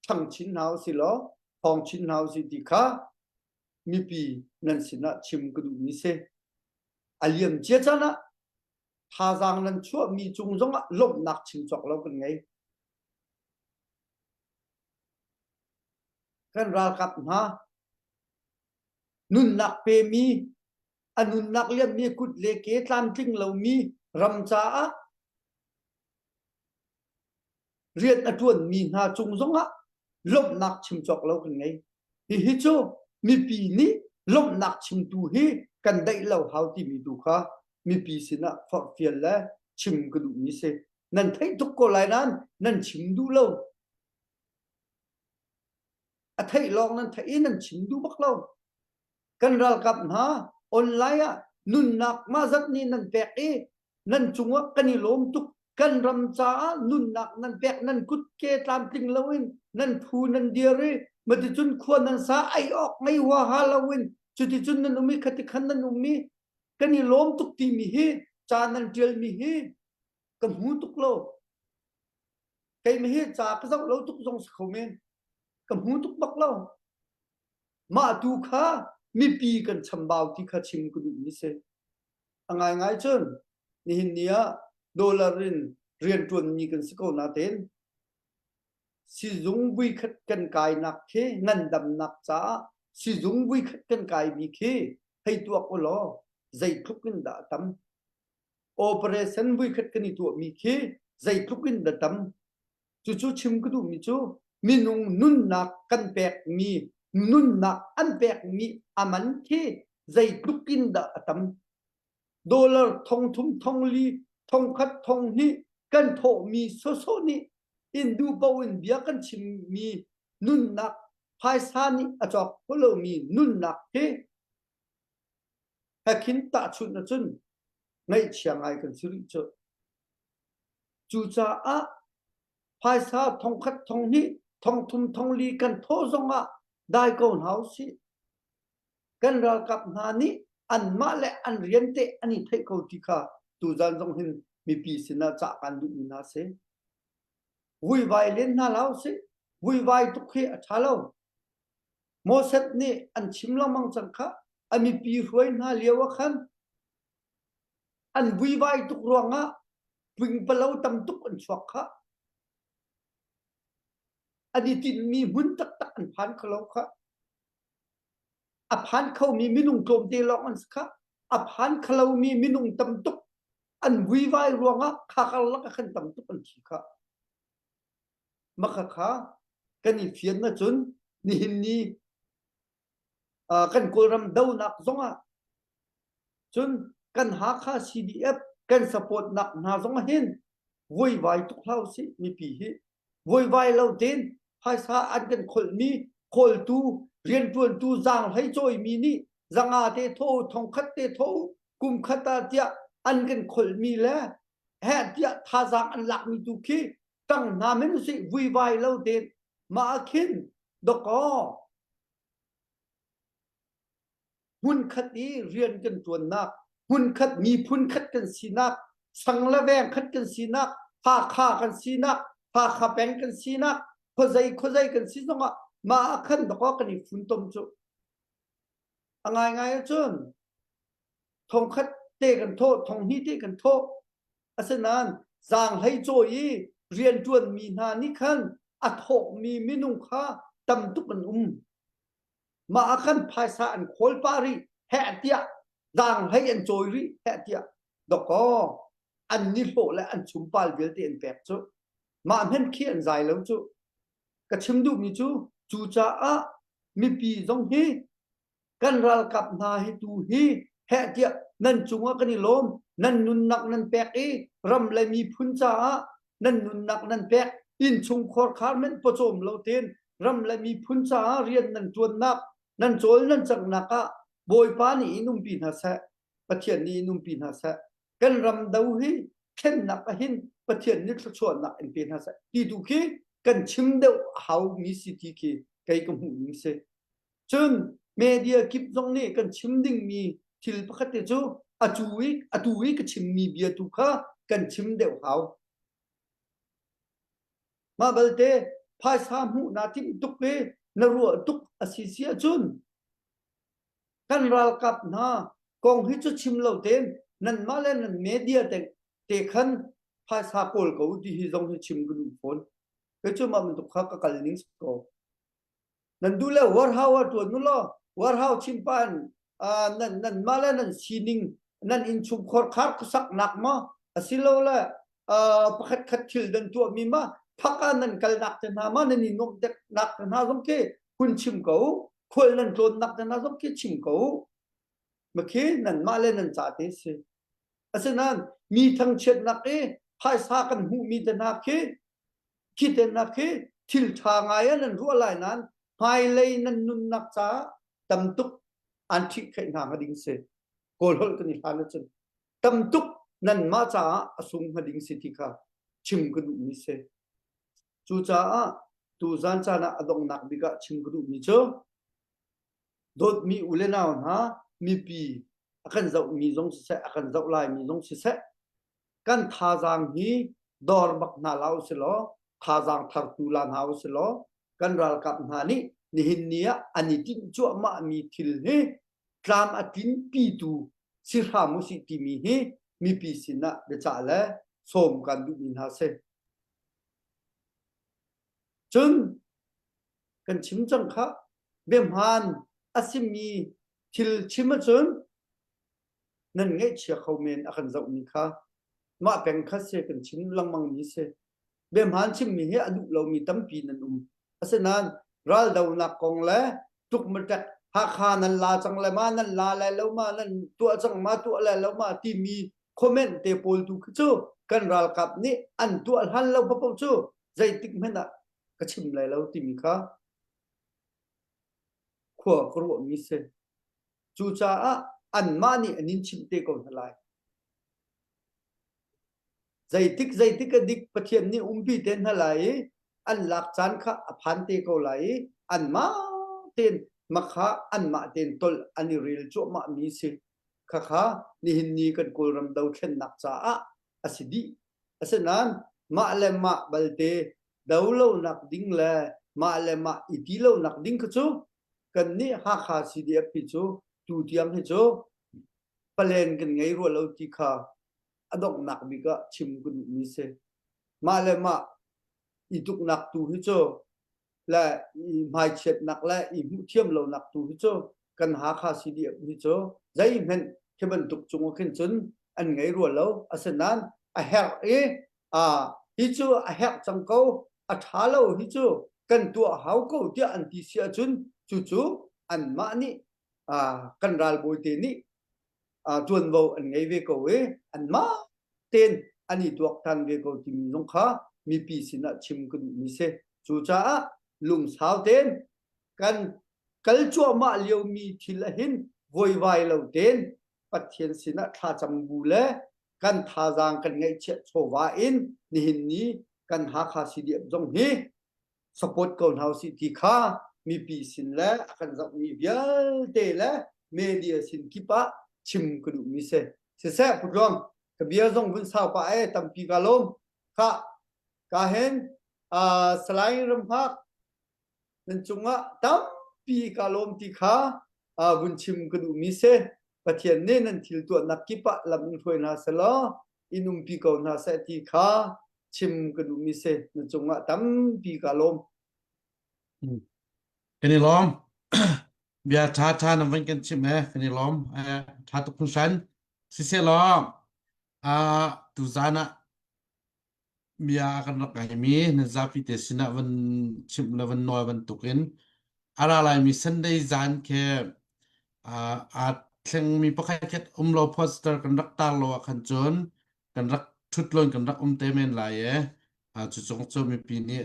ṭhang chin hna usih law thawng chin hna usih ti kha mipi nan sinah chim ka duhmi si. A liam cia caan ah thazaang nan chuahmi cung zongah lawmhnak chim cawk lo kan ngei. Kan ralkap hna nunnak pemi a nunnak liammi kut le ke tlamtling lomi ram caah rian a ṭuanmi hna cung zongah lawmhnak chim cawk lo kan ngei. Hihi cu mipi nih lawmhnak chimtu hi kan daih lo hau timi tu kha mipi sinah forhfial le chim ka duhmi si. Nan theih tuk ko lai nain nan chim duh lo. A theih lawng nan theih i nan chim duh bak lo. Kan ralkap hna online ah nunnak mah zat nih nan pek i nan cungah kan i lawm tuk kan ram caah nunnak nan pek nan kut ke tlamtling loin nan phu nan dir i maticun khua nan sa ei awk ngei huaha loin cuticun nan um i khati khan nan um i kan i lawm tuk timi hi ca nan ṭialmi hi ka hmu tuk lo keimah hi ca ka zoh lo tuk zong si kho men ka hmu tuk bak lo mah tu kha mipi kan chambau ti kha chim ka duhmi si A ngaingai cun nihin ni ah dollar in rianṭuanmi kan si ko nain sizung vuikhat kan kainak khi ngandamnak caah sizung vuikhat kan kaimi khi hei tuak u law zeitluk in dah a tam. Operation vuikhat kan i tuahmi khi zeitluk in dah tam. Cucu chim ka duhmi cu minung nunnak kan pekmi nunnak an pekmi a man khi zeitluk in dah a tam. Dollar thong thum thong li thong khat thong hnih kan thawhmi sawsawh nih in duh paoh in bia kan chimmi nunnak phaisa nih a cawk kho lomi nunnak hi he khin tahchunh ahcun ngaihchia ngai kan si rih cu. Cucaah phaisa thongkhat thonghnih thongthum thongli kan thawh zongah dai ko hna usih. Kan ralkap hna nih anmah le an rian te an i theih ko ti kha tuzan zong hin mipi sinah cah kan duhmi hna si. Vuivai len hna hlah usih. Vuivai tuk hi a ṭha lo. Moses nih an chim lengmang cang kha a mipi hruai hna lio ah khan An vuivai tuk ruangah pingpalo tam tuk an chuak khah. An i tinhmi hmun taktak an phan kho lo khah. A phan khomi minung tlawmte lawng an si khah. A phan kholomi minung tam tuk an vuivai ruangah kha karlak ah khan tam tuk an thi khah. Makhakha kan i fian ahcun nihin ni kan Kawlram donak zongah cun kan Hakha CDF kan support nak hna zong hin vuaivai tuk hlah usih mipi hi vuaivai lo tein phaisa an kan kholhmi khawltu riantuantu zaanghlei cawimi nih zanga te tho thongkhat te tho kum khat ah tiah an kan kholhmi le heh tiah thazaang an lakmi tu khi tang hna men usih vuivai lo tein mah khin dawkaw hmunkhat i rian kan ṭuannak hmunkhat miphun khat kan sinak sang le veng khat kan sinak Hakha kan sinak Hakha peng kan sinak khuazei khuazei kan si zongah mah ah khan dawkaw kan i funtom cu. A ngaingai ahcun thongkhat te kan thawh, thonghnih te kan thawh. Asinain zaanghlei cawi i rianṭuanmi hna nih khan a thawkmi minung kha tam tuk an um. Mah ah khan phaisa an khawl pah rih, heh tiah zaanghlei an cawi rih, heh tiah dawkaw an nihlawh le an chumpal vialte an pek cu. Mah hmenh khi an zai lo cu. Ka chim duhmi cu cucaah mipi zong hi kan ralkap hna hi tu hi heh tiah nan cungah kan i lawm nan nunnak nan pek i ram le miphun caah nan nunnak nan pek innchungkhar khar men pawcawm lo tein ram le miphun caah rian nan tuannak nan cawl nan cangnak ah Bawipa nih in umpi hna seh Pathian nih in umpi hna seh kan ram do hi thlennak ahin Pathian nih thluachuahnak in pe hna seh ti tu khi kan chim deuh a hau mi si ti khi kei ka hmuh ning si Cun media kip zong nih kan chim dingmi thil pakhat te cu atu i atu i ka chimmi bia tu kha kan chim deuh hau. Mah balte phaisa hmuh naa timh tuk i na ruah tuk a si si ahcun kan ralkap hna kong hi cu chim lo tein nanmah le nan media te, te khan phaisa kawl ko ti hi zong hi chim ka duh fawn. Kei cu mah bantuk kha ka kal ning si ko. Nan duh le warhau ah ṭuan u law warhau chimpa in nan nanmah le nan sining nan innchungkhar khar khuasaknak maw asilole pakhat khat thil nan tuahmi ma phak ah nan kalnak te hna ma nan i nuamhnak te hna zong khi hun chim ko khual nan tlawnnak te hna zong khi chim ko makhi nanmah le nan ca te si asinain mi thangchiatnak i phaisa kan hmuhmi te hna khi Khi te hna khi thil ṭha ngai ah nan ruah lai nain hmailei nan nunnak caah tam tuk an ṭhihkhaih hna hnga ding si. Kawl holh kan i hlan ahcun tam tuk nanmah caah a sung hnga ding si ti kha chim ka duhmi si. Cucaah tuzan caan ah a donghnak bik ah chim ka duhmi cu dawtmi u le nau hna mipi a kan zohmi zong siseh a kan zoh laimi zong siseh kan thazaang hi dor bak hna la usilaw thazaang thar tu la hna usilaw kan ralkap hna nih nihin ni ah an i tinh cuahmah mi thil hi tlam a tlinpitu si hram usih timi hi mipi sinah biacah le sawm kan duhmi hna si. Cun kan chim cang kha biahmaan a simi thil chim ahcun nan ngaihchia kho men a kan zohmi kha mah peng kha si kan chim lengmang mi si biahmaan chimmi hi a duh lomi tampi nan um asinain raldonak kong le tukmatek Hakha nan la cang le ma nan la lai lo ma nan tuah cang ma tuah lai lo ma timi comment te pawl tu khi cu kan ralkap nih an tuah hlan lo paoh cu zeitik hmanh ah ka chim lai lo timi kha khua ka ruahmi si. Cucaah anmah nih an in chimh te ko hna lai. Zeitik zeitik a dik Pathian nih umpi te hna lai i an lak caan kha a phan te ko lai i anmah tein makha anmah tein tolh an i rel cuahmah mi si. Khakha nihin ni kan Kawlram dothlennak caah a si dih. Asinain mah le mah balte do lonak ding le mah le mah i ti lonak ding kha cu kannih Hakha CDF hi cu tutiang hi cu palen kan ngei rua lo ti kha a donghnak bik ah chim ka duhmi si. Mah le mah i tuknak tu hi cu le i hmaichiatnak le i hmuhthiam lonak tu hi cu kan Hakha CDF hi cu zeihmanh khi bantuk cung ah khin cun an ngei rua lo. Asinain a herh i hi cu a herh cang ko a ṭha lo hi cu kan tuah hau ko tiah an ti si ahcun cucu anmah nih kan ralbawi te nih ṭuanvo an ngei ve ko i anmah tein an i tuaktan ve ko timi zong kha mipi sinah chim ka duhmi si. Cucaah lungsau tein kan kal cuahmah liomi thil ahhin vuaivai lo tein Pathian sinah thlacam bu le kan thazaang kan ngeihchiah chawva in nihin ni kan Hakha CDF zong hi support ko hna usih ti kha mipi sin le a kan zohmi vialte le media sin kip ah chim ka duhmi si. Siseh Pu Tluang, ka bia zong vun sau pah e tampi ka lawm. Kha ka hen uh, Salai Ramhak nan cungah tampi ka lawm ti kha. Vun chim ka duhmi si. Pathian nih nan thil tuahnak kip ah lam in hruai hna selaw in umpi ko hna seh ti kha chim ka duhmi si. Na cungah tampi ka lawm. Kan i lawm. Bia ṭha ṭha nan van kan chimh he kan i lawm. Ṭha tuk hringhran. Siseh law tuzaan ah bia a kan rak ngaimi nan zapi te sinah van chimh le van nawl bantukin a ra laimi Sunday zan khi aa thlengmi pakhat khat um lo poster kan rak tar lo ah khan cun kan rak ṭhut loin kan rak um te men lai e. Cu cung cu mipi nih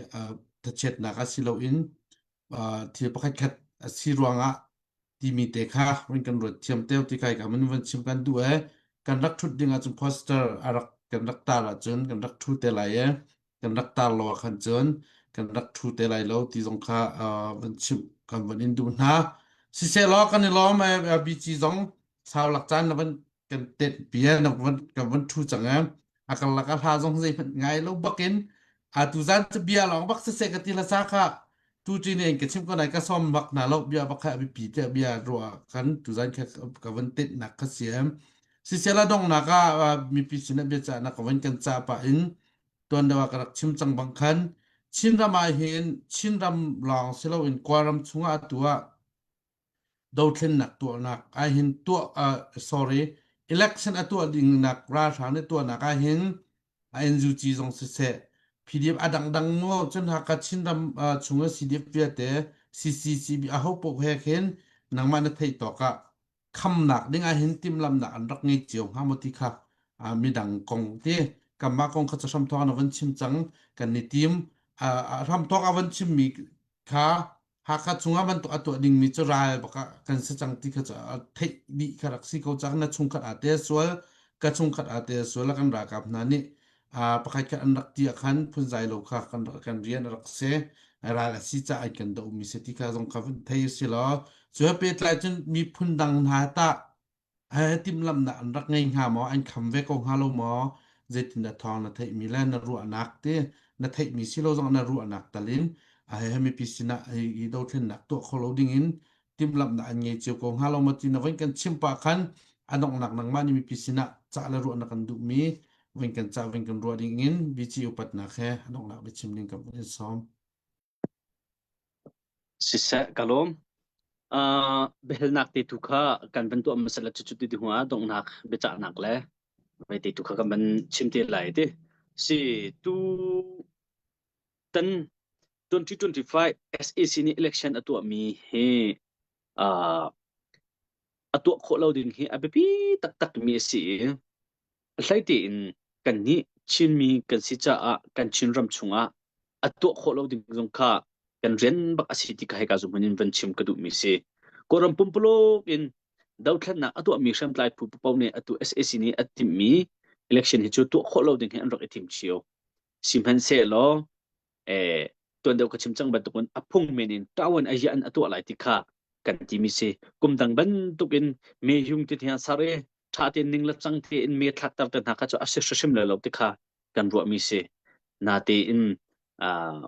thachiatnak ah si loin thil pakhat khat a si ruangah timi te kha vun kan ruat thiam teo ti kai ka mun van chim kan duh e kan rak thut ding ahcun poster a rak kan rak tar ahcun kan rak thu te lai e kan rak tar lo ah khan cun kan rak thu te lai lo ti zong kha van chim kan van in duh hna siseh law kan i lawm e BC zong sau lak caan na van kan tet bia na van kan van thu cang em a kan lak a hla zong zei hmanh ngai lo bakin a tu zan cu bia lawng bak siseh ka ti la sa kha tu ti ne ka chim ko nai ka som bak na lo bia bak kha bipi te bia ruah kan tu zan kha ka van tet nak kha siam sisela dong nak a mipi sin bia cha na ka van kan cha pa in tuan deuh ah ka rak chim cang bang khan Chinram ah hin Chinram lawng silo in Kawlram chungah atu ah dothlennak tuahnak ahhin tuah uh, sorry election a tuah dingnak ralhrang nih tuahnak ahhin a NUG zong siseh PDF a dangdang maw cun Hakha Chinram uh, chung ah CDF vialte CCCB a ho paoh he khin nangmah na theih tawk ah khamnak ding ahhin timhlamnak an rak ngei cio hnga maw ti kha uh, midang kong ti kanmah kong kha hram thawk na van chim cang kan ni tim uh, hram thawk a van chimmi kha Hakha chungah bantuk a tuah dingmi cu ral bak ah kan si cang ti kha cu a theih dih kha rak si ko cang na chungkhat aa tel sual ka chungkhat aa tel sual kan ralkap hna nih pakhat khat an rak ti ah khan phunzai lo kha kan kan rian a rak si ral a si caah an kan dohmi si ti kha zong kha vun thei si law cu he pehtlai cun miphun dang hna tah timhlamhnak an rak ngei hnga maw an kham ve ko hnga lo maw zeitindah thawng na theihmi le na ruahnak ti na theihmi si lo zong na ruahnak tal in he mipi sinah hi dothlennak tuah kho lo ding in timhlamhnak an ngei cio ko hnga lo maw ti na voin kan chim pah khan a donghnak nangmah nih mipi sinah cah le ruahnak kan duhmi voin kan cah voin kan ruah ding in BC upatnak he a donghnak biachim ding kan in sawm. Siseh, ka lawm. Uh, biahalnak te tu kha kan van tuah hmasa la cucu ti hnu ah donghnak biacahnak le vai te tu kha kan van chim te lai ti. Si tu tan 2025 SEC nih election a tuahmi hi uh, a tuah khawh lo ding hi a biapi taktak mi a si i Hlei tein kannih Chinmi kan si caah kan Chinram chungah a tuah khawh lo ding zong kha kan rian bak a si ti kha hika zung in van chim ka duhmi si. Kawlram pumpuluk in dothlennak a tuahmi hriamtlai phu paoh nih atu SAC nih a timhmi election hi cu tuah khawh lo ding hi an rak i tim cio. Sihmanhsehlaw eh tuan deuh ka chim cang bantukin a phung men in ṭawan a an a tuah lai ti kha kan timi si. Kum dang bantukin me yung ti hna sar i ṭha tein ning le cang tein me thlakter te hna kha cu a si hrimhrim lai lo ti kha kan ruahmi si. Natein uh,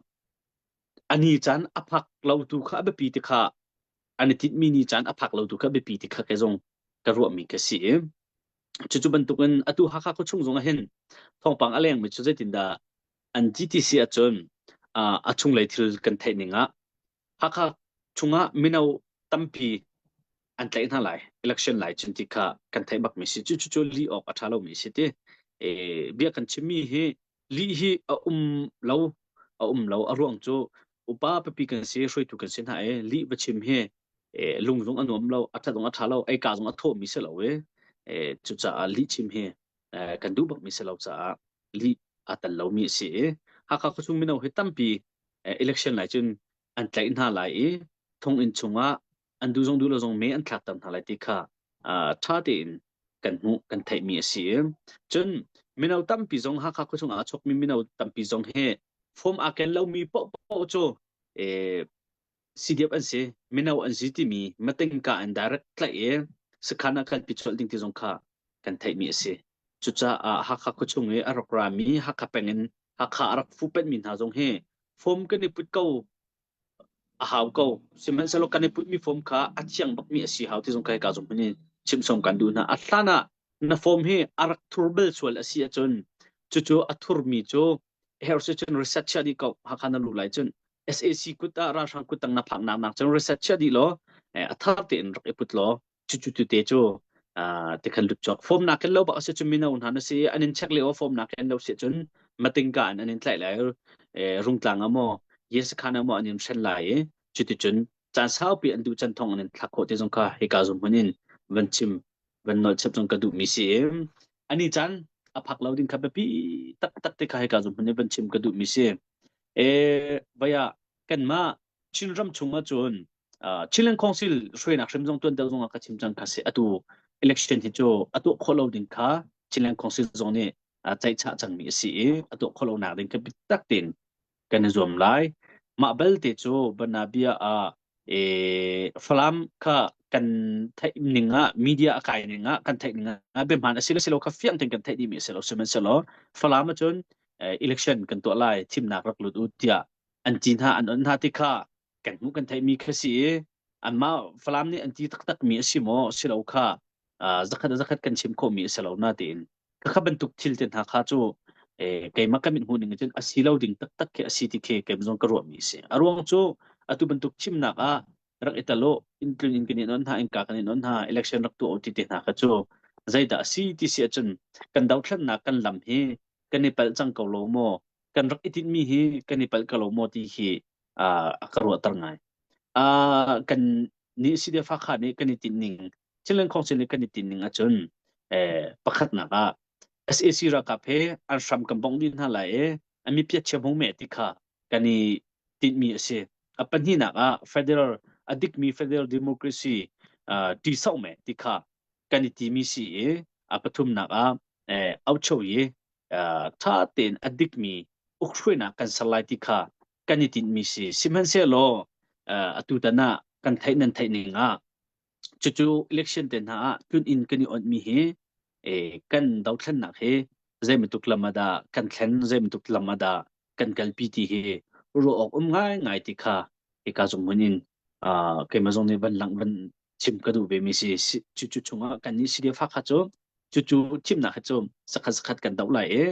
ani caan a phak lo tu kha a biapi ti kha an i tinhmi ni caan a phak lo tu kha biapi ti kha kei zong ka ruahmi ka si i cucu bantukin atu Hakha khuachung zong ah hin thawngpang a lengmi cu zeitindah an ti ti si ahcun uh, a chunglei thil kan theih ning ah Hakha chungah mino tampi an tlaih hna lai election lai cun ti kha kan theih bakmi si cu cu lih awk a ṭha lomi si ti e, bia kan chimmi hi lih hi a um lo a um lo a ruang cu upa pipi kan si hruaitu kan si hna e lih va chim hi e, lung zong a nuam lo a ṭha zong a ṭha lo ei ka zong a thawmi si lo e, e cucaah lih chim hi e, kan duh bakmi si lo caah lih a tel lomi a si i Hakha khuachung mino hi tampi election lai cun an tlaih hna lai i thonginn chungah an duh zong duh lo zong me an thlakter hna lai ti kha ṭha tein kan hmuh kan theihmi a si i cun mino tampi zong Hakha khuachung ah a chuakmi mino tampi zong hi form aa ken lomi paohpaoh cu CDF an si mino an si timi matingka in direct tlaih i sakhan ah kalpi colh ding ti zong kha kan theihmi a si. Cucaah Hakha khuachung i a rak rami Hakha peng in Hakha a rak fupenmi hna zong hi form kan i put ko. A hau ko. Sihmanhsehlaw kan i putmi form kha a thiang bakmi a si hau ti zong kha hika zong hmun in chimsawm kan duh hna. A hlan ah na form hi a rak thur bal sual a si ahcun cucu a thurmi cu herh si cun reset chiah dih ko. Hakha na luh lai cun SAC kut ah ralhrang kut tang na phak nak nak cun reset chiah dih law a thar tein rak i put law cucu tu te cu tikhan lut cawk form nak ken lo bak a si cu mino hna na si an in check lio form nak ken lo si cun matingka in an in tlaih lai rungtlang ah maw yesakhan ah maw an in hren lai i cuticun caan saupi an duh can thong an in thlak khawh te zong kha hika zum hmun in van chim van nol chep zong ka duh mi si ani caan a phak lo ding kha biapi taktak te kha hika zum hmun in van chim ka duh mi si e vaya kanmah Chinram chung ahcun Chinland Council hruainak hrim zong tuan deuh zong ah ka chim cang kha si atu election hi cu a tuah khawh lo ding kha Chinland Council zong nih ceihchah cangmi a si i a tuah khawh lonak ding kha biatak tein kan i zuam lai. Mah belte cu Banabia ah Falam kha kan theih ning ah media a kai ning ah kan theih ning ah biahmaan a si le si lo kha fiang tein kan theih dihmi a si lo sihmanhsehlaw Falam ahcun election kan tuah lai thimnak rak lut u tiah an ti hna an on hna ti kha kan hmuh kan theihmi kha si i anmah Falam nih an ti taktakmi a si maw si lo kha zakhat zakhat kan chim khawhmi a si lo na tiin kha bantuk thil te hna kha cu keimah ka mit hmuh ning cun a si lo ding taktak khi a si ti khi keimah zong ka ruahmi a si a ruang cu atu bantuk chimnak ah rak i talo in tlun in kan in on hna in ka kan in on hna election rak tuah ti te hna kha cu zeidah a si ti si ahcun kan dothlennak kan lam hi kan i palh cang ko lo maw kan rak i tinhmi hi kan i palh ko lo maw ti hi a ka ruahter ngai. Kan nih CDF Hakha nih kan i tinh ning Chinland Council nih kan i tinh ning ahcun pakhatnak ah SAC ralkap he an hram kan bongh dih hna lai i an mipiat chia hmung me ti kha kan i tinhmi a si. A pahnihnak ah federal a dikmi federal democracy ṭi sauh me ti kha kan i timi si i a pathumnak ah aucho i ṭha tein a dikmi ukhruainak kan ser lai ti kha kan i tinhmi si. Sihmanhsehlaw atu tan ah kan theih nan theih ning ah cucu election te hna ah tlun inn kan i onhmi hi kan dothlennak hi zeibantuk lam ah dah kan thlen zeibantuk lam ah dah kan kalpi ti hi ruah awk um ngaingai ti kha hika zung hmun in keimah zong nih van langh van chim ka duh ve mi si. Cucu chungah kan nih CDF Hakha cu cucu thimnak hi cu zakhat zakhat kan doh lai i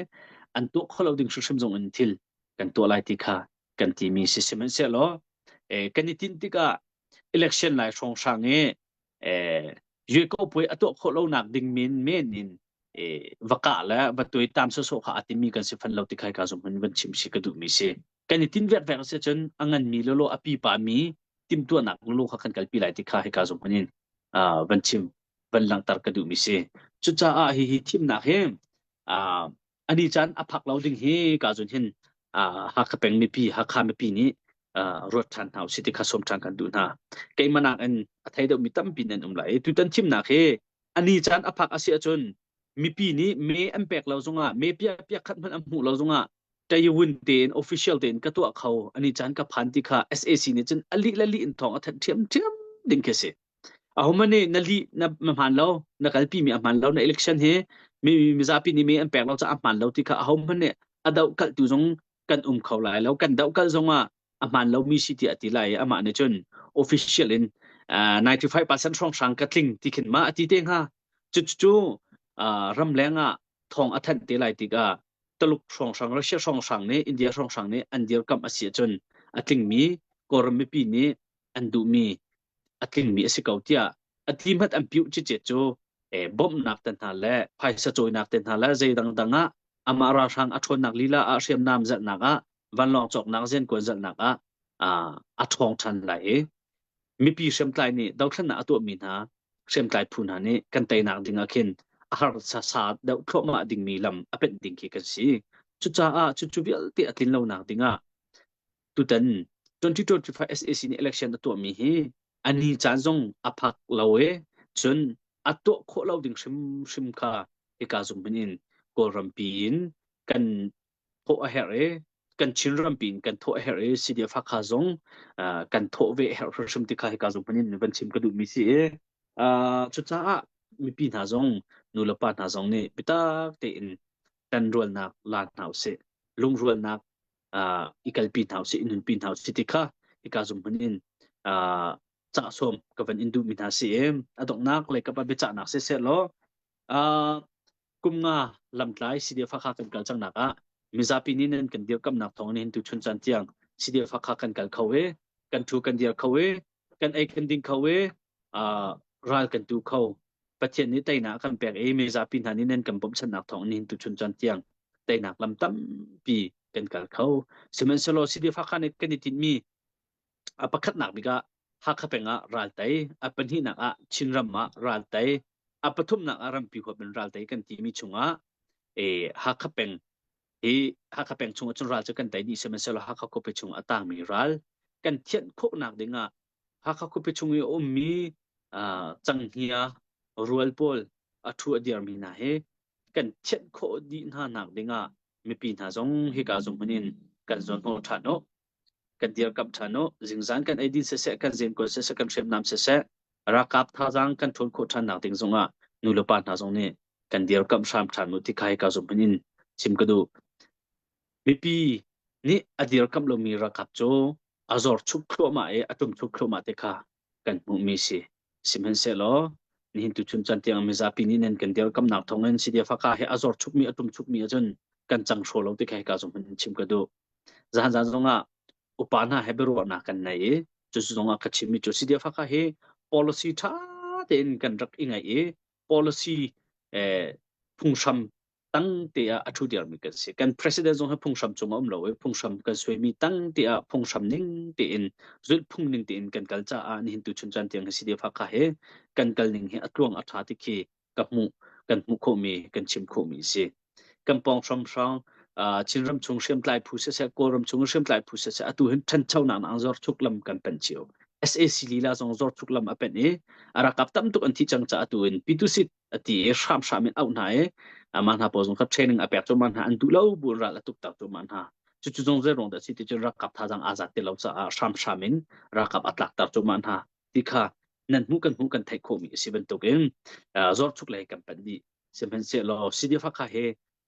an tuah kho lo ding hrimhrim zong in thil kan tuah lai ti kha kan timi si sihmanhsehlaw kan i tinh tikah election lai hrawnghrang i Yueko puai a tuah khawh lonak ding men men in va kah le va tuaitam sawsawh kha a timi kan si fan lo ti khai ka zong hun van chim si ka duhmi si kan i tin vek vek si cun a nganmi lolo a pipa mi timtuahnak lolo kha kan kalpi lai ti kha hika zong hun in van chim van langhter ka duhmi si. Cucaah hihi thimnak hi ani caan a phak lo ding hi ka zun hin Hakha peng mipi Hakha mipi nih ruat ṭhan hna usih ti kha sawm ṭhan kan duh hna. Keimah nakin a thei deuhmi tampi nan um lai. Tutan thimnak hi ani caan a phak a si ahcun mipi nih me an pek lo zongah me piak piak khat hmanh an hmuh lo zongah Taiwan tein official tein ka tuah kho ani caan ka phan ti kha SAC nih cun a lih le lih in thawng a thanh ṭhiamṭhiam ding khi si. Ahohmanh nih na lih na hmaan lo, na kalpi mi a hmaan lo, na election hi mi mizapi nih mi an pek lo caah a hmaan lo ti kha ahohmanh nih a dohkalhtu zong kan um kho lai lo. Kan dohkalh zong ah a hmaan lomi si tiah a ti lai i amah nih cun official in 95% hrawnghrang ka tling ti khin ma a ti te hnga. Cucu ramleng ah thawng a thanh te lai tikah Taluk hrawnghrang Russia hrawnghrang nih India hrawnghrang nih an dirkamh a si ahcun a tlingmi Kawlram mipi nih an duhmi a tlingmi a si ko tiah a ti hmat an piuh cicet cu bawmhnak te hna le phaisa cawinak te hna le zei dangdang ah amah ralhrang a ṭhawnnak lila ah hriamnam zalhnak ah vanlawng cawknak zenkuan zalhnak ah a ṭhawng ṭhan lai i mipi hriamtlai nih dothlennak a tuahmi hna hriamtlai phu hna nih kan teinak ding ah khin a har sa deuh thluahmah dingmi lam a penh ding khi kan si. Cucaah cucu vialte a tlin lonak ding ah tutan 2025 SAC nih election a tuahmi hi a ni caan zong a phak lo i cun a tuah khawh lo ding hrimhrim kha hika zung hman in Kawlrampi in kan thawh a herh i kan Chin rampi in kan thawh a herh i CDF Hakha zong kan thawh ve a herh hrimhrim ti kha hika zung hman in van chim ka duhmi si i cucaah mipi hna zong nu le pa hna zong nih biatak tein ṭanrualnak la hna usih lungrualnak i kalpi hna usih i nunpi hna usih ti kha. hika zum hmun in uh, cah sawm ka van in duh mi hna si i a donghnak lei kap ah biacahnak si seh law uh, kum nga lamtlai CDF Hakha kan kal cangnak ah mizapi nih nan kan dirkamnak thawng in tu chun caan tiang CDF Hakha kan kal kho i kan thu kan dir kho i kan ei kan ding kho i uh, ral kan tu kho Pathian nih teinak a kan pek i mizapi hna nih nan kan bawmhchanhnak thawng in tu chun caan tiang teinak lam tampi kan kal kho sihmanhsehlaw CDF Hakha nih kan i tinhmi a pakhatnak bik ah Hakha peng ah ral tei, a pahnihnak ah Chinram ah ral tei, a pathumnak ah rampi huap in ral tei kan timi chungah e Hakha peng hi Hakha peng chung ahcun ral cu kan tei dih sihmanhsehlaw Hakha khuapi chung a tangmi ral kan thianh khawhnak dingah Hakha khuapi chung i a ummi uh, canghngia rual pawl a thu a dirmi hna hi kan thianh khawh dih hna nak dingah mipi hna zong hika zung hmun in kan zawn hnawh ṭhan u. Kan dirkamh ṭhan u. Zingzan kan eidin siseh, kan zenkawl siseh, kan hriamnam siseh, ralkap thazaang kan ṭhawn khawh ṭhannak ding zongah nu le pa hna zong nih kan dirkamh hram ṭhan u ti kha hika zum in chim ka duh. Mipi nih a dirkamh lomi ralkap cu a zor chuk thluahmah i a ṭum chuk thluahmah te kha kan hmuhmi si. Sihmanhsehlaw nihin tuchun caan tiang mizapi nih nan kan dirkamnak thawngin CDF Hakha hi a zor chukmi a ṭum chukmi ahcun kan cang hraw lo ti kha hika zong in chim ka duh. Zahan zan zongah upa hna he biaruahnak kan nei i cu zongah ka chimmi cu CDF Hakha hi policy ṭha tein kan rak i ngaih i policy eh, phunghram tang te ah a ṭhu dirmi kan si. Kan president zong hi phunghram cung a um lo i phunghram kan suaimi tang te ah phunghram ning tein zulh phung ning tein kan kal caah nihin tu chun caan tiang hi CDF Hakha hi kan kal ning hi a tluang a ṭha ti khi ka hmuh kan hmuh khawhmi kan chim khawhmi a si. Kan pawng hramhrang uh, Chinram chung hriamtlai phu siseh Kawlram chung hriamtlai phu siseh atu hin ṭhanchonak nak zorchuk lam kan panh cio. SAC lila zong zorchuk lam a penh i a rakap tam tuk an thi cang ca atu in Pitusit a ti i hramhram in auh hna i amah hna pawl zong kha training a pek cuahmah hna an duh lo bu ral a tuk tak cuahmah hna. Cucu zong zei ruang dah si ti cun ralkap thazaang aa zat ti lo caah hramhram in ralkap a tlakter cuahmah hna ti kha nan hmuh kan hmuh kan theih khawhmi a si bantukin zorchuk lei kan panh dih. Sihmanhsehlaw CDF Hakha hi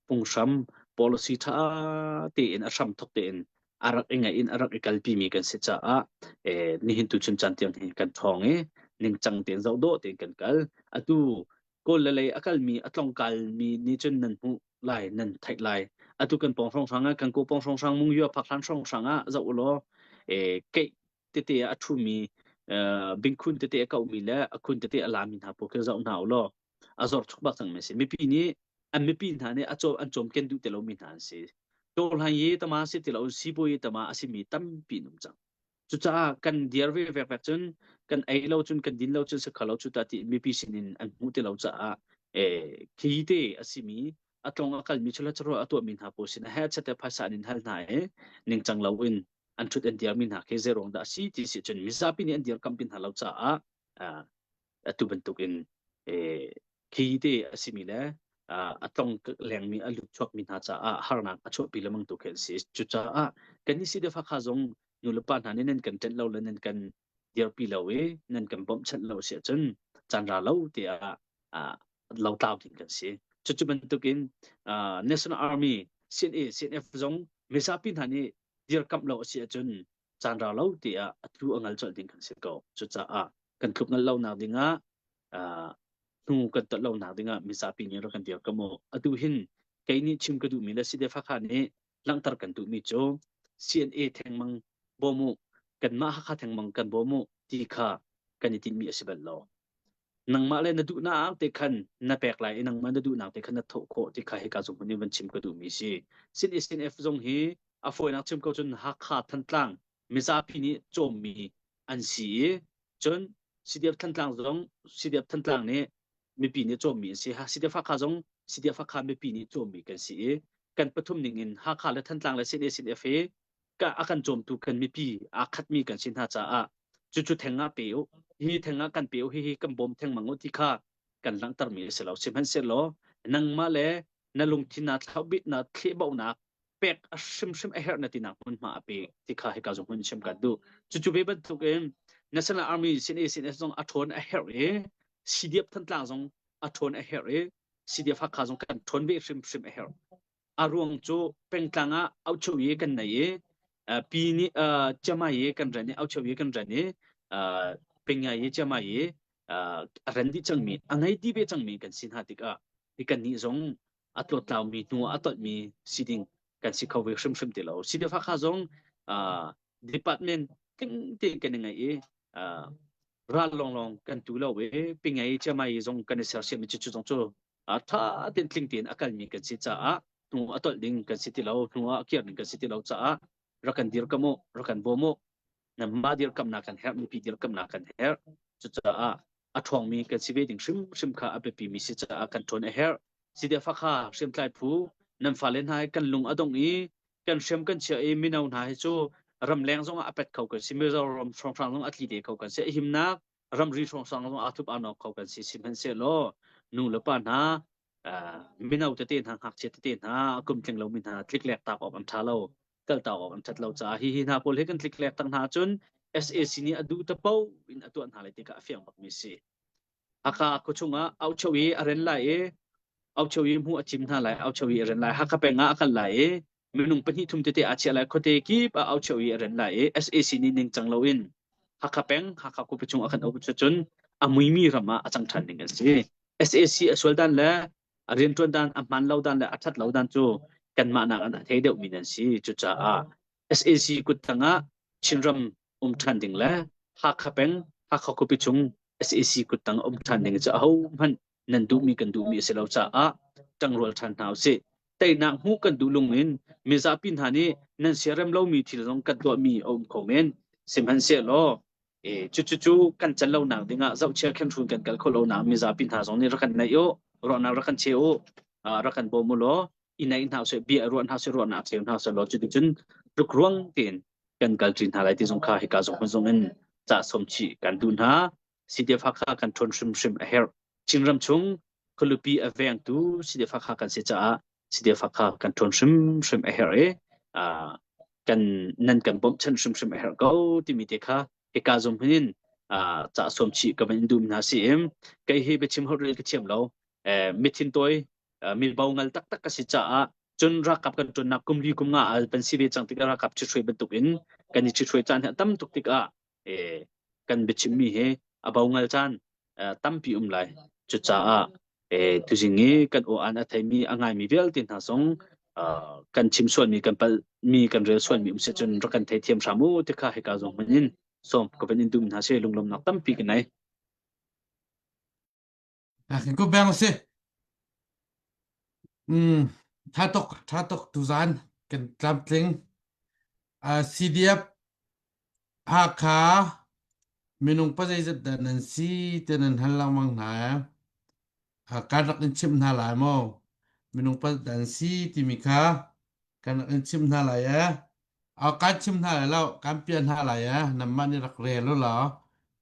phunghram policy ṭha tein a hram thok tein a rak i ngaih in a rak i kalpimi kan si caah eh, nihin tu chun caan tiang hi kan ṭhawng i ningcang tein zoh dawh tein kan kal. Atu Kawl le lei a kalmi a tlongkalmi nih cun nan hmuh lai nan theih lai. Atu kan pawng hrawnghrang ah kan ko pawng hrawnghrang mung yua phak hlan hrawnghrang ah zoh ulaw eh, keih tete ah a ṭhumi eh, bingkhun tete a kauhmi le a khun tete a lami hna pawl khi zoh hna ulaw a zor chuk bak cangmi a si. Mipi nih an mipi hna nih a caw an cawmken duh ti lomi hna an si. Tawhlan yi tama si ti lo sibawi tama a simi tampi an um cang. Cucaah kan dir ve vek vek cun kan ei lo cun kan din lo cun si kho lo cu ta ti mipi sinin an hmuh ti lo caah eh khi te a simi a tlong a kalmi chula charo a tuahmi hna pawl sin he chate phaisa an in hal hna i ningcang lo in an thut an dirmi hna khi zei ruang dah a si ti si cun mizapi nih an dirkampi hna lo caah atu bantukin khi te a simi le a tlong lengmi a lut chuakmi hna caah harnak a chuahpi lengmang tu khi an si. Cucaah kan nih CDF Hakha zong nulepa hna nih nan kan ṭanh lo le nan kan dirpi lo i nan kan bawmhchanh lo si ahcun caan ra lo tiah lotlau ding kan si. Cucu bantukin National Army CNA CNF zong mizapi hna nih dirkamh lo a si ahcun caan ra lo tiah a tlu a ngal colh ding kan si ko. Cucaah kan tluk ngal lonak dingah hnu kan tonh lonak dingah mizapi nih rak kan dir ka mu. Atu hin kei nih chim ka duhmi le CDF Hakha nih langhter kan duhmi cu CNA thengmang bawm u, kanmah Hakha thengmang kan bawm u ti kha kan i tinhmi a si bal lo. Nangmah le na duhnak te khan na pek lai i nangmah na duhnak te khan na thawh khawh ti kha hika zung in van chim ka duhmi si. Sin SNF zong hi a fawinak chim ko cun Hakha Thantlang mizapi nih cawmmi an si i cun CDF Thantlang zong CDF Thantlang nih mipi nih cawmmi an si. CDF Hakha zong CDF Hakha mipi nih cawmmi kan si i kan pathum ning in Hakha le Thantlang le CNA CNF hi ka a kan cawmtu kan mipi aa khatmi kan si hna caah cucu theng ah pe u hi theng ah kan pe u hihi kan bawm thengmang u ti kha kan langhtermi a si lo sihmanhsehlaw nangmah le na lungthin naa thlauhbit na thlehbauhnak pek a hrimhrim a herh na tinak hmunhma a pe ti kha hika zong hun chim kan duh cucu ve bantuk in National Army sin sin zong a ṭhawn a herh i CDF Thantlang zong a ṭhawn a herh i CDF Hakha zong kan ṭhawn ve hrimhrim a herh a ruang cu pengtlang ah auhcho i kan nei i. Pi nih Chiangmai i kan ren i Aucheu i kan ren i Pingai i Chiangmai i a ren dih cangmi a ngei dih ve cangmi kan si hna tikah hi kannih zong a tlawttlaumi hnu ah a tolhmi si ding kan si kho ve hrimhrim ti lo. CDF Hakha zong department tling tein kan i ngeih i ral lawnglawng kan tu lo i Pingai Chiangmai zong kan i sersiam i cucu zong cu ṭha tein tling tein a kalmi kan si caah hnu a tolh ding kan si ti lo hnu ah a kir ding kan si ti lo caah rak kan dirkam u rak kan bawm u nanmah dirkamnak kan herh mipi dirkamnak kan herh cucaah a ṭhawngmi kan si ve ding hrimhrim kha a biapimi si caah kan ṭhawn a herh CDF Hakha hriamtlai phu nan fale hna hi kan lung a dong i kan hriam kan chia i mino hna hi cu ramleng zong ah a pet kho kan si Mizoram hrawnghrang zong a tli te kho kan si a himnak ramri hrawnghrang zong aa thup aa nawk kho kan si sihmanhsehlaw nu le pa hna mino tete hna ngakchia tete hna kum tling lomi hna tliklek tak awk an ṭha lo kaltak awk an ṭhat lo caah hi hi hna pawl hi kan tliklek tak hna ahcun SAC nih a duh te paoh in a tuah hna lai ti kha a fiang bakmi si. Hakha khuachung ah aucho i a ren lai i aucho i hmuh a cim hna lai aucho i a ren lai Hakha peng ah a kal lai i minung pahnih thum tete aa chiah lai khuate kip ah aucho i a ren lai i SAC nih ningcang loin Hakha peng Hakha khuapi chung a kan auh cun a muimi ram ah a cang ṭhan ding an si. SAC a sual dan le a rianṭuan dan a hmaan lo dan le a ṭhat lo dan cu kanmah nak an a thei deuhmi nan si. Cucaah SAC kut tangah Chinram um ṭhan ding le Hakha peng Hakha khuapi chung SAC kut tang um ṭhan ding cu ahohmanh nan duhmi kan duhmi a si lo caah ṭangrual ṭhan hna usih. Teinak hmuh kan duh lung in mizapi hna nih nan siarem lomi thil zong kan tuahmi a um kho men. Sihmanhsehlaw E, cucu kan can lonak dingah zohchia khenhrun kan kal kho lonak mizapi hna zong nih rak kan naih u, ruahnak rak kan cheu u, rak kan bawm u law i naih hna usih, bia ruah hna usih, ruahnak cheu hna usih law cuticun tlukruang tein kan kal ṭi hna lai ti zong kha hika zong zong in ca sawm chih kan duh hna. CDF Hakha kan ṭhawn hrimhrim a herh. Chinram chung khualipi a vengtu CDF Hakha kan si caah CDF Hakha kan ṭhawn hrimhrim a herh i kan nan kan bawmhchanh hrimhrim a herh ko timi te kha hika zum hin ca sawm chih ka van in dum hna si im kei hi biachim holh rel ka thiam lo mithin tawi mi bo ngal taktak ka si caah cun ralkap kan ṭuannak kum li kum nga al pan si ve cang tikah ralkap ṭhithruai bantuk in kan i ṭhithruai caan hi a tam tuk tikah kan biachimmi hi a bo ngal caan tampi um lai. Cucaah tuzing i kan aw-an a theimi a ngaimi vialte hna zong kan chim sualmi kan palhmi kan rel sualmi um si cun rak kan theithiam hram u ti kha hika zong hmanh in sawm ka van in dum hna si lunglawmnak tampi ka nei. Ku beng si. Mm, tha tuk, tha tuk tuzan kan tlamtling. Uh, CDF Hakha minung pa zeizat dah nan si ti nan hal lengmang hna. Uh, kan rak in chimh hna lai maw? Minung pa dan si timi kha kan rak in chimh hna lai eh. Uh, kan chim hna lai lo, kan piah hna lai eh. Nanmah nih rak rel u law.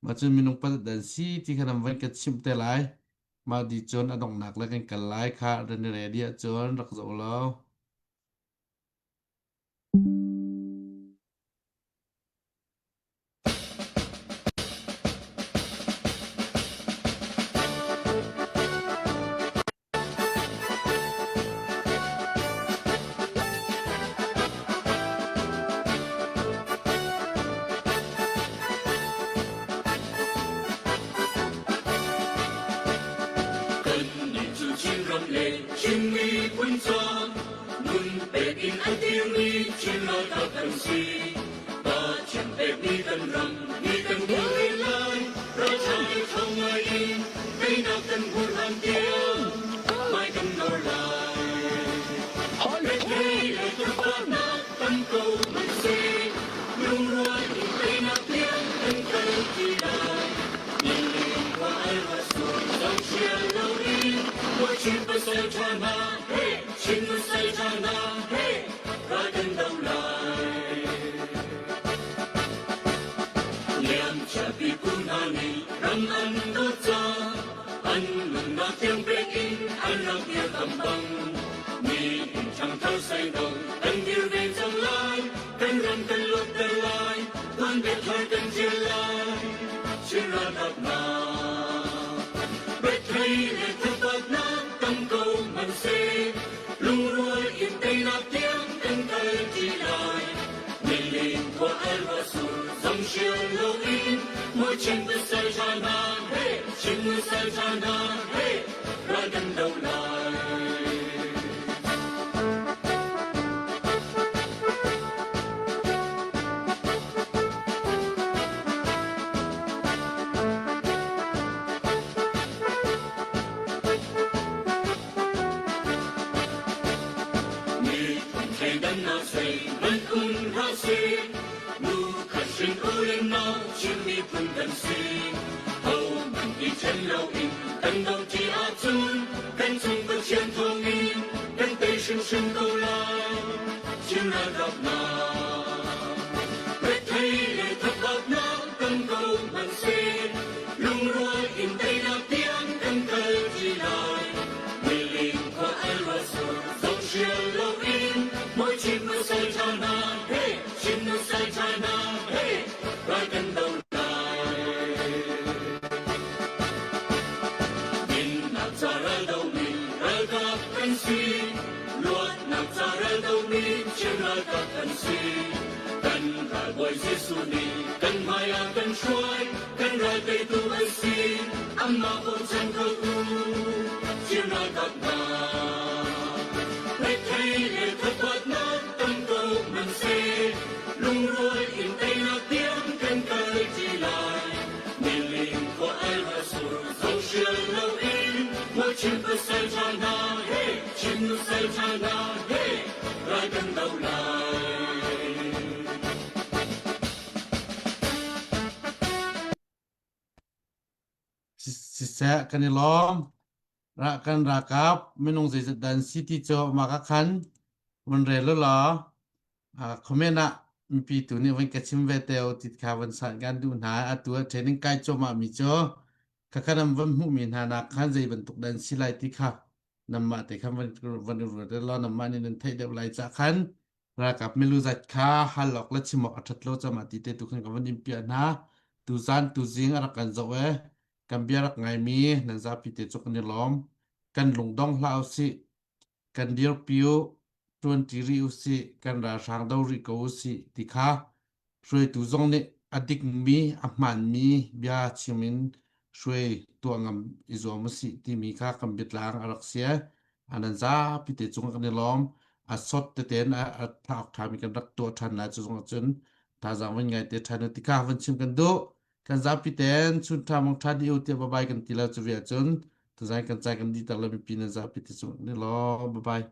Mah cun minung pa dan si ti kha nan van kan chimh te lai. Mah di cun a donghnak le kan kal lai kha ran i ready ahcun rak zoh law. Kannih cu Chinram le Chin miphun ca nun pek in a dirmi Chin ralkap kan si. Pathian pekmi kan ram ni kan hmu lai. Ralṭha le ṭhawng ngai in teinak kan hmu hlan tiang hmai kan nawr lai. Rethei le tukforhnak tam ko hmanhseh lungrual in teinak tiang kan kal ti lai. Nilin khua ai ruah sur zohchial loin Chin pasal ṭha hna, Chin nusal ṭha hna, ral kan do lai. Liamcia pipu hna nih ram an dawt ca, an nunnak tiang pek in an rak dirkamh bang. Nihin ṭhangthar seino kan dir ve cang lai, kan ram kan luatter lai, tuanbia thar kan ṭial lai. Chin ralkap hna, rethei le thabatnak tam ko hmanhseh, lungrual in teinak tiang kan kal ṭi lai. Milin khua ai rua sur zong sial loin mawi Chin pasal ṭha hna hey Chin pasal ṭha hna hey ral kan do lai. Miphun thleidannak zeihmanh um hlah seh, nu khat hrin u le nau Chin miphun kan si. Hohmanh i ṭhen loin kan doṭi ahcun kan cung Pathian thawngin kan tei hrimhrim ko lai. Chin ralkap hna, rethei le thatbatnak tam ko hmanhseh, lungrual in teinak tiang kan kal ṭi lai. Miling khua al ruahsur zong hrial loin mawi Chin nusal ṭha hna hey Chin nusal ṭha hna hey ral kan do lai. Dinnak ca ral domi ralkap kan si. Luatnak ca ral domi Chin ralkap kan si. Kan ralbawi Jesuh nih kan hmai ah kan hruai, kan ral teitu an si. Amah bochan ko u, Chin ralkap hna. Rethei le thathuatnak tam ko hmanhseh, lungrual in teinak tiang kan kal ṭi lai. Niling khua al ruahsur zohsial loin maw Chin pasal ṭha hna he Chin nusal ṭha hna he ral kan do lai. Siseh kan i lawm. Ra kan ralkap minung zeizat dan si ti cu mah ka khan vun rel u law comment ah mipi tu nih van ka chim ve te u ti kha van san kan duh hna. Atu ah training kai cuahmah mi cu khakha nan van hmuhmi hna nak khan zei bantuk dan si lai ti kha nanmah te khan van van i ruat law nanmah nih nan theih deuh lai cah khan ralkap milu zat kha hal awk le chim awk a ṭhat lo cama ti te tu khan ka van in piah hna. Tuzan tuzing a rak kan zoh e kan bia rak ngaimi nan zapi te cu kan i lawm. Kan lungdong hlah usih, kan dirpi u, ṭuanṭi rih usih, kan ralhrang do rih ko usih ti kha hruaitu zong nih a dikmi, a hmaanmi bia chim in hruai tuah ngam i zuam usih timi kha kan biatlang a rak si. A nan zapi te cung kan i lawm. A sot tete in a a thauk ṭhami kan rak tuah ṭhan lai cu zong ahcun thazaang van ngai te ṭhan u ti kha van chim kan duh. Kan zapi ten chun ṭha mong ṭha dih u tiah bye bye kan ti lo cu ve ahcun tuzai kan cai kan dih tak le mipi nan zapi te cung ni law bye bye.